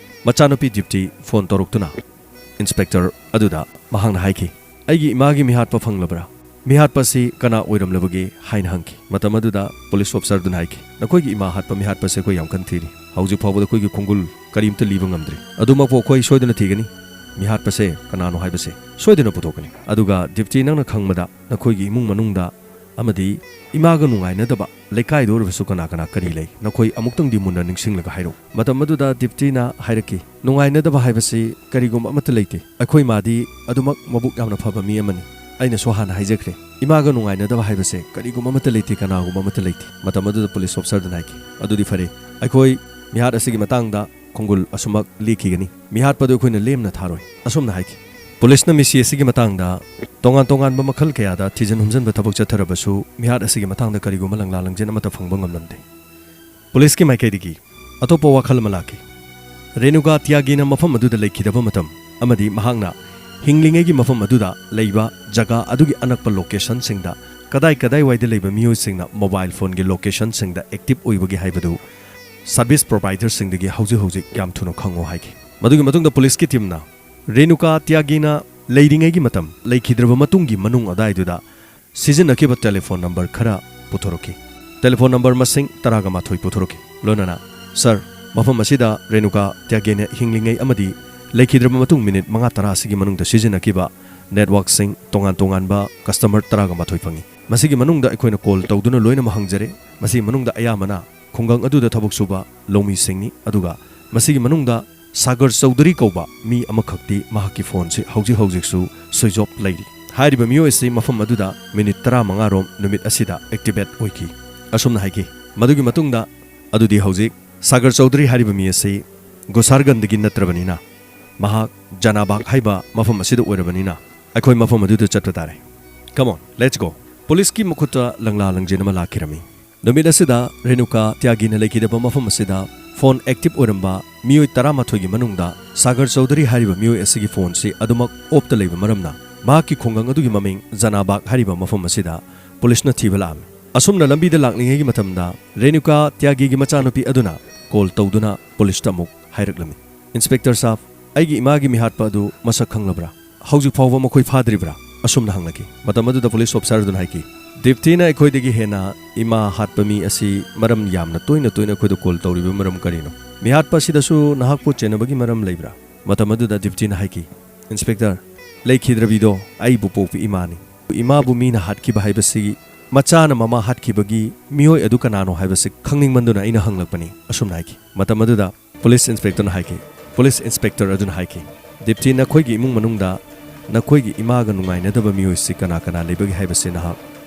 ꯃꯆꯥꯅꯨꯄꯤ ꯗꯤꯞꯇꯤ ꯐꯣꯟ ꯇꯧꯔꯛꯇꯨꯅ ꯏꯟꯁꯄꯦꯛꯇꯔ ꯑꯗꯨꯗ ꯃꯍꯥꯛꯅ ꯍꯥꯏꯈꯤ, "ꯑꯩꯒꯤ ꯏꯃꯥꯒꯤ ꯃꯤꯍꯥꯠꯄ ꯐꯪꯂꯕ꯭ꯔꯥ? ꯃꯤꯍꯥꯠꯄ ꯑꯁꯤ ꯀꯅꯥ ꯑꯣꯏꯔꯝꯂꯕꯒꯦ?" ꯍꯥꯏꯅ ꯍꯪꯈꯤ꯫ ꯃꯇꯝ ꯑꯗꯨꯗ ꯄꯨꯂꯤꯁ ꯑꯣꯐꯤꯁꯔꯗꯨꯅ ꯍꯥꯏꯈꯤ, "ꯅꯈꯣꯏꯒꯤ ꯏꯃꯥ ꯍꯥꯠꯄ ꯃꯤꯍꯥꯠꯄꯁꯦ ꯑꯩꯈꯣꯏ ꯌꯥꯝ ꯀꯟꯅ ꯊꯤꯔꯤ꯫ ꯍꯧꯖꯤꯛ ꯐꯥꯎꯕꯗ ꯑꯩꯈꯣꯏꯒꯤ ꯈꯣꯡꯒꯨꯜ ꯀꯔꯤꯝꯇ ꯂꯤꯕ ꯉꯝꯗ꯭ꯔꯤ꯫ ꯑꯗꯨꯃꯛꯄꯨ ꯑꯩꯈꯣꯏ ꯁꯣꯏꯗꯅ ꯊꯤꯒꯅꯤ꯫ ꯃꯤꯍꯥꯠꯄꯁꯦ ꯀꯅꯥꯅꯣ ꯍꯥꯏꯕꯁꯦ ꯁꯣꯏꯗꯅ ꯄꯨꯊꯣꯛꯀꯅꯤ꯫ ꯑꯗꯨꯒ ꯗꯤꯞꯇꯤ, ꯅꯪꯅ ꯈꯪꯕꯗ ꯅꯈꯣꯏꯒꯤ ꯏꯃꯨꯡ ꯃꯅꯨꯡꯗ ꯑꯃꯗꯤ ꯏꯃꯥꯒ ꯅꯨꯡꯉꯥꯏꯅꯗꯕ ꯂꯩꯀꯥꯏꯗ ꯑꯣꯏꯔꯕꯁꯨ ꯀꯅꯥ ꯀꯅꯥ ꯀꯔꯤ ꯂꯩ? ꯅꯈꯣꯏ ꯑꯃꯨꯛꯇꯪꯗꯤ ꯃꯨꯟꯅ ꯅꯤꯡꯁꯤꯡꯂꯒ ꯍꯥꯏꯔꯛꯎ"꯫ ꯃꯇꯝ ꯑꯗꯨꯗ ꯗꯤꯞꯇꯤꯅ ꯍꯥꯏꯔꯛꯈꯤ, "ꯅꯨꯡꯉꯥꯏꯅꯗꯕ ꯍꯥꯏꯕꯁꯤ ꯀꯔꯤꯒꯨꯝꯕ ꯑꯃꯠꯇ ꯂꯩꯇꯦ꯫ ꯑꯩꯈꯣꯏ ꯃꯥꯗꯤ ꯑꯗꯨꯃꯛ ꯃꯕꯨꯛ ꯌꯥꯝꯅ ꯐꯕ ꯃꯤ ꯑꯃꯅꯤ꯫ ꯑꯩꯅꯁꯨ ꯍꯥꯟꯅ ꯍꯥꯏꯖꯈ꯭ꯔꯦ, ꯏꯃꯥꯒ ꯅꯨꯡꯉꯥꯏꯅꯗꯕ ꯍꯥꯏꯕꯁꯦ ꯀꯔꯤꯒꯨꯝꯕ ꯑꯃꯠꯇ ꯂꯩꯇꯦ, ꯀꯅꯥꯒꯨꯝꯕ ꯑꯃꯠꯇ ꯂꯩꯇꯦ"꯫ ꯃꯇꯝ ꯑꯗꯨꯗ ꯄꯨꯂꯤꯁ ꯑꯣꯐꯤꯁꯔꯗꯨꯅ ꯍꯥꯏꯈꯤ, "ꯑꯗꯨꯗꯤ ꯐꯔꯦ, ꯑꯩꯈꯣꯏ ꯃꯤꯍꯥꯠ ꯑꯁꯤꯒꯤ ꯃꯇꯥꯡꯗ ꯈꯣꯡꯒꯨꯜ ꯑꯁꯨꯃꯛ ꯂꯤꯈꯤꯒꯅꯤ꯫ ꯃꯤꯍꯥꯠꯄꯗꯨ ꯑꯩꯈꯣꯏꯅ ꯂꯦꯝꯅ ꯊꯥꯔꯣꯏ"꯫ ꯑꯁꯨꯝꯅ ꯍꯥꯏꯈꯤ꯫ ꯄꯨꯂꯤꯁꯅ ꯃꯤꯁꯤ ꯑꯁꯤꯒꯤ ꯃꯇꯥꯡꯗ ꯇꯣꯉꯥꯟ ꯇꯣꯉꯥꯟꯕ ꯃꯈꯜ ꯀꯌꯥꯗ ꯊꯤꯖꯤꯟ ꯍꯨꯝꯖꯤꯟꯕ ꯊꯕꯛ ꯆꯠꯊꯔꯕꯁꯨ, ꯃꯤꯍꯥꯠ ꯑꯁꯤꯒꯤ ꯃꯇꯥꯡꯗ ꯀꯔꯤꯒꯨꯝꯕ ꯂꯪꯂꯥ ꯂꯪꯖꯦꯟ ꯑꯃꯠꯇ ꯐꯪꯕ ꯉꯝꯂꯝꯗꯦ꯫ ꯄꯨꯂꯤꯁꯀꯤ ꯃꯥꯏꯀꯩꯗꯒꯤ ꯑꯇꯣꯞꯄ ꯋꯥꯈꯜ ꯑꯃ ꯂꯥꯛꯈꯤ꯫ ꯔꯦꯅꯨꯀꯥ ꯇ꯭ꯌꯥꯒꯤꯅ ꯃꯐꯝ ꯑꯗꯨꯗ ꯂꯩꯈꯤꯗꯕ ꯃꯇꯝ ꯑꯃꯗꯤ ꯃꯍꯥꯛꯅ ꯍꯤꯡꯂꯤꯉꯩꯒꯤ ꯃꯐꯝ ꯑꯗꯨꯗ ꯂꯩꯕ ꯖꯒꯥ ꯑꯗꯨꯒꯤ ꯑꯅꯛꯄ ꯂꯣꯀꯦꯁꯟꯁꯤꯡꯗ ꯀꯗꯥꯏ ꯀꯗꯥꯏꯋꯥꯏꯗ ꯂꯩꯕ ꯃꯤꯑꯣꯏꯁꯤꯡꯅ ꯃꯣꯕꯥꯏꯜ ꯐꯣꯟꯒꯤ ꯂꯣꯀꯦꯁꯟꯁꯤꯡꯗ ꯑꯦꯛꯇꯤꯚ ꯑꯣꯏꯕꯒꯦ ꯍꯥꯏꯕꯗꯨ ꯁꯔꯚꯤꯁ ꯄ꯭ꯔꯣꯚꯥꯏꯗꯔꯁꯤꯡꯗꯒꯤ ꯍꯧꯖꯤꯛ ꯍꯧꯖꯤꯛ ꯌꯥꯝ ꯊꯨꯅ ꯈꯪꯉꯣ ꯍꯥꯏꯈꯤ꯫ ꯃꯗꯨꯒꯤ ꯃꯇꯨꯡꯗ ꯄꯨꯂꯤꯁꯀꯤ ꯇꯤꯝꯅ ꯔꯦꯅꯨꯀꯥ ꯇ꯭ꯌꯥꯒꯤꯅ ꯂꯩꯔꯤꯉꯩꯒꯤ ꯃꯇꯝ, ꯂꯩꯈꯤꯗ꯭ꯔꯕ ꯃꯇꯨꯡꯒꯤ ꯃꯅꯨꯡ ꯑꯗꯥꯏꯗꯨꯗ ꯁꯤꯖꯤꯟꯅꯈꯤꯕ ꯇꯦꯂꯤꯐꯣꯟ ꯅꯝꯕꯔ ꯈꯔ ꯄꯨꯊꯣꯔꯛꯈꯤ꯫ ꯇꯦꯂꯤꯐꯣꯟ ꯅꯝꯕꯔ ꯃꯁꯤꯡ ꯇꯔꯥꯒ ꯃꯥꯊꯣꯏ ꯄꯨꯊꯣꯔꯛꯈꯤ꯫ ꯂꯣꯏꯅꯅ, "ꯁꯔ, ꯃꯐꯝ ꯑꯁꯤꯗ ꯔꯦꯅꯨꯀꯥ ꯇ꯭ꯌꯥꯒꯤꯅ ꯍꯤꯡꯂꯤꯉꯩ ꯑꯃꯗꯤ ꯂꯩꯈꯤꯗ꯭ꯔꯕ ꯃꯇꯨꯡ ꯃꯤꯅꯤꯠ ꯃꯉꯥ ꯇꯔꯥ ꯑꯁꯤꯒꯤ ꯃꯅꯨꯡꯗ ꯁꯤꯖꯤꯟꯅꯈꯤꯕ ꯅꯦꯠꯋꯥꯔꯛꯁꯤꯡ ꯇꯣꯉꯥꯟ ꯇꯣꯉꯥꯟꯕ ꯀꯁꯇꯃꯔ ꯇꯔꯥꯒ ꯃꯥꯊꯣꯏ ꯐꯪꯏ꯫ ꯃꯁꯤꯒꯤ ꯃꯅꯨꯡꯗ ꯑꯩꯈꯣꯏꯅ ꯀꯣꯜ ꯇꯧꯗꯨꯅ ꯂꯣꯏꯅꯃꯛ ꯍꯪꯖꯔꯦ꯫ ꯃꯁꯤꯒꯤ ꯃꯅꯨꯡꯗ ꯑꯌꯥꯝꯕꯅ ꯈꯨꯡꯒꯪ ꯑꯗꯨꯗ ꯊꯕꯛ ꯁꯨꯕ ꯂꯧꯃꯤꯁꯤꯡꯅꯤ, ꯑꯗꯨꯒ ꯃꯁꯤꯒꯤ ꯃꯅꯨꯡꯗ ꯁꯥꯒꯔ ꯆꯧꯙꯨꯔꯤ ꯀꯧꯕ ꯃꯤ ꯑꯃꯈꯛꯇꯤ ꯃꯍꯥꯛꯀꯤ ꯐꯣꯟꯁꯤ ꯍꯧꯖꯤꯛ ꯍꯧꯖꯤꯛꯁꯨ ꯁ꯭ꯋꯤꯆ ꯑꯣꯐ ꯂꯩꯔꯤ꯫ ꯍꯥꯏꯔꯤꯕ ꯃꯤꯑꯣꯏ ꯑꯁꯤ ꯃꯐꯝ ꯑꯗꯨꯗ ꯃꯤꯅꯤꯠ ꯇꯔꯥꯃꯉꯥ ꯔꯣꯝ ꯅꯨꯃꯤꯠ ꯑꯁꯤꯗ ꯑꯦꯛꯇꯤꯚꯦꯠ ꯑꯣꯏꯈꯤ"꯫ ꯑꯁꯨꯝꯅ ꯍꯥꯏꯈꯤ꯫ ꯃꯗꯨꯒꯤ ꯃꯇꯨꯡꯗ, "ꯑꯗꯨꯗꯤ ꯍꯧꯖꯤꯛ ꯁꯥꯒꯔ ꯆꯧꯙꯨꯔꯤ ꯍꯥꯏꯔꯤꯕ ꯃꯤ ꯑꯁꯤ ꯒꯣꯁꯥꯔꯒꯟꯗꯒꯤ ꯅꯠꯇ꯭ꯔꯕꯅꯤꯅ, ꯃꯍꯥꯛ ꯖꯅꯥꯕꯥꯒ ꯍꯥꯏꯕ ꯃꯐꯝ ꯑꯁꯤꯗ ꯑꯣꯏꯔꯕꯅꯤꯅ, ꯑꯩꯈꯣꯏ ꯃꯐꯝ ꯑꯗꯨꯗ ꯆꯠꯄ ꯇꯥꯔꯦ꯫ Come on, let's go!" ꯄꯨꯂꯤꯁꯀꯤ ꯃꯈꯨꯠꯇ ꯂꯪꯂꯥ ꯂꯪꯖꯦꯟ ꯑꯃ ꯂꯥꯛꯈꯤꯔꯝꯃꯤ꯫ ꯅꯨꯃꯤꯠ ꯑꯁꯤꯗ ꯔꯦꯅꯨꯀꯥ ꯇ꯭ꯌꯥꯒꯤꯅ ꯂꯩꯈꯤꯗꯕ ꯃꯐꯝ ꯑꯁꯤꯗ ꯐꯣꯟ ꯑꯦꯛꯇꯤꯚ ꯑꯣꯏꯔꯝꯕ ꯃꯤꯑꯣꯏ ꯇꯔꯥꯃꯥꯊꯣꯏꯒꯤ ꯃꯅꯨꯡꯗ ꯁꯥꯒꯔ ꯆꯧꯙꯨꯔꯤ ꯍꯥꯏꯔꯤꯕ ꯃꯤꯑꯣꯏ ꯑꯁꯤꯒꯤ ꯐꯣꯟꯁꯤ ꯑꯗꯨꯃꯛ ꯑꯣꯐꯇ ꯂꯩꯕ ꯃꯔꯝꯅ, ꯃꯍꯥꯛꯀꯤ ꯈꯨꯡꯒꯪ ꯑꯗꯨꯒꯤ ꯃꯃꯤꯡ ꯖꯅꯥꯕꯥꯒ ꯍꯥꯏꯔꯤꯕ ꯃꯐꯝ ꯑꯁꯤꯗ ꯄꯨꯂꯤꯁꯅ ꯊꯤꯕ ꯂꯥꯛꯂꯝꯃꯤ꯫ ꯑꯁꯨꯝꯅ ꯂꯝꯕꯤꯗ ꯂꯥꯛꯂꯤꯉꯩꯒꯤ ꯃꯇꯝꯗ ꯔꯦꯅꯨꯀꯥ ꯇ꯭ꯌꯥꯒꯤꯒꯤ ꯃꯆꯥꯅꯨꯄꯤ ꯑꯗꯨꯅ ꯀꯣꯜ ꯇꯧꯗꯨꯅ ꯄꯨꯂꯤꯁꯇ ꯑꯃꯨꯛ ꯍꯥꯏꯔꯛꯂꯝꯃꯤ, "ꯏꯟꯁꯄꯦꯛꯇꯔ ꯁꯥꯍꯕ, ꯑꯩꯒꯤ ꯏꯃꯥꯒꯤ ꯃꯤꯍꯥꯠꯄ ꯑꯗꯨ ꯃꯁꯛ ꯈꯪꯂꯕ꯭ꯔꯥ? ꯍꯧꯖꯤꯛ ꯐꯥꯎꯕ ꯃꯈꯣꯏ ꯐꯥꯗ꯭ꯔꯤꯕ꯭ꯔꯥ?" ꯑꯁꯨꯝꯅ ꯍꯪꯂꯛꯈꯤ꯫ ꯃꯇꯝ ꯑꯗꯨꯗ ꯄꯨꯂꯤꯁ ꯑꯣꯐꯤꯁꯥꯔ ꯑꯗꯨꯅ ꯍꯥꯏꯈꯤ, "ꯗꯤꯞꯇꯤꯅ ꯑꯩꯈꯣꯏꯗꯒꯤ ꯍꯦꯟꯅ ꯏꯃꯥ ꯍꯥꯠꯄ ꯃꯤ ꯑꯁꯤ ꯃꯔꯝ ꯌꯥꯝꯅ ꯇꯣꯏꯅ ꯇꯣꯏꯅ ꯑꯩꯈꯣꯏꯗ ꯀꯣꯜ ꯇꯧꯔꯤꯕ ꯃꯔꯝ ꯀꯔꯤꯅꯣ? ꯃꯤꯍꯥꯠꯄ ꯑꯁꯤꯗꯁꯨ ꯅꯍꯥꯛꯄꯨ ꯆꯦꯟꯅꯕꯒꯤ ꯃꯔꯝ ꯂꯩꯕ꯭ꯔꯥ?" ꯃꯇꯝ ꯑꯗꯨꯗ ꯗꯤꯞꯇꯤꯅ ꯍꯥꯏꯈꯤ, "ꯏꯟꯁꯄꯦꯛꯇꯔ, ꯂꯩꯈꯤꯗ꯭ꯔꯕꯤꯗꯣ ꯑꯩꯕꯨ ꯄꯣꯛꯄ ꯏꯃꯥꯅꯤ꯫ ꯏꯃꯥꯕꯨ ꯃꯤꯅ ꯍꯥꯠꯈꯤꯕ ꯍꯥꯏꯕꯁꯤ, ꯃꯆꯥꯅ ꯃꯃꯥ ꯍꯥꯠꯈꯤꯕꯒꯤ ꯃꯤꯑꯣꯏ ꯑꯗꯨ ꯀꯅꯥꯅꯣ ꯍꯥꯏꯕꯁꯤ ꯈꯪꯅꯤꯡꯃꯟꯗꯨꯅ ꯑꯩꯅ ꯍꯪꯂꯛꯄꯅꯤ"꯫ ꯑꯁꯨꯝꯅ ꯍꯥꯏꯈꯤ꯫ ꯃꯇꯝ ꯑꯗꯨꯗ ꯄꯨꯂꯤꯁ ꯏꯟꯁꯄꯦꯛꯇꯔꯅ ꯍꯥꯏꯈꯤ, ꯄꯨꯂꯤꯁ ꯏꯟꯁꯄꯦꯛꯇꯔ ꯑꯗꯨꯅ ꯍꯥꯏꯈꯤ, "ꯗꯤꯞꯇꯤ, ꯅꯈꯣꯏꯒꯤ ꯏꯃꯨꯡ ꯃꯅꯨꯡꯗ ꯅꯈꯣꯏꯒꯤ ꯏꯃꯥꯒ ꯅꯨꯡꯉꯥꯏꯅꯗꯕ ꯃꯤꯑꯣꯏꯁꯤ ꯀꯅꯥ ꯀꯅꯥ ꯂꯩꯕꯒꯦ ꯍꯥꯏꯕꯁꯤ ꯅꯍꯥꯛ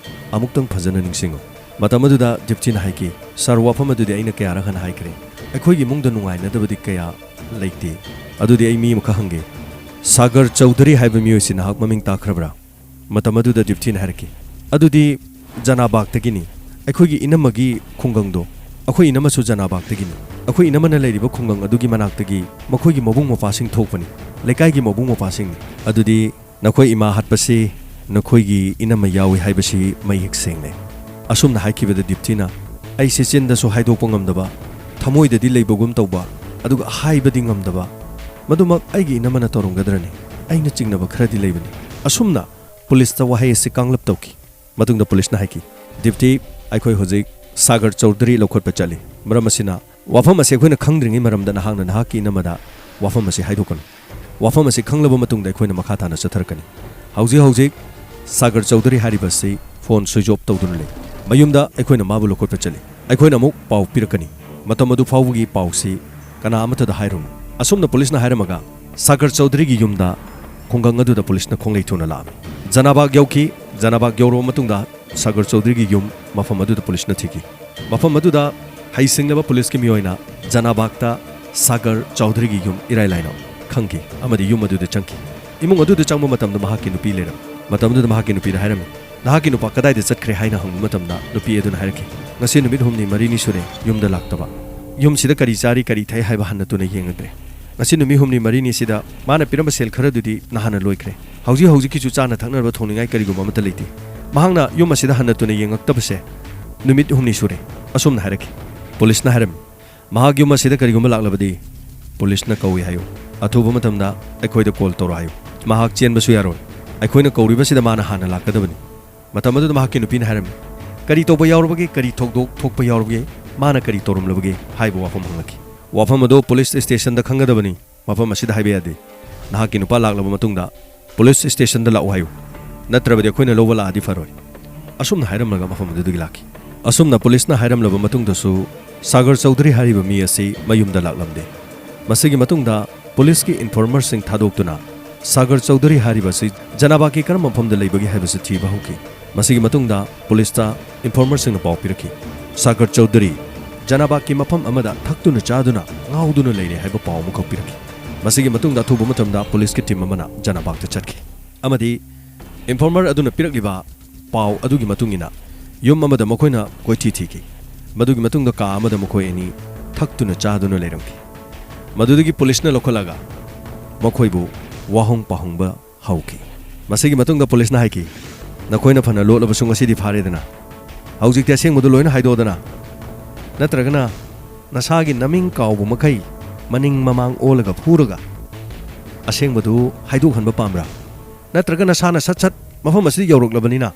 ꯑꯃꯨꯛꯇꯪ ꯐꯖꯅ ꯅꯤꯡꯁꯤꯡꯉꯨ"꯫ ꯃꯇꯝ ꯑꯗꯨꯗ ꯗꯤꯞꯇꯤꯅ ꯍꯥꯏꯈꯤ, "ꯁꯥꯔ, ꯋꯥꯐꯝ ꯑꯗꯨꯗꯤ ꯑꯩꯅ ꯀꯌꯥꯔꯛ ꯍꯟꯅ ꯍꯥꯏꯈ꯭ꯔꯦ꯫ ꯑꯩꯈꯣꯏꯒꯤ ꯏꯃꯨꯡꯗ ꯅꯨꯡꯉꯥꯏꯅꯗꯕꯗꯤ ꯀꯌꯥ ꯂꯩꯇꯦ꯫ ꯑꯗꯨꯗꯤ ꯑꯩ ꯃꯤ ꯑꯃꯈꯛ ꯍꯪꯒꯦ, ꯁꯥꯒꯔ ꯆꯧꯙꯨꯔꯤ ꯍꯥꯏꯕ ꯃꯤꯑꯣꯏꯁꯤ ꯅꯍꯥꯛ ꯃꯃꯤꯡ ꯇꯥꯈ꯭ꯔꯕ꯭ꯔꯥ?" ꯃꯇꯝ ꯑꯗꯨꯗ ꯗꯤꯞꯇꯤꯅ ꯍꯥꯏꯔꯛꯈꯤ, "ꯑꯗꯨꯗꯤ ꯖꯅꯥꯕꯥꯒꯇꯒꯤꯅꯤ꯫ ꯑꯩꯈꯣꯏꯒꯤ ꯏꯅꯝꯃꯒꯤ ꯈꯨꯡꯒꯪꯗꯣ, ꯑꯩꯈꯣꯏ ꯏꯅꯝꯃꯁꯨ ꯖꯅꯥꯕꯥꯒꯇꯒꯤꯅꯤ꯫ ꯑꯩꯈꯣꯏ ꯏꯅꯝꯃꯅ ꯂꯩꯔꯤꯕ ꯈꯨꯡꯒꯪ ꯑꯗꯨꯒꯤ ꯃꯅꯥꯛꯇꯒꯤ ꯃꯈꯣꯏꯒꯤ ꯃꯕꯨꯡ ꯃꯧꯄ꯭ꯋꯥꯁꯤꯡ ꯊꯣꯛꯄꯅꯤ, ꯂꯩꯀꯥꯏꯒꯤ ꯃꯕꯨꯡ ꯃꯧꯄ꯭ꯋꯥꯁꯤꯡꯅꯤ꯫ ꯑꯗꯨꯗꯤ ꯅꯈꯣꯏ ꯏꯃꯥ ꯍꯥꯠꯄꯁꯤ ꯅꯈꯣꯏꯒꯤ ꯏꯅꯝꯃ ꯌꯥꯎꯏ ꯍꯥꯏꯕꯁꯤ ꯃꯌꯦꯛ ꯁꯦꯡꯂꯦ"꯫ ꯑꯁꯨꯝꯅ ꯍꯥꯏꯈꯤꯕꯗ ꯗꯤꯞꯇꯤꯅ, ꯑꯩꯁꯦ ꯆꯤꯟꯗꯁꯨ ꯍꯥꯏꯗꯣꯛꯄ ꯉꯝꯗꯕ, ꯊꯃꯣꯏꯗꯗꯤ ꯂꯩꯕꯒꯨꯝ ꯇꯧꯕ, ꯑꯗꯨꯒ ꯍꯥꯏꯕꯗꯤ ꯉꯝꯗꯕ, ꯃꯗꯨꯃꯛ ꯑꯩꯒꯤ ꯏꯅꯝꯃꯅ ꯇꯧꯔꯝꯒꯗ꯭ꯔꯅꯤ? ꯑꯩꯅ ꯆꯤꯡꯅꯕ ꯈꯔꯗꯤ ꯂꯩꯕꯅꯤ꯫ ꯑꯁꯨꯝꯅ ꯄꯨꯂꯤꯁꯇ ꯋꯥꯍꯩ ꯑꯁꯤ ꯀꯥꯡꯂꯞ ꯇꯧꯈꯤ꯫ ꯃꯇꯨꯡꯗ ꯄꯨꯂꯤꯁꯅ ꯍꯥꯏꯈꯤ, ꯗꯤꯞꯇꯤ, ꯑꯩꯈꯣꯏ ꯍꯧꯖꯤꯛ ꯁꯥꯒꯔ ꯆꯧꯙꯨꯔꯤ ꯂꯧꯈꯠꯄ ꯆꯠꯂꯤ꯫ ꯃꯔꯝ ꯑꯁꯤꯅ, ꯋꯥꯐꯝ ꯑꯁꯤ ꯑꯩꯈꯣꯏꯅ ꯈꯪꯗ꯭ꯔꯤꯉꯩ ꯃꯔꯝꯗ ꯅꯍꯥꯛꯅ ꯅꯍꯥꯛꯀꯤ ꯏꯅꯝꯃꯗ ꯋꯥꯐꯝ ꯑꯁꯤ ꯍꯥꯏꯗꯣꯛꯀꯅꯨ꯫ ꯋꯥꯐꯝ ꯑꯁꯤ ꯈꯪꯂꯕ ꯃꯇꯨꯡꯗ ꯑꯩꯈꯣꯏꯅ ꯃꯈꯥ ꯇꯥꯅ ꯆꯠꯊꯔꯛꯀꯅꯤ꯫ ꯍꯧꯖꯤꯛ ꯍꯧꯖꯤꯛ ꯁꯥꯒꯔ ꯆꯧꯙꯨꯔꯤ ꯍꯥꯏꯔꯤꯕ ꯑꯁꯤ ꯐꯣꯟ ꯁ꯭ꯋꯤꯆ ꯑꯣꯐ ꯇꯧꯗꯨꯅ ꯂꯩ꯫ ꯃꯌꯨꯝꯗ ꯑꯩꯈꯣꯏꯅ ꯃꯥꯕꯨ ꯂꯧꯈꯠꯄ ꯆꯠꯂꯤ꯫ ꯑꯩꯈꯣꯏꯅ ꯑꯃꯨꯛ ꯄꯥꯎ ꯄꯤꯔꯛꯀꯅꯤ꯫ ꯃꯇꯝ ꯑꯗꯨ ꯐꯥꯎꯕꯒꯤ ꯄꯥꯎꯁꯤ ꯀꯅꯥ ꯑꯃꯠꯇꯗ ꯍꯥꯏꯔꯨꯅꯨ꯫ ꯑꯁꯨꯝꯅ ꯄꯨꯂꯤꯁꯅ ꯍꯥꯏꯔꯝꯃꯒ ꯁꯥꯒꯔ ꯆꯧꯙꯨꯔꯤꯒꯤ ꯌꯨꯝꯗ ꯈꯨꯡꯒꯪ ꯑꯗꯨꯗ ꯄꯨꯂꯤꯁꯅ ꯈꯣꯡꯂꯩ ꯊꯨꯅ ꯂꯥꯛꯑꯝꯃꯤ꯫ ꯖꯅꯥꯕꯥꯒ ꯌꯧꯈꯤ꯫ ꯖꯅꯥꯕꯥꯒ ꯌꯧꯔꯕ ꯃꯇꯨꯡꯗ ꯁꯥꯒꯔ ꯆꯧꯙꯨꯔꯤꯒꯤ ꯌꯨꯝ ꯃꯐꯝ ꯑꯗꯨꯗ ꯄꯨꯂꯤꯁꯅ ꯊꯤꯈꯤ꯫ ꯃꯐꯝ ꯑꯗꯨꯗ ꯍꯩꯁꯤꯡꯂꯕ ꯄꯨꯂꯤꯁꯀꯤ ꯃꯤꯑꯣꯏꯅ ꯖꯅꯥꯕꯥꯒꯇ ꯁꯥꯒꯔ ꯆꯧꯙꯨꯔꯤꯒꯤ ꯌꯨꯝ ꯏꯔꯥꯏ ꯂꯥꯏꯅ ꯈꯪꯈꯤ ꯑꯃꯗꯤ ꯌꯨꯝ ꯑꯗꯨꯗ ꯆꯪꯈꯤ꯫ ꯏꯃꯨꯡ ꯑꯗꯨꯗ ꯆꯪꯕ ꯃꯇꯝꯗ ꯃꯍꯥꯛꯀꯤ ꯅꯨꯄꯤ ꯂꯩꯔꯝꯃꯤ꯫ ꯃꯇꯝ ꯑꯗꯨꯗ ꯃꯍꯥꯛꯀꯤ ꯅꯨꯄꯤꯗ ꯍꯥꯏꯔꯝꯃꯤ, "ꯅꯍꯥꯛꯀꯤ ꯅꯨꯄꯥ ꯀꯗꯥꯏꯗ ꯆꯠꯈ꯭ꯔꯦ?" ꯍꯥꯏꯅ ꯍꯪꯕ ꯃꯇꯝꯗ ꯅꯨꯄꯤ ꯑꯗꯨꯅ ꯍꯥꯏꯔꯛꯈꯤ, "ꯉꯁꯤ ꯅꯨꯃꯤꯠ ꯍꯨꯝꯅꯤ ꯃꯔꯤꯅꯤ ꯁꯨꯔꯦ ꯌꯨꯝꯗ ꯂꯥꯛꯇꯕ꯫ ꯌꯨꯝꯁꯤꯗ ꯀꯔꯤ ꯆꯥꯔꯤ ꯀꯔꯤ ꯊꯛꯏ ꯍꯥꯏꯕ ꯍꯟꯅ ꯇꯨꯅ ꯌꯦꯡꯉꯛꯇ꯭ꯔꯦ꯫ ꯉꯁꯤ ꯅꯨꯃꯤꯠ ꯍꯨꯝꯅꯤ ꯃꯔꯤꯅꯤꯁꯤꯗ ꯃꯥꯅ ꯄꯤꯔꯝꯕ ꯁꯦꯜ ꯈꯔꯗꯨꯗꯤ ꯅꯍꯥꯟꯅ ꯂꯣꯏꯈ꯭ꯔꯦ꯫ ꯍꯧꯖꯤꯛ ꯍꯧꯖꯤꯛꯀꯤꯁꯨ ꯆꯥꯅ ꯊꯛꯅꯕ ꯊꯣꯡꯅꯤꯡꯉꯥꯏ ꯀꯔꯤꯒꯨꯝꯕ ꯑꯃꯠꯇ ꯂꯩꯇꯦ꯫ ꯃꯍꯥꯛꯅ ꯌꯨꯝ ꯑꯁꯤꯗ ꯍꯟꯅ ꯇꯨꯅ ꯌꯦꯡꯉꯛꯇꯕꯁꯦ ꯅꯨꯃꯤꯠ ꯍꯨꯝꯅꯤ ꯁꯨꯔꯦ", ꯑꯁꯨꯝꯅ ꯍꯥꯏꯔꯛꯈꯤ꯫ ꯄꯨꯂꯤꯁꯅ ꯍꯥꯏꯔꯝꯃꯤ, "ꯃꯍꯥꯛ ꯌꯨꯝ ꯑꯁꯤꯗ ꯀꯔꯤꯒꯨꯝꯕ ꯂꯥꯛꯂꯕꯗꯤ ꯄꯨꯂꯤꯁꯅ ꯀꯧꯏ ꯍꯥꯏꯌꯨ꯫ ꯑꯊꯨꯕ ꯃꯇꯝꯗ ꯑꯩꯈꯣꯏꯗ ꯀꯣꯜ ꯇꯧꯔꯣ ꯍꯥꯏꯌꯨ꯫ ꯃꯍꯥꯛ ꯆꯦꯟꯕꯁꯨ ꯌꯥꯔꯣꯏ꯫ ꯑꯩꯈꯣꯏꯅ ꯀꯧꯔꯤꯕꯁꯤꯗ ꯃꯥꯅ ꯍꯥꯟꯅ ꯂꯥꯛꯀꯗꯕꯅꯤ"꯫ ꯃꯇꯝ ꯑꯗꯨꯗ ꯃꯍꯥꯛꯀꯤ ꯅꯨꯄꯤꯅ ꯍꯥꯏꯔꯝꯃꯤ, "ꯀꯔꯤ ꯇꯧꯕ ꯌꯥꯎꯔꯕꯒꯦ? ꯀꯔꯤ ꯊꯧꯗꯣꯛ ꯊꯣꯛꯄ ꯌꯥꯎꯔꯕꯒꯦ? ꯃꯥꯅ ꯀꯔꯤ ꯇꯧꯔꯝꯂꯕꯒꯦ?" ꯍꯥꯏꯕ ꯋꯥꯐꯝ ꯍꯪꯂꯛꯈꯤ꯫ "ꯋꯥꯐꯝ ꯑꯗꯨ ꯄꯨꯂꯤꯁ ꯁ꯭ꯇꯦꯁꯟꯗ ꯈꯪꯒꯗꯕꯅꯤ꯫ ꯃꯐꯝ ꯑꯁꯤꯗ ꯍꯥꯏꯕ ꯌꯥꯗꯦ꯫ ꯅꯍꯥꯛꯀꯤ ꯅꯨꯄꯥ ꯂꯥꯛꯂꯕ ꯃꯇꯨꯡꯗ ꯄꯨꯂꯤꯁ ꯁ꯭ꯇꯦꯁꯟꯗ ꯂꯥꯛꯎ ꯍꯥꯏꯌꯨ꯫ ꯅꯠꯇ꯭ꯔꯕꯗꯤ ꯑꯩꯈꯣꯏꯅ ꯂꯧꯕ ꯂꯥꯛꯑꯗꯤ ꯐꯔꯣꯏ"꯫ ꯑꯁꯨꯝꯅ ꯍꯥꯏꯔꯝꯂꯒ ꯃꯐꯝ ꯑꯗꯨꯗꯒꯤ ꯂꯥꯛꯈꯤ꯫ ꯑꯁꯨꯝꯅ ꯄꯨꯂꯤꯁꯅ ꯍꯥꯏꯔꯝꯂꯕ ꯃꯇꯨꯡꯗꯁꯨ ꯁꯥꯒꯔ ꯆꯧꯙꯨꯔꯤ ꯍꯥꯏꯔꯤꯕ ꯃꯤ ꯑꯁꯤ ꯃꯌꯨꯝꯗ ꯂꯥꯛꯂꯝꯗꯦ꯫ ꯃꯁꯤꯒꯤ ꯃꯇꯨꯡꯗ ꯄꯨꯂꯤꯁꯀꯤ ꯏꯟꯐꯣꯔꯃꯔꯁꯤꯡ ꯊꯥꯗꯣꯛꯇꯨꯅ ꯁꯥꯒꯔ ꯆꯧꯙꯨꯔꯤ ꯍꯥꯏꯔꯤꯕ ꯑꯁꯤ ꯖꯅꯥꯕꯥꯒꯀꯤ ꯀꯔꯝꯕ ꯃꯐꯝꯗ ꯂꯩꯕꯒꯦ ꯍꯥꯏꯕꯁꯤ ꯊꯤꯕ ꯍꯧꯈꯤ꯫ ꯃꯁꯤꯒꯤ ꯃꯇꯨꯡꯗ ꯄꯨꯂꯤꯁꯇ ꯏꯟꯐꯣꯔꯃꯔꯁꯤꯡꯅ ꯄꯥꯎ ꯄꯤꯔꯛꯈꯤ, "ꯁꯥꯒꯔ ꯆꯧꯙꯨꯔꯤ ꯖꯅꯥꯕꯥꯒꯀꯤ ꯃꯐꯝ ꯑꯃꯗ ꯊꯛꯇꯨꯅ ꯆꯥꯗꯨꯅ ꯉꯥꯎꯗꯨꯅ ꯂꯩꯔꯦ" ꯍꯥꯏꯕ ꯄꯥꯎ ꯑꯃꯈꯛ ꯄꯤꯔꯛꯈꯤ꯫ ꯃꯁꯤꯒꯤ ꯃꯇꯨꯡꯗ ꯑꯊꯨꯕ ꯃꯇꯝꯗ ꯄꯨꯂꯤꯁꯀꯤ ꯇꯤꯝ ꯑꯃꯅ ꯖꯅꯥꯕꯥꯒꯇ ꯆꯠꯈꯤ ꯑꯃꯗꯤ ꯏꯟꯐꯣꯔꯃꯔ ꯑꯗꯨꯅ ꯄꯤꯔꯛꯂꯤꯕ ꯄꯥꯎ ꯑꯗꯨꯒꯤ ꯃꯇꯨꯡ ꯏꯟꯅ ꯌꯨꯝ ꯑꯃꯗ ꯃꯈꯣꯏꯅ ꯀꯣꯏꯊꯤ ꯊꯤꯈꯤ꯫ ꯃꯗꯨꯒꯤ ꯃꯇꯨꯡꯗ ꯀꯥ ꯑꯃꯗ ꯃꯈꯣꯏ ꯑꯅꯤ ꯊꯛꯇꯨꯅ ꯆꯥꯗꯨꯅ ꯂꯩꯔꯝꯈꯤ꯫ ꯃꯗꯨꯗꯒꯤ ꯄꯨꯂꯤꯁꯅ ꯂꯧꯈꯠꯂꯒ ꯃꯈꯣꯏꯕꯨ ꯋꯥꯍꯣꯡ ꯄꯥꯎꯍꯣꯡꯕ ꯍꯧꯈꯤ꯫ ꯃꯁꯤꯒꯤ ꯃꯇꯨꯡꯗ ꯄꯨꯂꯤꯁꯅ ꯍꯥꯏꯈꯤ, "ꯅꯈꯣꯏꯅ ꯐꯅ ꯂꯣꯠꯂꯕꯁꯨ ꯉꯁꯤꯗꯤ ꯐꯥꯔꯦꯗꯅ꯫ ꯍꯧꯖꯤꯛꯇꯤ ꯑꯁꯦꯡꯕꯗꯨ ꯂꯣꯏꯅ ꯍꯥꯏꯗꯣꯛꯑꯗꯅ꯫ ꯅꯠꯇ꯭ꯔꯒꯅ ꯅꯁꯥꯒꯤ ꯅꯃꯤꯡ ꯀꯥꯎꯕ ꯃꯈꯩ ꯃꯅꯤꯡ ꯃꯃꯥꯡ ꯑꯣꯜꯂꯒ ꯐꯨꯔꯒ ꯑꯁꯦꯡꯕꯗꯨ ꯍꯥꯏꯗꯣꯛꯍꯟꯕ ꯄꯥꯝꯕ꯭ꯔꯥ? ꯅꯠꯇ꯭ꯔꯒ ꯅꯁꯥꯅ ꯁꯠ ꯁꯠ ꯃꯐꯝ ꯑꯁꯤꯗ ꯌꯧꯔꯛꯂꯕꯅꯤꯅ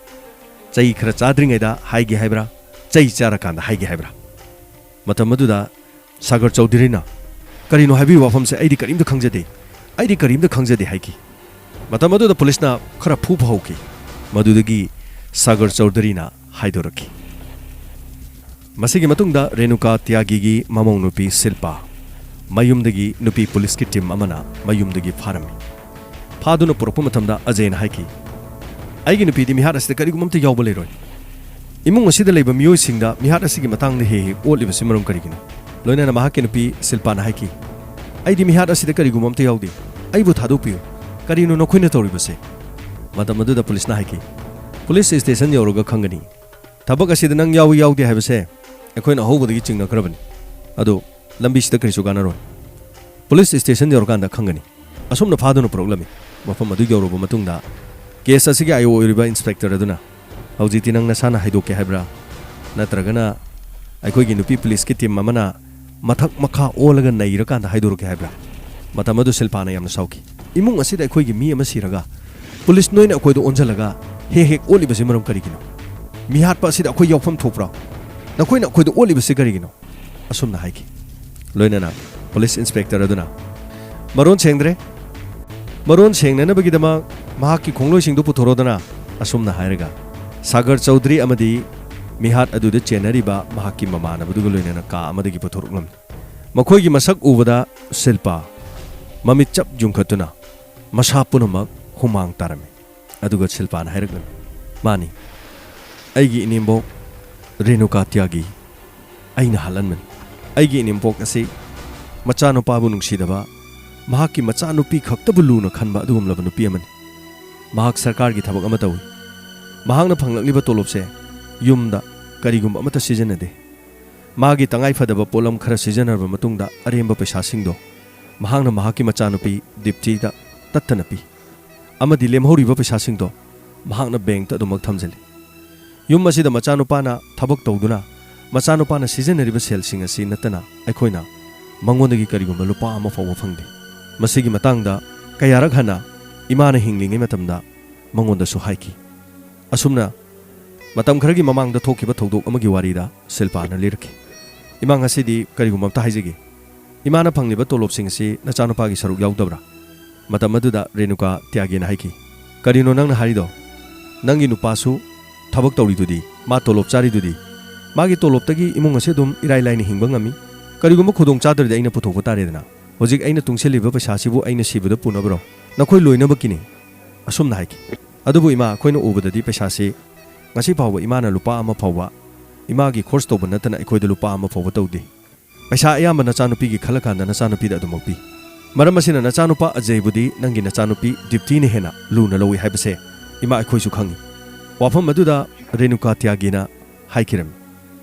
ꯆꯩ ꯈꯔ ꯆꯥꯗ꯭ꯔꯤꯉꯩꯗ ꯍꯥꯏꯒꯦ ꯍꯥꯏꯕ꯭ꯔꯥ, ꯆꯩ ꯆꯥꯔꯀꯥꯟꯗ ꯍꯥꯏꯒꯦ ꯍꯥꯏꯕ꯭ꯔꯥ? ꯃꯇꯝ ꯑꯗꯨꯗ ꯁꯥꯒꯔ ꯆꯧꯙꯨꯔꯤꯅ, "ꯀꯔꯤꯅꯣ ꯍꯥꯏꯕꯤꯌꯨ ꯋꯥꯐꯝꯁꯦ? ꯑꯩꯗꯤ ꯀꯔꯤꯝꯇ ꯈꯪꯖꯗꯦ, ꯑꯩꯗꯤ ꯀꯔꯤꯝꯇ ꯈꯪꯖꯗꯦ" ꯍꯥꯏꯈꯤ꯫ ꯃꯇꯝ ꯑꯗꯨꯗ ꯄꯨꯂꯤꯁꯅ ꯈꯔ ꯐꯨꯕ ꯍꯧꯈꯤ꯫ ꯃꯗꯨꯗꯒꯤ ꯁꯥꯒꯔ ꯆꯧꯙꯨꯔꯤꯅ ꯍꯥꯏꯗꯣꯔꯛꯈꯤ꯫ ꯃꯁꯤꯒꯤ ꯃꯇꯨꯡꯗ ꯔꯦꯅꯨꯀꯥ ꯇ꯭ꯌꯥꯒꯤꯒꯤ ꯃꯃꯧ ꯅꯨꯄꯤ ꯁꯤꯜꯄꯥ ꯃꯌꯨꯝꯗꯒꯤ ꯅꯨꯄꯤ ꯄꯨꯂꯤꯁꯀꯤ ꯇꯤꯝ ꯑꯃꯅ ꯃꯌꯨꯝꯗꯒꯤ ꯐꯥꯔꯝꯃꯤ꯫ ꯐꯥꯗꯨꯅ ꯄꯨꯔꯛꯄ ꯃꯇꯝꯗ ꯑꯖꯌꯅ ꯍꯥꯏꯈꯤ, "ꯑꯩꯒꯤ ꯅꯨꯄꯤꯗꯤ ꯃꯤꯍꯥꯠ ꯑꯁꯤꯗ ꯀꯔꯤꯒꯨꯝꯕ ꯑꯝꯇ ꯌꯥꯎꯕ ꯂꯩꯔꯣꯏ꯫ ꯏꯃꯨꯡ ꯑꯁꯤꯗ ꯂꯩꯕ ꯃꯤꯑꯣꯏꯁꯤꯡꯗ ꯃꯤꯍꯥꯠ ꯑꯁꯤꯒꯤ ꯃꯇꯥꯡꯗ ꯍꯦꯛ ꯍꯦꯛ ꯑꯣꯠꯂꯤꯕꯁꯤ ꯃꯔꯝ ꯀꯔꯤꯒꯤꯅꯣ?" ꯂꯣꯏꯅꯅ ꯃꯍꯥꯛꯀꯤ ꯅꯨꯄꯤ ꯁꯤꯜꯄꯥꯅ ꯍꯥꯏꯈꯤ, "ꯑꯩꯗꯤ ꯃꯤꯍꯥꯠ ꯑꯁꯤꯗ ꯀꯔꯤꯒꯨꯝꯕ ꯑꯝꯇ ꯌꯥꯎꯗꯦ꯫ ꯑꯩꯕꯨ ꯊꯥꯗꯣꯛꯄꯤꯌꯨ꯫ ꯀꯔꯤꯅꯣ ꯅꯈꯣꯏꯅ ꯇꯧꯔꯤꯕꯁꯦ?" ꯃꯇꯝ ꯑꯗꯨꯗ ꯄꯨꯂꯤꯁꯅ ꯍꯥꯏꯈꯤ, "ꯄꯨꯂꯤꯁ ꯁ꯭ꯇꯦꯁꯟ ꯌꯧꯔꯒ ꯈꯪꯒꯅꯤ꯫ ꯊꯕꯛ ꯑꯁꯤꯗ ꯅꯪ ꯌꯥꯎꯏ ꯌꯥꯎꯗꯦ ꯍꯥꯏꯕꯁꯦ ꯑꯩꯈꯣꯏꯅ ꯑꯍꯧꯕꯗꯒꯤ ꯆꯤꯡꯅꯈ꯭ꯔꯕꯅꯤ꯫ ꯑꯗꯨ ꯂꯝꯕꯤꯁꯤꯗ ꯀꯔꯤꯁꯨ ꯀꯥꯟꯅꯔꯣꯏ꯫ ꯄꯨꯂꯤꯁ ꯁ꯭ꯇꯦꯁꯟ ꯌꯧꯔꯀꯥꯟꯗ ꯈꯪꯒꯅꯤ꯫" ꯑꯁꯨꯝꯅ ꯐꯥꯗꯨꯅ ꯄꯨꯔꯛꯂꯝꯃꯤ꯫ ꯃꯐꯝ ꯑꯗꯨ ꯌꯧꯔꯕ ꯃꯇꯨꯡꯗ ꯀꯦꯁ ꯑꯁꯤꯒꯤ ꯑꯥꯏ ꯑꯣ ꯑꯣꯏꯔꯤꯕ ꯏꯟꯁꯄꯦꯛꯇꯔ ꯑꯗꯨꯅ, "ꯍꯧꯖꯤꯛꯇꯤ ꯅꯪ ꯅꯁꯥꯅ ꯍꯥꯏꯗꯣꯛꯀꯦ ꯍꯥꯏꯕ꯭ꯔꯥ, ꯅꯠꯇ꯭ꯔꯒꯅ ꯑꯩꯈꯣꯏꯒꯤ ꯅꯨꯄꯤ ꯄꯨꯂꯤꯁꯀꯤ ꯇꯤꯝ ꯑꯃꯅ ꯃꯊꯛ ꯃꯈꯥ ꯑꯣꯜꯂꯒ ꯅꯩꯔꯀꯥꯟꯗ ꯍꯥꯏꯗꯣꯔꯛꯀꯦ ꯍꯥꯏꯕ꯭ꯔꯥ?" ꯃꯇꯝ ꯑꯗꯨ ꯁꯤꯜꯄꯥꯅ ꯌꯥꯝꯅ ꯁꯥꯎꯈꯤ꯫ "ꯏꯃꯨꯡ ꯑꯁꯤꯗ ꯑꯩꯈꯣꯏꯒꯤ ꯃꯤ ꯑꯃ ꯁꯤꯔꯒ ꯄꯨꯂꯤꯁ ꯅꯣꯏꯅ ꯑꯩꯈꯣꯏꯗ ꯑꯣꯟꯁꯤꯜꯂꯒ ꯍꯦꯛ ꯍꯦꯛ ꯑꯣꯠꯂꯤꯕꯁꯤ ꯃꯔꯝ ꯀꯔꯤꯒꯤꯅꯣ? ꯃꯤꯍꯥꯠꯄ ꯑꯁꯤꯗ ꯑꯩꯈꯣꯏ ꯌꯥꯎꯐꯝ ꯊꯣꯛꯄ꯭ꯔꯥ? ꯅꯈꯣꯏꯅ ꯑꯩꯈꯣꯏꯗ ꯑꯣꯠꯂꯤꯕꯁꯤ ꯀꯔꯤꯒꯤꯅꯣ?" ꯑꯁꯨꯝꯅ ꯍꯥꯏꯈꯤ꯫ ꯂꯣꯏꯅꯅ ꯄꯨꯂꯤꯁ ꯏꯟꯁꯄꯦꯛꯇꯔ ꯑꯗꯨꯅ, "ꯃꯔꯣꯟ ꯁꯦꯡꯗ꯭ꯔꯦ꯫ ꯃꯔꯣꯟ ꯁꯦꯡꯅꯅꯕꯒꯤꯗꯃꯛ ꯃꯍꯥꯛꯀꯤ ꯈꯣꯡꯂꯣꯏꯁꯤꯡꯗꯨ ꯄꯨꯊꯣꯔꯛꯑꯣꯗꯅ꯫" ꯑꯁꯨꯝꯅ ꯍꯥꯏꯔꯒ ꯁꯥꯒꯔ ꯆꯧꯙꯨꯔꯤ ꯑꯃꯗꯤ ꯃꯤꯍꯥꯠ ꯑꯗꯨꯗ ꯆꯦꯟꯅꯔꯤꯕ ꯃꯍꯥꯛꯀꯤ ꯃꯃꯥꯟꯅꯕꯗꯨꯒ ꯂꯣꯏꯅꯅ ꯀꯥ ꯑꯃꯗꯒꯤ ꯄꯨꯊꯣꯔꯛꯂꯝꯃꯤ꯫ ꯃꯈꯣꯏꯒꯤ ꯃꯁꯛ ꯎꯕꯗ ꯁꯤꯜꯄꯥ ꯃꯃꯤꯠ ꯆꯞ ꯌꯨꯡꯈꯠꯇꯨꯅ ꯃꯁꯥ ꯄꯨꯝꯅꯃꯛ ꯍꯨꯃꯥꯡ ꯇꯥꯔꯝꯃꯤ꯫ ꯑꯗꯨꯒ ꯁꯤꯜꯄꯥꯅ ꯍꯥꯏꯔꯛꯂꯝꯃꯤ, "ꯃꯥꯅꯤ, ꯑꯩꯒꯤ ꯏꯅꯦꯝꯕꯣꯛ ꯔꯦꯅꯨꯀꯥ ꯇ꯭ꯌꯥꯒꯤ ꯑꯩꯅ ꯍꯥꯠꯍꯟꯕꯅꯤ꯫ ꯑꯩꯒꯤ ꯏꯅꯦꯝꯕꯣꯛ ꯑꯁꯤ ꯃꯆꯥꯅꯨꯄꯥꯕꯨ ꯅꯨꯡꯁꯤꯗꯕ, ꯃꯍꯥꯛꯀꯤ ꯃꯆꯥꯅꯨꯄꯤ ꯈꯛꯇꯕꯨ ꯂꯨꯅ ꯈꯟꯕ ꯑꯗꯨꯒꯨꯝꯂꯕ ꯅꯨꯄꯤ ꯑꯃꯅꯤ꯫ ꯃꯍꯥꯛ ꯁꯔꯀꯥꯔꯒꯤ ꯊꯕꯛ ꯑꯃ ꯇꯧꯏ꯫ ꯃꯍꯥꯛꯅ ꯐꯪꯂꯛꯂꯤꯕ ꯇꯣꯂꯣꯞꯁꯦ ꯌꯨꯝꯗ ꯀꯔꯤꯒꯨꯝꯕ ꯑꯃꯠꯇ ꯁꯤꯖꯤꯟꯅꯗꯦ꯫ ꯃꯥꯒꯤ ꯇꯉꯥꯏ ꯐꯗꯕ ꯄꯣꯠꯂꯝ ꯈꯔ ꯁꯤꯖꯤꯟꯅꯔꯕ ꯃꯇꯨꯡꯗ ꯑꯔꯦꯝꯕ ꯄꯩꯁꯥꯁꯤꯡꯗꯣ ꯃꯍꯥꯛꯅ ꯃꯍꯥꯛꯀꯤ ꯃꯆꯥꯅꯨꯄꯤ ꯗꯤꯞꯇꯤꯗ ꯇꯠꯇꯅ ꯄꯤ꯫ ꯑꯃꯗꯤ ꯂꯦꯝꯍꯧꯔꯤꯕ ꯄꯩꯁꯥꯁꯤꯡꯗꯣ ꯃꯍꯥꯛꯅ ꯕꯦꯡꯛꯇ ꯑꯗꯨꯃꯛ ꯊꯝꯖꯤꯜꯂꯤ꯫ ꯌꯨꯝ ꯑꯁꯤꯗ ꯃꯆꯥꯅꯨꯄꯥꯅ ꯊꯕꯛ ꯇꯧꯗꯨꯅ ꯃꯆꯥꯅꯨꯄꯥꯅ ꯁꯤꯖꯤꯟꯅꯔꯤꯕ ꯁꯦꯜꯁꯤꯡ ꯑꯁꯤ ꯅꯠꯇꯅ ꯑꯩꯈꯣꯏꯅ ꯃꯉꯣꯟꯗꯒꯤ ꯀꯔꯤꯒꯨꯝꯕ ꯂꯨꯄꯥ ꯑꯃ ꯐꯥꯎꯕ ꯐꯪꯗꯦ꯫ ꯃꯁꯤꯒꯤ ꯃꯇꯥꯡꯗ ꯀꯌꯥꯔꯛ ꯍꯟꯅ ꯏꯃꯥꯅ ꯍꯤꯡꯂꯤꯉꯩ ꯃꯇꯝꯗ ꯃꯉꯣꯟꯗꯁꯨ ꯍꯥꯏꯈꯤ꯫ ꯑꯁꯨꯝꯅ ꯃꯇꯝ ꯈꯔꯒꯤ ꯃꯃꯥꯡꯗ ꯊꯣꯛꯈꯤꯕ ꯊꯧꯗꯣꯛ ꯑꯃꯒꯤ ꯋꯥꯔꯤꯗ ꯁꯤꯜꯄꯥꯅ ꯂꯤꯔꯛꯈꯤ꯫ "ꯏꯃꯥ, ꯉꯁꯤꯗꯤ ꯀꯔꯤꯒꯨꯝꯕ ꯑꯝꯇ ꯍꯥꯏꯖꯒꯦ꯫ ꯏꯃꯥꯅ ꯐꯪꯂꯤꯕ ꯇꯣꯂꯣꯞꯁꯤꯡ ꯑꯁꯤ ꯅꯆꯥꯅꯨꯄꯥꯒꯤ ꯁꯔꯨꯛ ꯌꯥꯎꯗꯕ꯭ꯔꯥ?" ꯃꯇꯝ ꯑꯗꯨꯗ ꯔꯦꯅꯨꯀꯥ ꯇ꯭ꯌꯥꯒꯤꯅ ꯍꯥꯏꯈꯤ, "ꯀꯔꯤꯅꯣ ꯅꯪꯅ ꯍꯥꯏꯔꯤꯗꯣ? ꯅꯪꯒꯤ ꯅꯨꯄꯥꯁꯨ ꯊꯕꯛ ꯇꯧꯔꯤꯗꯨꯗꯤ, ꯃꯥ ꯇꯣꯂꯣꯞ ꯆꯥꯔꯤꯗꯨꯗꯤ꯫ ꯃꯥꯒꯤ ꯇꯣꯂꯣꯞꯇꯒꯤ ꯏꯃꯨꯡ ꯑꯁꯤ ꯑꯗꯨꯝ ꯏꯔꯥꯏ ꯂꯥꯏꯅ ꯍꯤꯡꯕ ꯉꯝꯃꯤ꯫ ꯀꯔꯤꯒꯨꯝꯕ ꯈꯨꯗꯣꯡ ꯆꯥꯗ꯭ꯔꯗꯤ ꯑꯩꯅ ꯄꯨꯊꯣꯛꯄ ꯇꯥꯔꯦꯗꯅ꯫ ꯍꯧꯖꯤꯛ ꯑꯩꯅ ꯇꯨꯡꯁꯤꯜꯂꯤꯕ ꯄꯩꯁꯥꯁꯤꯕꯨ ꯑꯩꯅ ꯁꯤꯕꯗ ꯄꯨꯅꯕ꯭ꯔꯣ? ꯅꯈꯣꯏ ꯂꯣꯏꯅꯃꯛꯀꯤꯅꯤ", ꯑꯁꯨꯝꯅ ꯍꯥꯏꯈꯤ꯫ "ꯑꯗꯨꯕꯨ ꯏꯃꯥ, ꯑꯩꯈꯣꯏꯅ ꯎꯕꯗꯗꯤ ꯄꯩꯁꯥꯁꯤ ꯉꯁꯤ ꯐꯥꯎꯕ ꯏꯃꯥꯅ ꯂꯨꯄꯥ ꯑꯃ ꯐꯥꯎꯕ ꯏꯃꯥꯒꯤ ꯈꯣꯔꯁ ꯇꯧꯕ ꯅꯠꯇꯅ ꯑꯩꯈꯣꯏꯗ ꯂꯨꯄꯥ ꯑꯃ ꯐꯥꯎꯕ ꯇꯧꯗꯦ꯫ ꯄꯩꯁꯥ ꯑꯌꯥꯝꯕ ꯅꯆꯥꯅꯨꯄꯤꯒꯤ ꯈꯜꯂꯀꯥꯟꯗ ꯅꯆꯥꯅꯨꯄꯤꯗ ꯑꯗꯨꯃꯛ ꯄꯤ꯫ ꯃꯔꯝ ꯑꯁꯤꯅ ꯅꯆꯥꯅꯨꯄꯥ ꯑꯖꯩꯕꯨꯗꯤ ꯅꯪꯒꯤ ꯅꯆꯥꯅꯨꯄꯤ ꯗꯤꯞꯇꯤꯅ ꯍꯦꯟꯅ ꯂꯨꯅ ꯂꯧꯏ ꯍꯥꯏꯕꯁꯦ ꯏꯃꯥ ꯑꯩꯈꯣꯏꯁꯨ ꯈꯪꯏ"꯫ ꯋꯥꯐꯝ ꯑꯗꯨꯗ ꯔꯦꯅꯨꯀꯥ ꯇ꯭ꯌꯥꯒꯤꯅ ꯍꯥꯏꯈꯤꯔꯝꯃꯤ,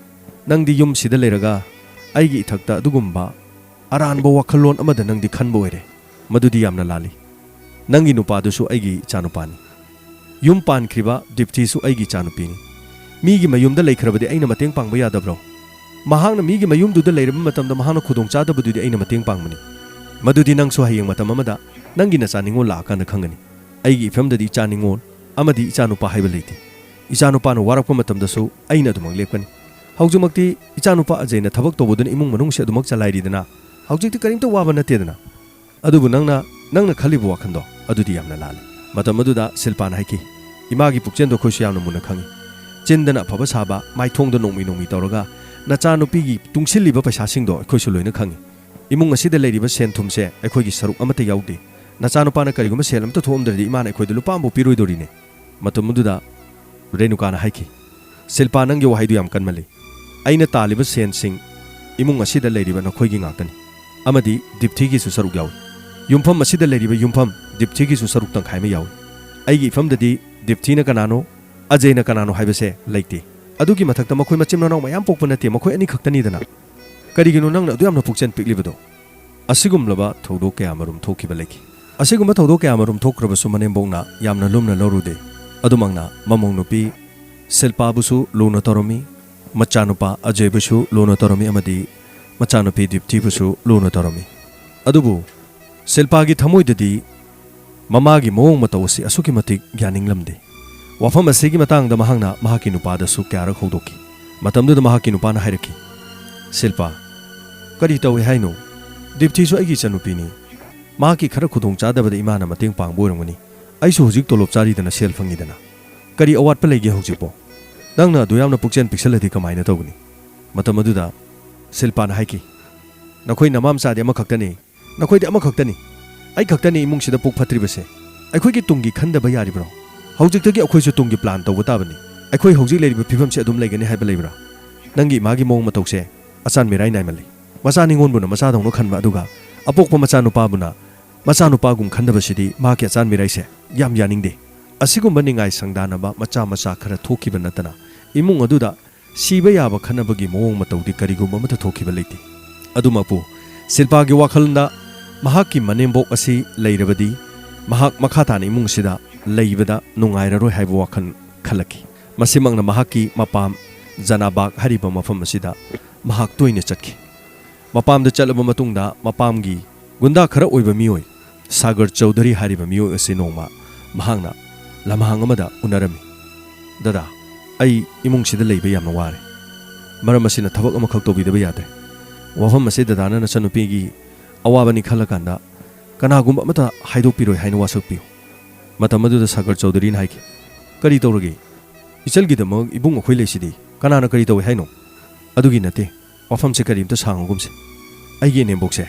"ꯅꯪꯗꯤ ꯌꯨꯝꯁꯤꯗ ꯂꯩꯔꯒ ꯑꯩꯒꯤ ꯏꯊꯛꯇ ꯑꯗꯨꯒꯨꯝꯕ ꯑꯔꯥꯟꯕ ꯋꯥꯈꯜꯂꯣꯟ ꯑꯃꯗ ꯅꯪꯗꯤ ꯈꯟꯕ ꯑꯣꯏꯔꯦ꯫ ꯃꯗꯨꯗꯤ ꯌꯥꯝꯅ ꯂꯥꯜꯂꯤ꯫ ꯅꯪꯒꯤ ꯅꯨꯄꯥꯗꯨꯁꯨ ꯑꯩꯒꯤ ꯏꯆꯥꯅꯨꯄꯥꯅꯤ꯫ ꯌꯨꯝ ꯄꯥꯟꯈ꯭ꯔꯤꯕ ꯗꯤꯞꯇꯤꯁꯨ ꯑꯩꯒꯤ ꯏꯆꯥꯅꯨꯄꯤꯅꯤ꯫ ꯃꯤꯒꯤ ꯃꯌꯨꯝꯗ ꯂꯩꯈ꯭ꯔꯕꯗꯤ ꯑꯩꯅ ꯃꯇꯦꯡ ꯄꯥꯡꯕ ꯌꯥꯗꯕ꯭ꯔꯣ? ꯃꯍꯥꯛꯅ ꯃꯤꯒꯤ ꯃꯌꯨꯝꯗꯨꯗ ꯂꯩꯔꯕ ꯃꯇꯝꯗ ꯃꯍꯥꯛꯅ ꯈꯨꯗꯣꯡꯆꯥꯗꯕꯗꯨꯗꯤ ꯑꯩꯅ ꯃꯇꯦꯡ ꯄꯥꯡꯕꯅꯤ꯫ ꯃꯗꯨꯗꯤ ꯅꯪꯁꯨ ꯍꯌꯦꯡ ꯃꯇꯝ ꯑꯃꯗ ꯅꯪꯒꯤ ꯅꯆꯥ ꯅꯤꯉꯣꯜ ꯂꯥꯛꯑꯀꯥꯟꯗ ꯈꯪꯒꯅꯤ꯫ ꯑꯩꯒꯤ ꯏꯐꯝꯗꯗꯤ ꯏꯆꯥ ꯅꯤꯉꯣꯜ ꯑꯃꯗꯤ ꯏꯆꯥꯅꯨꯄꯥ ꯍꯥꯏꯕ ꯂꯩꯇꯦ꯫ ꯏꯆꯥꯅꯨꯄꯥꯅ ꯋꯥꯔꯛꯄ ꯃꯇꯝꯗꯁꯨ ꯑꯩꯅ ꯑꯗꯨꯃꯛ ꯂꯦꯞꯀꯅꯤ꯫ ꯍꯧꯖꯤꯛꯃꯛꯇꯤ ꯏꯆꯥꯅꯨꯄꯥ ꯑꯖꯩꯅ ꯊꯕꯛ ꯇꯧꯕꯗꯨꯅ ꯏꯃꯨꯡ ꯃꯅꯨꯡꯁꯦ ꯑꯗꯨꯃꯛ ꯆꯂꯥꯏꯔꯤꯗꯅ꯫ ꯍꯧꯖꯤꯛꯇꯤ ꯀꯔꯤꯝꯇ ꯋꯥꯕ ꯅꯠꯇꯦꯗꯅ꯫ ꯑꯗꯨꯕꯨ ꯅꯪꯅ, ꯅꯪꯅ ꯈꯜꯂꯤꯕ ꯋꯥꯈꯜꯗꯣ ꯑꯗꯨꯗꯤ ꯌꯥꯝꯅ ꯂꯥꯜꯂꯤ"꯫ ꯃꯇꯝ ꯑꯗꯨꯗ ꯁꯤꯜꯄꯥꯅ ꯍꯥꯏꯈꯤ, "ꯏꯃꯥꯒꯤ ꯄꯨꯛꯆꯦꯜꯗꯣ ꯑꯩꯈꯣꯏꯁꯨ ꯌꯥꯝꯅ ꯃꯨꯟꯅ ꯈꯪꯏ꯫ ꯆꯤꯟꯗꯅ ꯑꯐꯕ ꯁꯥꯕ, ꯃꯥꯏꯊꯣꯡꯗ ꯅꯣꯡꯃꯩ ꯅꯣꯡꯃꯩ ꯇꯧꯔꯒ ꯅꯆꯥꯅꯨꯄꯤꯒꯤ ꯇꯨꯡꯁꯤꯜꯂꯤꯕ ꯄꯩꯁꯥꯁꯤꯡꯗꯣ ꯑꯩꯈꯣꯏꯁꯨ ꯂꯣꯏꯅ ꯈꯪꯏ꯫ ꯏꯃꯨꯡ ꯑꯁꯤꯗ ꯂꯩꯔꯤꯕ ꯁꯦꯟ ꯊꯨꯝꯁꯦ ꯑꯩꯈꯣꯏꯒꯤ ꯁꯔꯨꯛ ꯑꯃꯠꯇ ꯌꯥꯎꯗꯦ꯫ ꯅꯆꯥꯅꯨꯄꯥꯅ ꯀꯔꯤꯒꯨꯝꯕ ꯁꯦꯜ ꯑꯝꯇ ꯊꯣꯛꯑꯝꯗ꯭ꯔꯗꯤ ꯏꯃꯥꯅ ꯑꯩꯈꯣꯏꯗ ꯂꯨꯄꯥ ꯑꯃꯐꯥꯎ ꯄꯤꯔꯣꯏꯗꯧꯔꯤꯅꯦ"꯫ ꯃꯇꯝ ꯑꯗꯨꯗ ꯔꯦꯅꯨꯀꯥꯅ ꯍꯥꯏꯈꯤ, "ꯁꯤꯜꯄꯥ, ꯅꯪꯒꯤ ꯋꯥꯍꯩꯗꯨ ꯌꯥꯝ ꯀꯟꯃꯜꯂꯤ꯫ ꯑꯩꯅ ꯇꯥꯜꯂꯤꯕ ꯁꯦꯟꯁꯤꯡ ꯏꯃꯨꯡ ꯑꯁꯤꯗ ꯂꯩꯔꯤꯕ ꯅꯈꯣꯏꯒꯤ ꯉꯥꯛꯇꯅꯤ꯫ ꯑꯃꯗꯤ ꯗꯤꯞꯊꯤꯒꯤꯁꯨ ꯁꯔꯨꯛ ꯌꯥꯎꯏ꯫ ꯌꯨꯝꯐꯝ ꯑꯁꯤꯗ ꯂꯩꯔꯤꯕ ꯌꯨꯝꯐꯝ ꯗꯤꯞꯊꯤꯒꯤꯁꯨ ꯁꯔꯨꯛ ꯇꯪꯈꯥꯏ ꯑꯃ ꯌꯥꯎꯏ꯫ ꯑꯩꯒꯤ ꯏꯐꯝꯗꯗꯤ ꯗꯤꯞꯊꯤꯅ ꯀꯅꯥꯅꯣ, ꯑꯖꯩꯅ ꯀꯅꯥꯅꯣ ꯍꯥꯏꯕꯁꯦ ꯂꯩꯇꯦ꯫ ꯑꯗꯨꯒꯤ ꯃꯊꯛꯇ ꯃꯈꯣꯏ ꯃꯆꯤꯟ ꯃꯅꯥꯎ ꯃꯌꯥꯝ ꯄꯣꯛꯄ ꯅꯠꯇꯦ, ꯃꯈꯣꯏ ꯑꯅꯤ ꯈꯛꯇꯅꯤꯗꯅ꯫ ꯀꯔꯤꯒꯤꯅꯣ ꯅꯪꯅ ꯑꯗꯨ ꯌꯥꯝꯅ ꯄꯨꯛꯆꯦꯜ ꯄꯤꯛꯂꯤꯕꯗꯣ?" ꯑꯁꯤꯒꯨꯝꯂꯕ ꯊꯧꯗꯣꯛ ꯀꯌꯥꯃꯔꯨꯝ ꯊꯣꯛꯈꯤꯕ ꯂꯩꯈꯤ꯫ ꯑꯁꯤꯒꯨꯝꯕ ꯊꯧꯗꯣꯛ ꯀꯌꯥꯃꯔꯨꯝ ꯊꯣꯛꯈ꯭ꯔꯕꯁꯨ ꯃꯅꯦꯝꯕꯣꯛꯅ ꯌꯥꯝꯅ ꯂꯨꯝꯅ ꯂꯧꯔꯨꯗꯦ꯫ ꯑꯗꯨꯃꯛꯅ ꯃꯃꯧ ꯅꯨꯄꯤ ꯁꯤꯜꯄꯥꯕꯨꯁꯨ ꯂꯨꯅ ꯇꯧꯔꯝꯃꯤ, ꯃꯆꯥꯅꯨꯄꯥ ꯑꯖꯩꯕꯨꯁꯨ ꯂꯨꯅ ꯇꯧꯔꯝꯃꯤ ꯑꯃꯗꯤ ꯃꯆꯥꯅꯨꯄꯤ ꯗꯤꯞꯇꯤꯕꯨꯁꯨ ꯂꯨꯅ ꯇꯧꯔꯝꯃꯤ꯫ ꯑꯗꯨꯕꯨ ꯁꯤꯜꯄꯥꯒꯤ ꯊꯃꯣꯏꯗꯗꯤ ꯃꯃꯥꯒꯤ ꯃꯑꯣꯡ ꯃꯇꯧ ꯑꯁꯤ ꯑꯁꯨꯛꯀꯤ ꯃꯇꯤꯛ ꯌꯥꯅꯤꯡꯂꯝꯗꯦ꯫ ꯋꯥꯐꯝ ꯑꯁꯤꯒꯤ ꯃꯇꯥꯡꯗ ꯃꯍꯥꯛꯅ ꯃꯍꯥꯛꯀꯤ ꯅꯨꯄꯥꯗꯁꯨ ꯀꯌꯥꯔꯛ ꯍꯧꯗꯣꯛꯈꯤ꯫ ꯃꯇꯝꯗꯨꯗ ꯃꯍꯥꯛꯀꯤ ꯅꯨꯄꯥꯅ ꯍꯥꯏꯔꯛꯈꯤ, "ꯁꯤꯜꯄꯥ, ꯀꯔꯤ ꯇꯧꯏ ꯍꯥꯏꯅꯣ? ꯗꯤꯞꯊꯤꯁꯨ ꯑꯩꯒꯤ ꯏꯆꯟꯅꯨꯄꯤꯅꯤ꯫ ꯃꯍꯥꯛꯀꯤ ꯈꯔ ꯈꯨꯗꯣꯡꯆꯥꯗꯕꯗ ꯏꯃꯥꯅ ꯃꯇꯦꯡ ꯄꯥꯡꯕ ꯑꯣꯏꯔꯝꯒꯅꯤ꯫ ꯑꯩꯁꯨ ꯍꯧꯖꯤꯛ ꯇꯣꯂꯣꯞ ꯆꯥꯔꯤꯗꯅ ꯁꯦꯜ ꯐꯪꯉꯤꯗꯅ꯫ ꯀꯔꯤ ꯑꯋꯥꯠꯄ ꯂꯩꯒꯦ ꯍꯧꯖꯤꯛꯄꯣ? ꯅꯪꯅ ꯑꯗꯨ ꯌꯥꯝꯅ ꯄꯨꯛꯆꯦꯜ ꯄꯤꯛꯁꯜꯂꯗꯤ ꯀꯃꯥꯏꯅ ꯇꯧꯒꯅꯤ?" ꯃꯇꯝ ꯑꯗꯨꯗ ꯁꯤꯜꯄꯥꯅ ꯍꯥꯏꯈꯤ, "ꯅꯈꯣꯏ ꯅꯃꯥ ꯃꯆꯥꯗꯤ ꯑꯃꯈꯛꯇꯅꯤ꯫ ꯅꯈꯣꯏꯗꯤ ꯑꯃꯈꯛꯇꯅꯤ꯫ ꯑꯩ ꯈꯛꯇꯅꯤ ꯏꯃꯨꯡꯁꯤꯗ ꯄꯨꯛ ꯐꯠꯇ꯭ꯔꯤꯕꯁꯦ꯫ ꯑꯩꯈꯣꯏꯒꯤ ꯇꯨꯡꯒꯤ ꯈꯟꯗꯕ ꯌꯥꯔꯤꯕ꯭ꯔꯣ? ꯍꯧꯖꯤꯛꯇꯒꯤ ꯑꯩꯈꯣꯏꯁꯨ ꯇꯨꯡꯒꯤ ꯄ꯭ꯂꯥꯟ ꯇꯧꯕ ꯇꯥꯕꯅꯤ꯫ ꯑꯩꯈꯣꯏ ꯍꯧꯖꯤꯛ ꯂꯩꯔꯤꯕ ꯐꯤꯕꯝꯁꯦ ꯑꯗꯨꯝ ꯂꯩꯒꯅꯤ ꯍꯥꯏꯕ ꯂꯩꯕ꯭ꯔꯥ? ꯅꯪꯒꯤ ꯏꯃꯥꯒꯤ ꯃꯑꯣꯡ ꯃꯇꯧꯁꯦ ꯑꯆꯥꯟ ꯃꯤꯔꯥꯏ ꯅꯥꯏꯃꯜꯂꯤ꯫ ꯃꯆꯥ ꯅꯤꯉꯣꯟꯕꯨꯅ ꯃꯆꯥꯗꯧꯅ ꯈꯟꯕ, ꯑꯗꯨꯒ ꯑꯄꯣꯛꯄ ꯃꯆꯥꯅꯨꯄꯥꯕꯨꯅ ꯃꯆꯥꯅꯨꯄꯥꯒꯨꯝ ꯈꯟꯗꯕꯁꯤꯗꯤ ꯃꯍꯥꯛꯀꯤ ꯑꯆꯥꯟ ꯃꯤꯔꯥꯏꯁꯦ ꯌꯥꯝ ꯌꯥꯅꯤꯡꯗꯦ꯫ ꯑꯁꯤꯒꯨꯝꯕ ꯅꯤꯡꯉꯥꯏ ꯁꯪꯗꯥꯅꯕ ꯃꯆꯥ ꯃꯆꯥ ꯈꯔ ꯊꯣꯛꯈꯤꯕ ꯅꯠꯇꯅ ꯏꯃꯨꯡ ꯑꯗꯨꯗ ꯁꯤꯕ ꯌꯥꯕ ꯈꯠꯅꯕꯒꯤ ꯃꯑꯣꯡ ꯃꯇꯧꯗꯤ ꯀꯔꯤꯒꯨꯝꯕ ꯑꯃꯠꯇ ꯊꯣꯛꯈꯤꯕ ꯂꯩꯇꯦ꯫ ꯑꯗꯨꯃꯛꯄꯨ ꯁꯤꯜꯄꯥꯒꯤ ꯋꯥꯈꯜꯗ ꯃꯍꯥꯛꯀꯤ ꯃꯅꯦꯝꯕꯣꯛ ꯑꯁꯤ ꯂꯩꯔꯕꯗꯤ ꯃꯍꯥꯛ ꯃꯈꯥ ꯇꯥꯅ ꯏꯃꯨꯡ ꯑꯁꯤꯗ ꯂꯩꯕꯗ ꯅꯨꯡꯉꯥꯏꯔꯔꯣꯏ ꯍꯥꯏꯕ ꯋꯥꯈꯜ ꯈꯜꯂꯛꯈꯤ꯫ ꯃꯁꯤꯃꯛꯅ ꯃꯍꯥꯛꯀꯤ ꯃꯄꯥꯝ ꯖꯅꯥꯕꯥꯒ ꯍꯥꯏꯔꯤꯕ ꯃꯐꯝ ꯑꯁꯤꯗ ꯃꯍꯥꯛ ꯇꯣꯏꯅ ꯆꯠꯈꯤ꯫ ꯃꯄꯥꯝꯗ ꯆꯠꯂꯕ ꯃꯇꯨꯡꯗ ꯃꯄꯥꯝꯒꯤ ꯒꯨꯟꯗꯥ ꯈꯔ ꯑꯣꯏꯕ ꯃꯤꯑꯣꯏ ꯁꯥꯒꯔ ꯆꯧꯙꯔꯤ ꯍꯥꯏꯔꯤꯕ ꯃꯤꯑꯣꯏ ꯑꯁꯤ ꯅꯣꯡꯃ ꯃꯍꯥꯛꯅ ꯂꯝꯍꯥꯡ ꯑꯃꯗ ꯎꯅꯔꯝꯃꯤ꯫ "ꯗꯗꯥ, ꯑꯩ ꯏꯃꯨꯡꯁꯤꯗ ꯂꯩꯕ ꯌꯥꯝꯅ ꯋꯥꯔꯦ꯫ ꯃꯔꯝ ꯑꯁꯤꯅ ꯊꯕꯛ ꯑꯃꯈꯛ ꯇꯧꯕꯤꯗꯕ ꯌꯥꯗ꯭ꯔꯦ꯫ ꯋꯥꯐꯝ ꯑꯁꯤ ꯗꯗꯥꯅ ꯅꯆꯟꯅꯨꯄꯤꯒꯤ ꯑꯋꯥꯕꯅꯤ ꯈꯜꯂꯀꯥꯟꯗ ꯀꯅꯥꯒꯨꯝꯕ ꯑꯃꯠꯇ ꯍꯥꯏꯗꯣꯛꯄꯤꯔꯣꯏ ꯍꯥꯏꯅ ꯋꯥꯁꯛꯄꯤꯌꯨ꯫" ꯃꯇꯝ ꯑꯗꯨꯗ ꯁꯥꯒꯔ ꯆꯧꯙꯔꯤꯅ ꯍꯥꯏꯈꯤ, "ꯀꯔꯤ ꯇꯧꯔꯒꯦ? ꯏꯆꯜꯒꯤꯗꯃꯛ ꯏꯕꯨꯡ ꯑꯩꯈꯣꯏ ꯂꯩꯁꯤꯗꯤ꯫ ꯀꯅꯥꯅ ꯀꯔꯤ ꯇꯧꯏ ꯍꯥꯏꯅꯣ?" "ꯑꯗꯨꯒꯤ ꯅꯠꯇꯦ꯫ ꯋꯥꯐꯝꯁꯦ ꯀꯔꯤꯝꯇ ꯁꯥꯡꯉꯒꯨꯝꯁꯦ꯫ ꯑꯩꯒꯤ ꯏꯅꯦꯝꯕꯣꯛꯁꯦ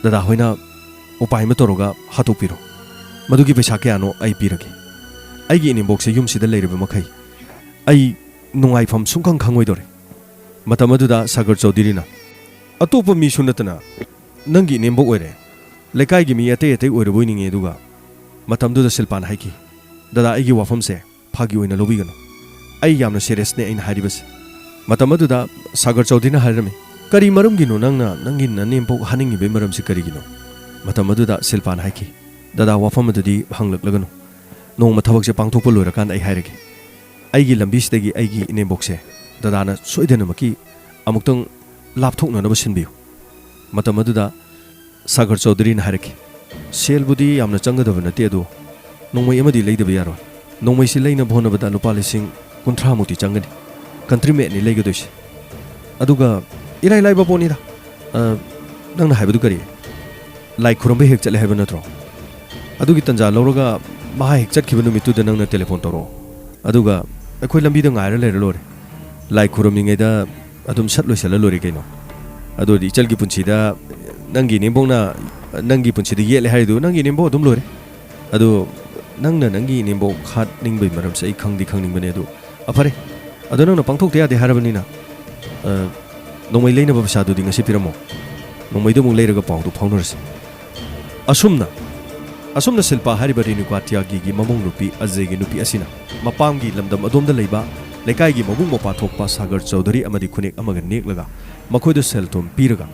ꯗꯗꯥ ꯍꯣꯏꯅ ꯎꯄꯥꯏ ꯑꯃ ꯇꯧꯔꯒ ꯍꯥꯠꯇꯣꯛꯄꯤꯔꯣ꯫ ꯃꯗꯨꯒꯤ ꯄꯩꯁꯥ ꯀꯌꯥꯅꯣ ꯑꯩ ꯄꯤꯔꯒꯦ꯫ ꯑꯩꯒꯤ ꯏꯅꯦꯝꯕꯣꯛꯁꯦ ꯌꯨꯝꯁꯤꯗ ꯂꯩꯔꯕ ꯃꯈꯩ ꯑꯩ ꯅꯨꯡꯉꯥꯏꯐꯝ ꯁꯨꯡꯈꯪ ꯈꯪꯉꯣꯏꯗꯧꯔꯦ꯫" ꯃꯇꯝ ꯑꯗꯨꯗ ꯁꯥꯒꯔ ꯆꯧꯙꯔꯤꯅ, "ꯑꯇꯣꯞꯄ ꯃꯤꯁꯨ ꯅꯠꯇꯅ ꯅꯪꯒꯤ ꯏꯅꯦꯝꯕꯣꯛ ꯑꯣꯏꯔꯦ꯫ ꯂꯩꯀꯥꯏꯒꯤ ꯃꯤ ꯑꯇꯩ ꯑꯇꯩ ꯑꯣꯏꯔꯕꯣꯏ ꯅꯤꯡꯉꯤ꯫" ꯑꯗꯨꯒ ꯃꯇꯝꯗꯨꯗ ꯁꯤꯜꯄꯥꯅ ꯍꯥꯏꯈꯤ, "ꯗꯗꯥ, ꯑꯩꯒꯤ ꯋꯥꯐꯝꯁꯦ ꯐꯥꯒꯤ ꯑꯣꯏꯅ ꯂꯧꯕꯤꯒꯅꯨ꯫ ꯑꯩ ꯌꯥꯝꯅ ꯁꯦꯔꯤꯌꯁꯅꯦ ꯑꯩꯅ ꯍꯥꯏꯔꯤꯕꯁꯦ꯫" ꯃꯇꯝ ꯑꯗꯨꯗ ꯁꯥꯒꯔ ꯆꯧꯙꯔꯤꯅ ꯍꯥꯏꯔꯝꯃꯤ, "ꯀꯔꯤ ꯃꯔꯝꯒꯤꯅꯣ ꯅꯪꯅ ꯅꯪꯒꯤ ꯅꯅꯦꯝꯄꯣꯛ ꯍꯥꯠꯅꯤꯡꯉꯤꯕꯒꯤ ꯃꯔꯝꯁꯤ ꯀꯔꯤꯒꯤꯅꯣ?" ꯃꯇꯝ ꯑꯗꯨꯗ ꯁꯤꯜꯄꯥꯅ ꯍꯥꯏꯈꯤ, "ꯗꯗꯥ, ꯋꯥꯐꯝ ꯑꯗꯨꯗꯤ ꯍꯪꯂꯛꯂꯒꯅꯨ꯫ ꯅꯣꯡꯃ ꯊꯕꯛꯁꯦ ꯄꯥꯡꯊꯣꯛꯄ ꯂꯣꯏꯔꯀꯥꯟꯗ ꯑꯩ ꯍꯥꯏꯔꯒꯦ꯫ ꯑꯩꯒꯤ ꯂꯝꯕꯤꯁꯤꯗꯒꯤ ꯑꯩꯒꯤ ꯏꯅꯦꯝꯕꯣꯛꯁꯦ ꯗꯗꯥꯅ ꯁꯣꯏꯗꯅꯃꯛꯀꯤ ꯑꯃꯨꯛꯇꯪ ꯂꯥꯞꯊꯣꯛꯅꯅꯕ ꯁꯤꯟꯕꯤꯌꯨ꯫" ꯃꯇꯝ ꯑꯗꯨꯗ ꯁꯥꯒꯔ ꯆꯧꯙꯔꯤꯅ ꯍꯥꯏꯔꯛꯈꯤ, "ꯁꯦꯜꯕꯨꯗꯤ ꯌꯥꯝꯅ ꯆꯪꯒꯗꯕ ꯅꯠꯇꯦ, ꯑꯗꯨ ꯅꯣꯡꯃꯩ ꯑꯃꯗꯤ ꯂꯩꯗꯕ ꯌꯥꯔꯣꯏ꯫ ꯅꯣꯡꯃꯩꯁꯤ ꯂꯩꯅꯕ ꯍꯣꯠꯅꯕꯗ ꯂꯨꯄꯥ ꯂꯤꯁꯤꯡ ꯀꯨꯟꯊ꯭ꯔꯥꯃꯨꯛꯇꯤ ꯆꯪꯒꯅꯤ, ꯀꯟꯇ꯭ꯔꯤ ꯃꯦꯠꯅꯤ ꯂꯩꯒꯗꯣꯏꯁꯦ꯫ ꯑꯗꯨꯒ ꯏꯔꯥꯏ ꯂꯥꯏꯕ ꯄꯣꯠꯅꯤꯗ꯫ ꯑ, ꯅꯪꯅ ꯍꯥꯏꯕꯗꯨ ꯀꯔꯤ? ꯂꯥꯏ ꯈꯨꯔꯨꯝꯕ ꯍꯦꯛ ꯆꯠꯂꯦ ꯍꯥꯏꯕ ꯅꯠꯇ꯭ꯔꯣ? ꯑꯗꯨꯒꯤ ꯇꯟꯖꯥ ꯂꯧꯔꯒ ꯃꯍꯥꯛ ꯍꯦꯛ ꯆꯠꯈꯤꯕ ꯅꯨꯃꯤꯠꯇꯨꯗ ꯅꯪꯅ ꯇꯦꯂꯤꯐꯣꯟ ꯇꯧꯔꯛꯑꯣ꯫ ꯑꯗꯨꯒ ꯑꯩꯈꯣꯏ ꯂꯝꯕꯤꯗ ꯉꯥꯏꯔ ꯂꯩꯔ ꯂꯣꯏꯔꯦ꯫ ꯂꯥꯏ ꯈꯨꯔꯨꯝꯃꯤꯉꯩꯗ ꯑꯗꯨꯝ ꯁꯠ ꯂꯣꯏꯁꯤꯜꯂ ꯂꯣꯏꯔꯦ ꯀꯩꯅꯣ꯫ ꯑꯗꯨ ꯑꯣꯏꯔꯗꯤ ꯏꯆꯜꯒꯤ ꯄꯨꯟꯁꯤꯗ ꯅꯪꯒꯤ ꯏꯅꯦꯝꯕꯣꯛꯅ ꯅꯪꯒꯤ ꯄꯨꯟꯁꯤꯗ ꯌꯦꯠꯂꯦ ꯍꯥꯏꯔꯤꯗꯨ ꯅꯪꯒꯤ ꯏꯅꯦꯝꯕꯣꯛ ꯑꯗꯨꯝ ꯂꯣꯏꯔꯦ꯫ ꯑꯗꯨ ꯅꯪꯅ ꯅꯪꯒꯤ ꯏꯅꯦꯝꯕꯣꯛ ꯍꯥꯠꯅꯤꯡꯕꯒꯤ ꯃꯔꯝꯁꯦ ꯑꯩ ꯈꯪꯗꯤ ꯈꯪꯅꯤꯡꯕꯅꯦ꯫ ꯑꯗꯨ, ꯑ, ꯐꯔꯦ꯫ ꯑꯗꯣ ꯅꯪꯅ ꯄꯥꯡꯊꯣꯛꯇ ꯌꯥꯗꯦ ꯍꯥꯏꯔꯕꯅꯤꯅ, ꯑ, ꯅꯣꯡꯃꯩ ꯂꯩꯅꯕ ꯄꯩꯁꯥꯗꯨꯗꯤ ꯉꯁꯤ ꯄꯤꯔꯝꯃꯣ꯫ ꯅꯣꯡꯃꯩꯗꯨ ꯑꯃꯨꯛ ꯂꯩꯔꯒ ꯄꯥꯎꯗꯨ ꯐꯥꯎꯅꯔꯁꯤ꯫ ꯑꯁꯨꯝꯅ, ꯑꯁꯨꯝꯅ ꯁꯤꯜꯄꯥ ꯍꯥꯏꯔꯤꯕ ꯔꯦꯅꯨꯀꯥ ꯇ꯭ꯌꯥꯒꯤꯒꯤ ꯃꯃꯧ ꯅꯨꯄꯤ ꯑꯖꯦꯒꯤ ꯅꯨꯄꯤ ꯑꯁꯤꯅ ꯃꯄꯥꯝꯒꯤ ꯂꯝꯗꯝ ꯑꯗꯣꯝꯗ ꯂꯩꯕ ꯂꯩꯀꯥꯏꯒꯤ ꯃꯕꯨꯡ ꯃꯧꯄ꯭ꯋꯥ ꯊꯣꯛꯄ ꯁꯥꯒꯔ ꯆꯧꯙꯨꯔꯤ ꯑꯃꯗꯤ ꯈꯨꯅꯦꯛ ꯑꯃꯒ ꯅꯦꯛꯂꯒ ꯃꯈꯣꯏꯗ ꯁꯦꯜ ꯊꯨꯝ ꯄꯤꯔꯒ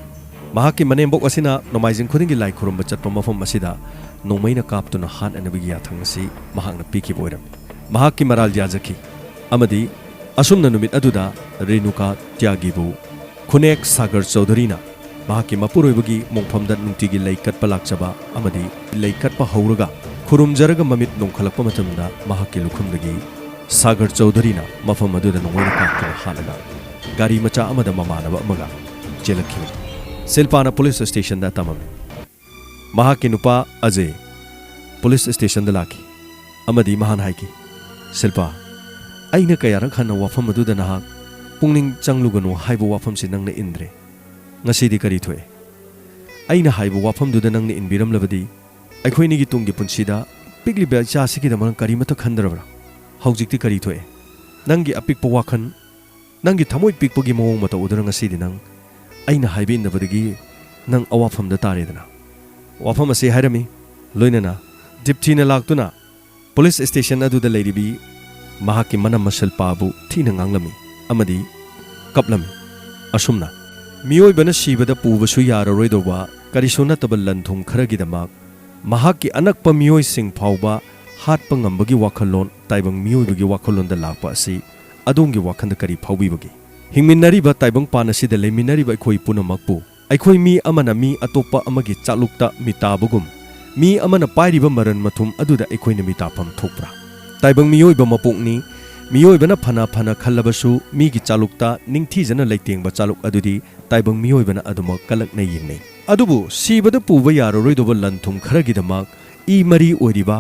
ꯃꯍꯥꯛꯀꯤ ꯃꯅꯦꯝꯕꯣꯛ ꯑꯁꯤꯅ ꯅꯣꯡꯃꯥꯏꯖꯤꯡ ꯈꯨꯗꯤꯡꯒꯤ ꯂꯥꯏ ꯈꯨꯔꯨꯝꯕ ꯆꯠꯄ ꯃꯐꯝ ꯑꯁꯤꯗ ꯅꯣꯡꯃꯩꯅ ꯀꯥꯞꯇꯨꯅ ꯍꯥꯠꯅꯅꯕꯒꯤ ꯌꯥꯊꯪ ꯑꯁꯤ ꯃꯍꯥꯛꯅ ꯄꯤꯈꯤꯕ ꯑꯣꯏꯔꯝꯃꯤ꯫ ꯃꯍꯥꯛꯀꯤ ꯃꯔꯥꯜ ꯌꯥꯖꯈꯤ ꯑꯃꯗꯤ ꯑꯁꯨꯝꯅ ꯅꯨꯃꯤꯠ ꯑꯗꯨꯗ ꯔꯦꯅꯨꯀꯥ ꯇ꯭ꯌꯥꯒꯤꯕꯨ ꯈꯨꯅꯦꯛ ꯁꯥꯒꯔ ꯆꯧꯙꯨꯔꯤꯅ ꯃꯍꯥꯛꯀꯤ ꯃꯄꯨꯔꯣꯏꯕꯒꯤ ꯃꯣꯡꯐꯝꯗ ꯅꯨꯡꯇꯤꯒꯤ ꯂꯩ ꯀꯠꯄ ꯂꯥꯛꯆꯕ ꯑꯃꯗꯤ ꯂꯩ ꯀꯠꯄ ꯍꯧꯔꯒ ꯈꯨꯔꯨꯝꯖꯔꯒ ꯃꯃꯤꯠ ꯅꯣꯡꯈꯠꯂꯛꯄ ꯃꯇꯝꯗ ꯃꯍꯥꯛꯀꯤ ꯂꯨꯈꯨꯝꯗꯒꯤ ꯁꯥꯒꯔ ꯆꯧꯙꯨꯔꯤꯅ ꯃꯐꯝ ꯑꯗꯨꯗ ꯅꯣꯡꯃꯩꯅ ꯀꯥꯞꯇꯨꯅ ꯍꯥꯠꯂꯒ ꯒꯥꯔꯤ ꯃꯆꯥ ꯑꯃꯗ ꯃꯃꯥꯟꯅꯕ ꯑꯃꯒ ꯆꯦꯜꯂꯛꯈꯤꯕꯅꯤ꯫ ꯁꯤꯜꯄꯥꯅ ꯄꯨꯂꯤꯁ ꯁ꯭ꯇꯦꯁꯟꯗ ꯇꯝꯃꯝꯃꯤ꯫ ꯃꯍꯥꯛꯀꯤ ꯅꯨꯄꯥ ꯑꯖꯦ ꯄꯨꯂꯤꯁ ꯁ꯭ꯇꯦꯁꯟꯗ ꯂꯥꯛꯈꯤ ꯑꯃꯗꯤ ꯃꯍꯥꯛꯅ ꯍꯥꯏꯈꯤ, "ꯁꯤꯜꯄꯥ, ꯑꯩꯅ ꯀꯌꯥꯔꯛ ꯍꯟꯅ ꯋꯥꯐꯝ ꯑꯗꯨꯗ ꯅꯍꯥꯛ ꯄꯨꯛꯅꯤꯡ ꯆꯪꯂꯨꯒꯅꯨ ꯍꯥꯏꯕ ꯋꯥꯐꯝꯁꯤ ꯅꯪꯅ ꯏꯟꯗ꯭ꯔꯦ꯫ ꯉꯁꯤꯗꯤ ꯀꯔꯤ ꯊꯣꯛꯑꯦ? ꯑꯩꯅ ꯍꯥꯏꯕ ꯋꯥꯐꯝꯗꯨꯗ ꯅꯪꯅ ꯏꯟꯕꯤꯔꯝꯂꯕꯗꯤ ꯑꯩꯈꯣꯏꯅꯤꯒꯤ ꯇꯨꯡꯒꯤ ꯄꯨꯟꯁꯤꯗ ꯄꯤꯛꯂꯤꯕ ꯏꯆꯥꯁꯤꯒꯤꯗꯃꯛ ꯀꯔꯤꯃꯠꯇ ꯈꯟꯗ꯭ꯔꯕ꯭ꯔꯥ? ꯍꯧꯖꯤꯛꯇꯤ ꯀꯔꯤ ꯊꯣꯛꯑꯦ? ꯅꯪꯒꯤ ꯑꯄꯤꯛꯄ ꯋꯥꯈꯜ, ꯅꯪꯒꯤ ꯊꯃꯣꯏ ꯄꯤꯛꯄꯒꯤ ꯃꯑꯣꯡ ꯃꯇꯧ ꯎꯗꯨꯅ ꯉꯁꯤꯗꯤ ꯅꯪ ꯑꯩꯅ ꯍꯥꯏꯕ ꯏꯟꯗꯕꯗꯒꯤ ꯅꯪ ꯑꯋꯥꯐꯝꯗ ꯇꯥꯔꯦꯗꯅ꯫" ꯋꯥꯐꯝ ꯑꯁꯤ ꯍꯥꯏꯔꯝꯃꯤ꯫ ꯂꯣꯏꯅꯅ ꯗꯤꯞꯊꯤꯅ ꯂꯥꯛꯇꯨꯅ ꯄꯨꯂꯤꯁ ꯁ꯭ꯇꯦꯁꯟ ꯑꯗꯨꯗ ꯂꯩꯔꯤꯕꯤ ꯃꯍꯥꯛꯀꯤ ꯃꯅꯝꯃ ꯁꯤꯜꯄꯥꯕꯨ ꯊꯤꯅ ꯉꯥꯡꯂꯝꯃꯤ ꯑꯃꯗꯤ ꯀꯞꯂꯝꯃꯤ꯫ ꯑꯁꯨꯝꯅ ꯃꯤꯑꯣꯏꯕꯅ ꯁꯤꯕꯗ ꯄꯨꯕꯁꯨ ꯌꯥꯔꯔꯣꯏꯗꯧꯕ ꯀꯔꯤꯁꯨ ꯅꯠꯇꯕ ꯂꯟ ꯊꯨꯝ ꯈꯔꯒꯤꯗꯃꯛ ꯃꯍꯥꯛꯀꯤ ꯑꯅꯛꯄ ꯃꯤꯑꯣꯏꯁꯤꯡ ꯐꯥꯎꯕ ꯍꯥꯠꯄ ꯉꯝꯕꯒꯤ ꯋꯥꯈꯜꯂꯣꯟ ꯇꯥꯏꯕꯪ ꯃꯤꯑꯣꯏꯕꯒꯤ ꯋꯥꯈꯜꯂꯣꯟꯗ ꯂꯥꯛꯄ ꯑꯁꯤ ꯑꯗꯣꯝꯒꯤ ꯋꯥꯈꯜꯗ ꯀꯔꯤ ꯐꯥꯎꯕꯤꯕꯒꯦ? ꯍꯤꯡꯃꯤꯟꯅꯔꯤꯕ ꯇꯥꯏꯕꯪꯄꯥꯟ ꯑꯁꯤꯗ ꯂꯩꯃꯤꯟꯅꯔꯤꯕ ꯑꯩꯈꯣꯏ ꯄꯨꯝꯅꯃꯛꯄꯨ ꯑꯩꯈꯣꯏ ꯃꯤ ꯑꯃꯅ ꯃꯤ ꯑꯇꯣꯞꯄ ꯑꯃꯒꯤ ꯆꯥꯛꯂꯨꯛꯇ ꯃꯤꯇꯥꯕꯒꯨꯝ, ꯃꯤ ꯑꯃꯅ ꯄꯥꯏꯔꯤꯕ ꯃꯔꯟ ꯃꯊꯨꯝ ꯑꯗꯨꯗ ꯑꯩꯈꯣꯏꯅ ꯃꯤꯇꯥꯐꯝ ꯊꯣꯛꯄ꯭ꯔꯥ? ꯇꯥꯏꯕꯪ ꯃꯤꯑꯣꯏꯕ ꯃꯄꯣꯛꯅꯤ꯫ ꯃꯤꯑꯣꯏꯕꯅ ꯐꯅ ꯐꯅ ꯈꯜꯂꯕꯁꯨ, ꯃꯤꯒꯤ ꯆꯥꯂꯨꯛꯇ ꯅꯤꯡꯊꯤꯖꯅ ꯂꯩꯇꯦꯡꯕ ꯆꯥꯂꯨꯛ ꯑꯗꯨꯗꯤ ꯇꯥꯏꯕꯪ ꯃꯤꯑꯣꯏꯕꯅ ꯑꯗꯨꯃꯛ ꯀꯜꯂꯛꯅ ꯌꯦꯡꯅꯩ꯫ ꯑꯗꯨꯕꯨ ꯁꯤꯕꯗ ꯄꯨꯕ ꯌꯥꯔꯔꯣꯏꯗꯧꯕ ꯂꯟ ꯊꯨꯝ ꯈꯔꯒꯤꯗꯃꯛ ꯏ ꯃꯔꯤ ꯑꯣꯏꯔꯤꯕ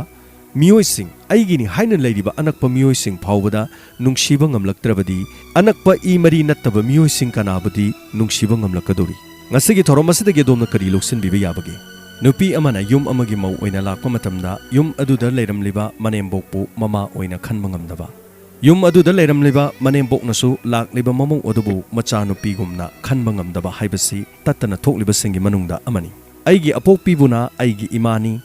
ꯃꯤꯑꯣꯏꯁꯤꯡ, ꯑꯩꯒꯤꯅꯤ ꯍꯥꯏꯅ ꯂꯩꯔꯤꯕ ꯑꯅꯛꯄ ꯃꯤꯑꯣꯏꯁꯤꯡ ꯐꯥꯎꯕꯗ ꯅꯨꯡꯁꯤꯕ ꯉꯝꯂꯛꯇ꯭ꯔꯕꯗꯤ, ꯑꯅꯛꯄ ꯏ ꯃꯔꯤ ꯅꯠꯇꯕ ꯃꯤꯑꯣꯏꯁꯤꯡ ꯀꯅꯥꯕꯨꯗꯤ ꯅꯨꯡꯁꯤꯕ ꯉꯝꯂꯛꯀꯗꯧꯔꯤ? ꯉꯁꯤꯒꯤ ꯊꯧꯔꯝ ꯑꯁꯤꯗꯒꯤ ꯑꯗꯣꯝꯅ ꯀꯔꯤ ꯂꯧꯁꯤꯟꯕꯤꯕ ꯌꯥꯕꯒꯦ? ꯅꯨꯄꯤ ꯑꯃꯅ ꯌꯨꯝ ꯑꯃꯒꯤ ꯃꯧ ꯑꯣꯏꯅ ꯂꯥꯛꯄ ꯃꯇꯝꯗ, ꯌꯨꯝ ꯑꯗꯨꯗ ꯂꯩꯔꯝꯂꯤꯕ ꯃꯅꯦꯝꯕꯣꯛꯄꯨ ꯃꯃꯥ ꯑꯣꯏꯅ ꯈꯟꯕ ꯉꯝꯗꯕ, ꯌꯨꯝ ꯑꯗꯨꯗ ꯂꯩꯔꯝꯂꯤꯕ ꯃꯅꯦꯝꯕꯣꯛꯅꯁꯨ ꯂꯥꯛꯂꯤꯕ ꯃꯃꯧ ꯑꯗꯨꯕꯨ ꯃꯆꯥꯅꯨꯄꯤꯒꯨꯝꯅ ꯈꯟꯕ ꯉꯝꯗꯕ ꯍꯥꯏꯕꯁꯤ ꯇꯠꯇꯅ ꯊꯣꯛꯂꯤꯕꯁꯤꯡꯒꯤ ꯃꯅꯨꯡꯗ ꯑꯃꯅꯤ꯫ ꯑꯩꯒꯤ ꯑꯄꯣꯛꯄꯤꯕꯨꯅ ꯑꯩꯒꯤ ꯏꯃꯥꯅꯤ,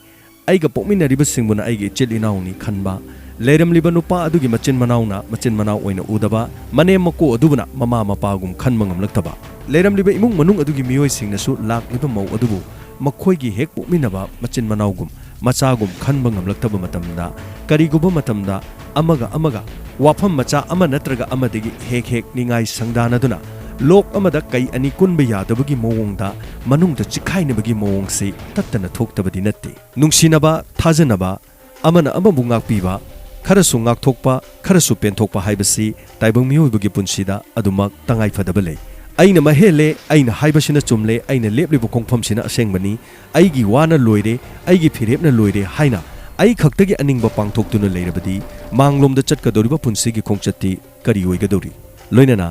ꯑꯩꯒ ꯄꯣꯛꯃꯤꯟꯅꯔꯤꯕꯁꯤꯡꯕꯨꯅ ꯑꯩꯒꯤ ꯏꯆꯤꯜ ꯏꯅꯥꯎꯅꯤ ꯈꯟꯕ, ꯂꯩꯔꯝꯂꯤꯕ ꯅꯨꯄꯥ ꯑꯗꯨꯒꯤ ꯃꯆꯤꯟ ꯃꯅꯥꯎꯅ ꯃꯆꯤꯟ ꯃꯅꯥꯎ ꯑꯣꯏꯅ ꯎꯗꯕ, ꯃꯅꯦꯝ ꯃꯀꯨ ꯑꯗꯨꯕꯨꯅ ꯃꯃꯥ ꯃꯄꯥꯒꯨꯝ ꯈꯟꯕ ꯉꯝꯂꯛꯇꯕ, ꯂꯩꯔꯝꯂꯤꯕ ꯏꯃꯨꯡ ꯃꯅꯨꯡ ꯑꯗꯨꯒꯤ ꯃꯤꯑꯣꯏꯁꯤꯡꯅꯁꯨ ꯂꯥꯛꯂꯤꯕ ꯃꯧ ꯑꯗꯨꯕꯨ ꯃꯈꯣꯏꯒꯤ ꯍꯦꯛ ꯄꯣꯛꯃꯤꯟꯅꯕ ꯃꯆꯤꯟ ꯃꯅꯥꯎꯒꯨꯝ, ꯃꯆꯥꯒꯨꯝ ꯈꯟꯕ ꯉꯝꯂꯛꯇꯕ ꯃꯇꯝꯗ, ꯀꯔꯤꯒꯨꯝꯕ ꯃꯇꯝꯗ ꯑꯃꯒ ꯑꯃꯒ ꯋꯥꯐꯝ ꯃꯆꯥ ꯑꯃ ꯅꯠꯇ꯭ꯔꯒ ꯑꯃꯗꯒꯤ ꯍꯦꯛ ꯍꯦꯛ ꯅꯤꯡꯉꯥꯏ ꯁꯪꯗꯥꯅꯗꯨꯅ ꯂꯣꯛ ꯑꯃꯗ ꯀꯩ ꯑꯅꯤ ꯀꯨꯟꯕ ꯌꯥꯗꯕꯒꯤ ꯃꯑꯣꯡꯗ ꯃꯅꯨꯡꯗ ꯆꯤꯈꯥꯏꯅꯕꯒꯤ ꯃꯑꯣꯡꯁꯤ ꯇꯠꯇꯅ ꯊꯣꯛꯇꯕꯗꯤ ꯅꯠꯇꯦ꯫ ꯅꯨꯡꯁꯤꯅꯕ, ꯊꯥꯖꯅꯕ, ꯑꯃꯅ ꯑꯃꯕꯨ ꯉꯥꯛꯄꯤꯕ, ꯈꯔꯁꯨ ꯉꯥꯛꯊꯣꯛꯄ, ꯈꯔꯁꯨ ꯄꯦꯟꯊꯣꯛꯄ ꯍꯥꯏꯕꯁꯤ ꯇꯥꯏꯕꯪ ꯃꯤꯑꯣꯏꯕꯒꯤ ꯄꯨꯟꯁꯤꯗ ꯑꯗꯨꯃꯛ ꯇꯉꯥꯏ ꯐꯗꯕ ꯂꯩ꯫ "ꯑꯩꯅ ꯃꯍꯦꯜꯂꯦ, ꯑꯩꯅ ꯍꯥꯏꯕꯁꯤꯅ ꯆꯨꯝꯂꯦ, ꯑꯩꯅ ꯂꯦꯞꯂꯤꯕ ꯈꯣꯡꯐꯝꯁꯤꯅ ꯑꯁꯦꯡꯕꯅꯤ, ꯑꯩꯒꯤ ꯋꯥꯅ ꯂꯣꯏꯔꯦ, ꯑꯩꯒꯤ ꯐꯤꯔꯦꯞꯅ ꯂꯣꯏꯔꯦ" ꯍꯥꯏꯅ ꯑꯩ ꯈꯛꯇꯒꯤ ꯑꯅꯤꯡꯕ ꯄꯥꯡꯊꯣꯛꯇꯨꯅ ꯂꯩꯔꯕꯗꯤ, ꯃꯥꯡꯂꯣꯝꯗ ꯆꯠꯀꯗꯧꯔꯤꯕ ꯄꯨꯟꯁꯤꯒꯤ ꯈꯣꯡꯆꯠꯇꯤ ꯀꯔꯤ ꯑꯣꯏꯒꯗꯧꯔꯤ? ꯂꯣꯏꯅꯅ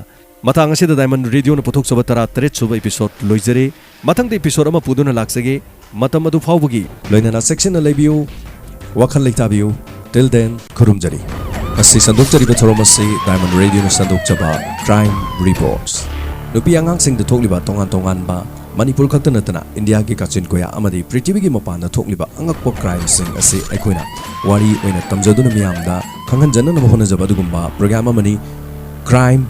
ꯃꯇꯥꯡ ꯑꯁꯤꯗ ꯗꯥꯏꯃꯟ ꯔꯦꯗꯤꯑꯣꯅ ꯄꯨꯊꯣꯛꯆꯕ ꯇꯔꯥ ꯇꯔꯦꯠ ꯁꯨꯕ ꯏꯄꯤꯁꯣꯗ ꯂꯣꯏꯖꯔꯦ꯫ ꯃꯊꯪꯗ ꯏꯄꯤꯁꯣꯗ ꯑꯃ ꯄꯨꯗꯨꯅ ꯂꯥꯛꯆꯒꯦ꯫ ꯃꯇꯝ ꯑꯗꯨ ꯐꯥꯎꯕꯒꯤ ꯂꯣꯏꯅꯅ ꯆꯦꯛꯁꯤꯟꯅ ꯂꯩꯕꯤꯌꯨ, ꯋꯥꯈꯜ ꯂꯩꯇꯥꯕꯤꯌꯨ꯫ Till then, ꯈꯨꯔꯨꯝꯖꯔꯤ꯫ ꯉꯁꯤ ꯁꯟꯗꯣꯛꯆꯔꯤꯕ ꯊꯧꯔꯝ ꯑꯁꯤ ꯗꯥꯏꯃꯟ ꯔꯦꯗꯤꯑꯣꯅ ꯁꯟꯗꯣꯛꯆꯕ Crime Reports꯫ ꯅꯨꯄꯤ ꯑꯉꯥꯡꯁꯤꯡꯗ ꯊꯣꯛꯂꯤꯕ ꯇꯣꯉꯥꯟ ꯇꯣꯉꯥꯟꯕ, ꯃꯅꯤꯄꯨꯔ ꯈꯛꯇ ꯅꯠꯇꯅ ꯏꯟꯗꯤꯌꯥꯒꯤ ꯀꯥꯆꯤꯟ ꯀꯣꯌꯥ ꯑꯃꯗꯤ ꯄ꯭ꯔꯤꯊꯤꯕꯤꯒꯤ ꯃꯄꯥꯟꯗ ꯊꯣꯛꯂꯤꯕ ꯑꯉꯛꯄ ꯀ꯭ꯔꯥꯏꯝꯁꯤꯡ ꯑꯁꯤ ꯑꯩꯈꯣꯏꯅ ꯋꯥꯔꯤ ꯑꯣꯏꯅ ꯇꯝꯖꯗꯨꯅ ꯃꯤꯌꯥꯝꯗ ꯈꯪꯍꯟꯖꯅꯅꯕ ꯍꯣꯠꯅꯖꯕ ꯑꯗꯨꯒꯨꯝꯕ ꯄ꯭ꯔꯣꯒ꯭ꯔꯥꯝ ꯑꯃꯅꯤ꯫ Crime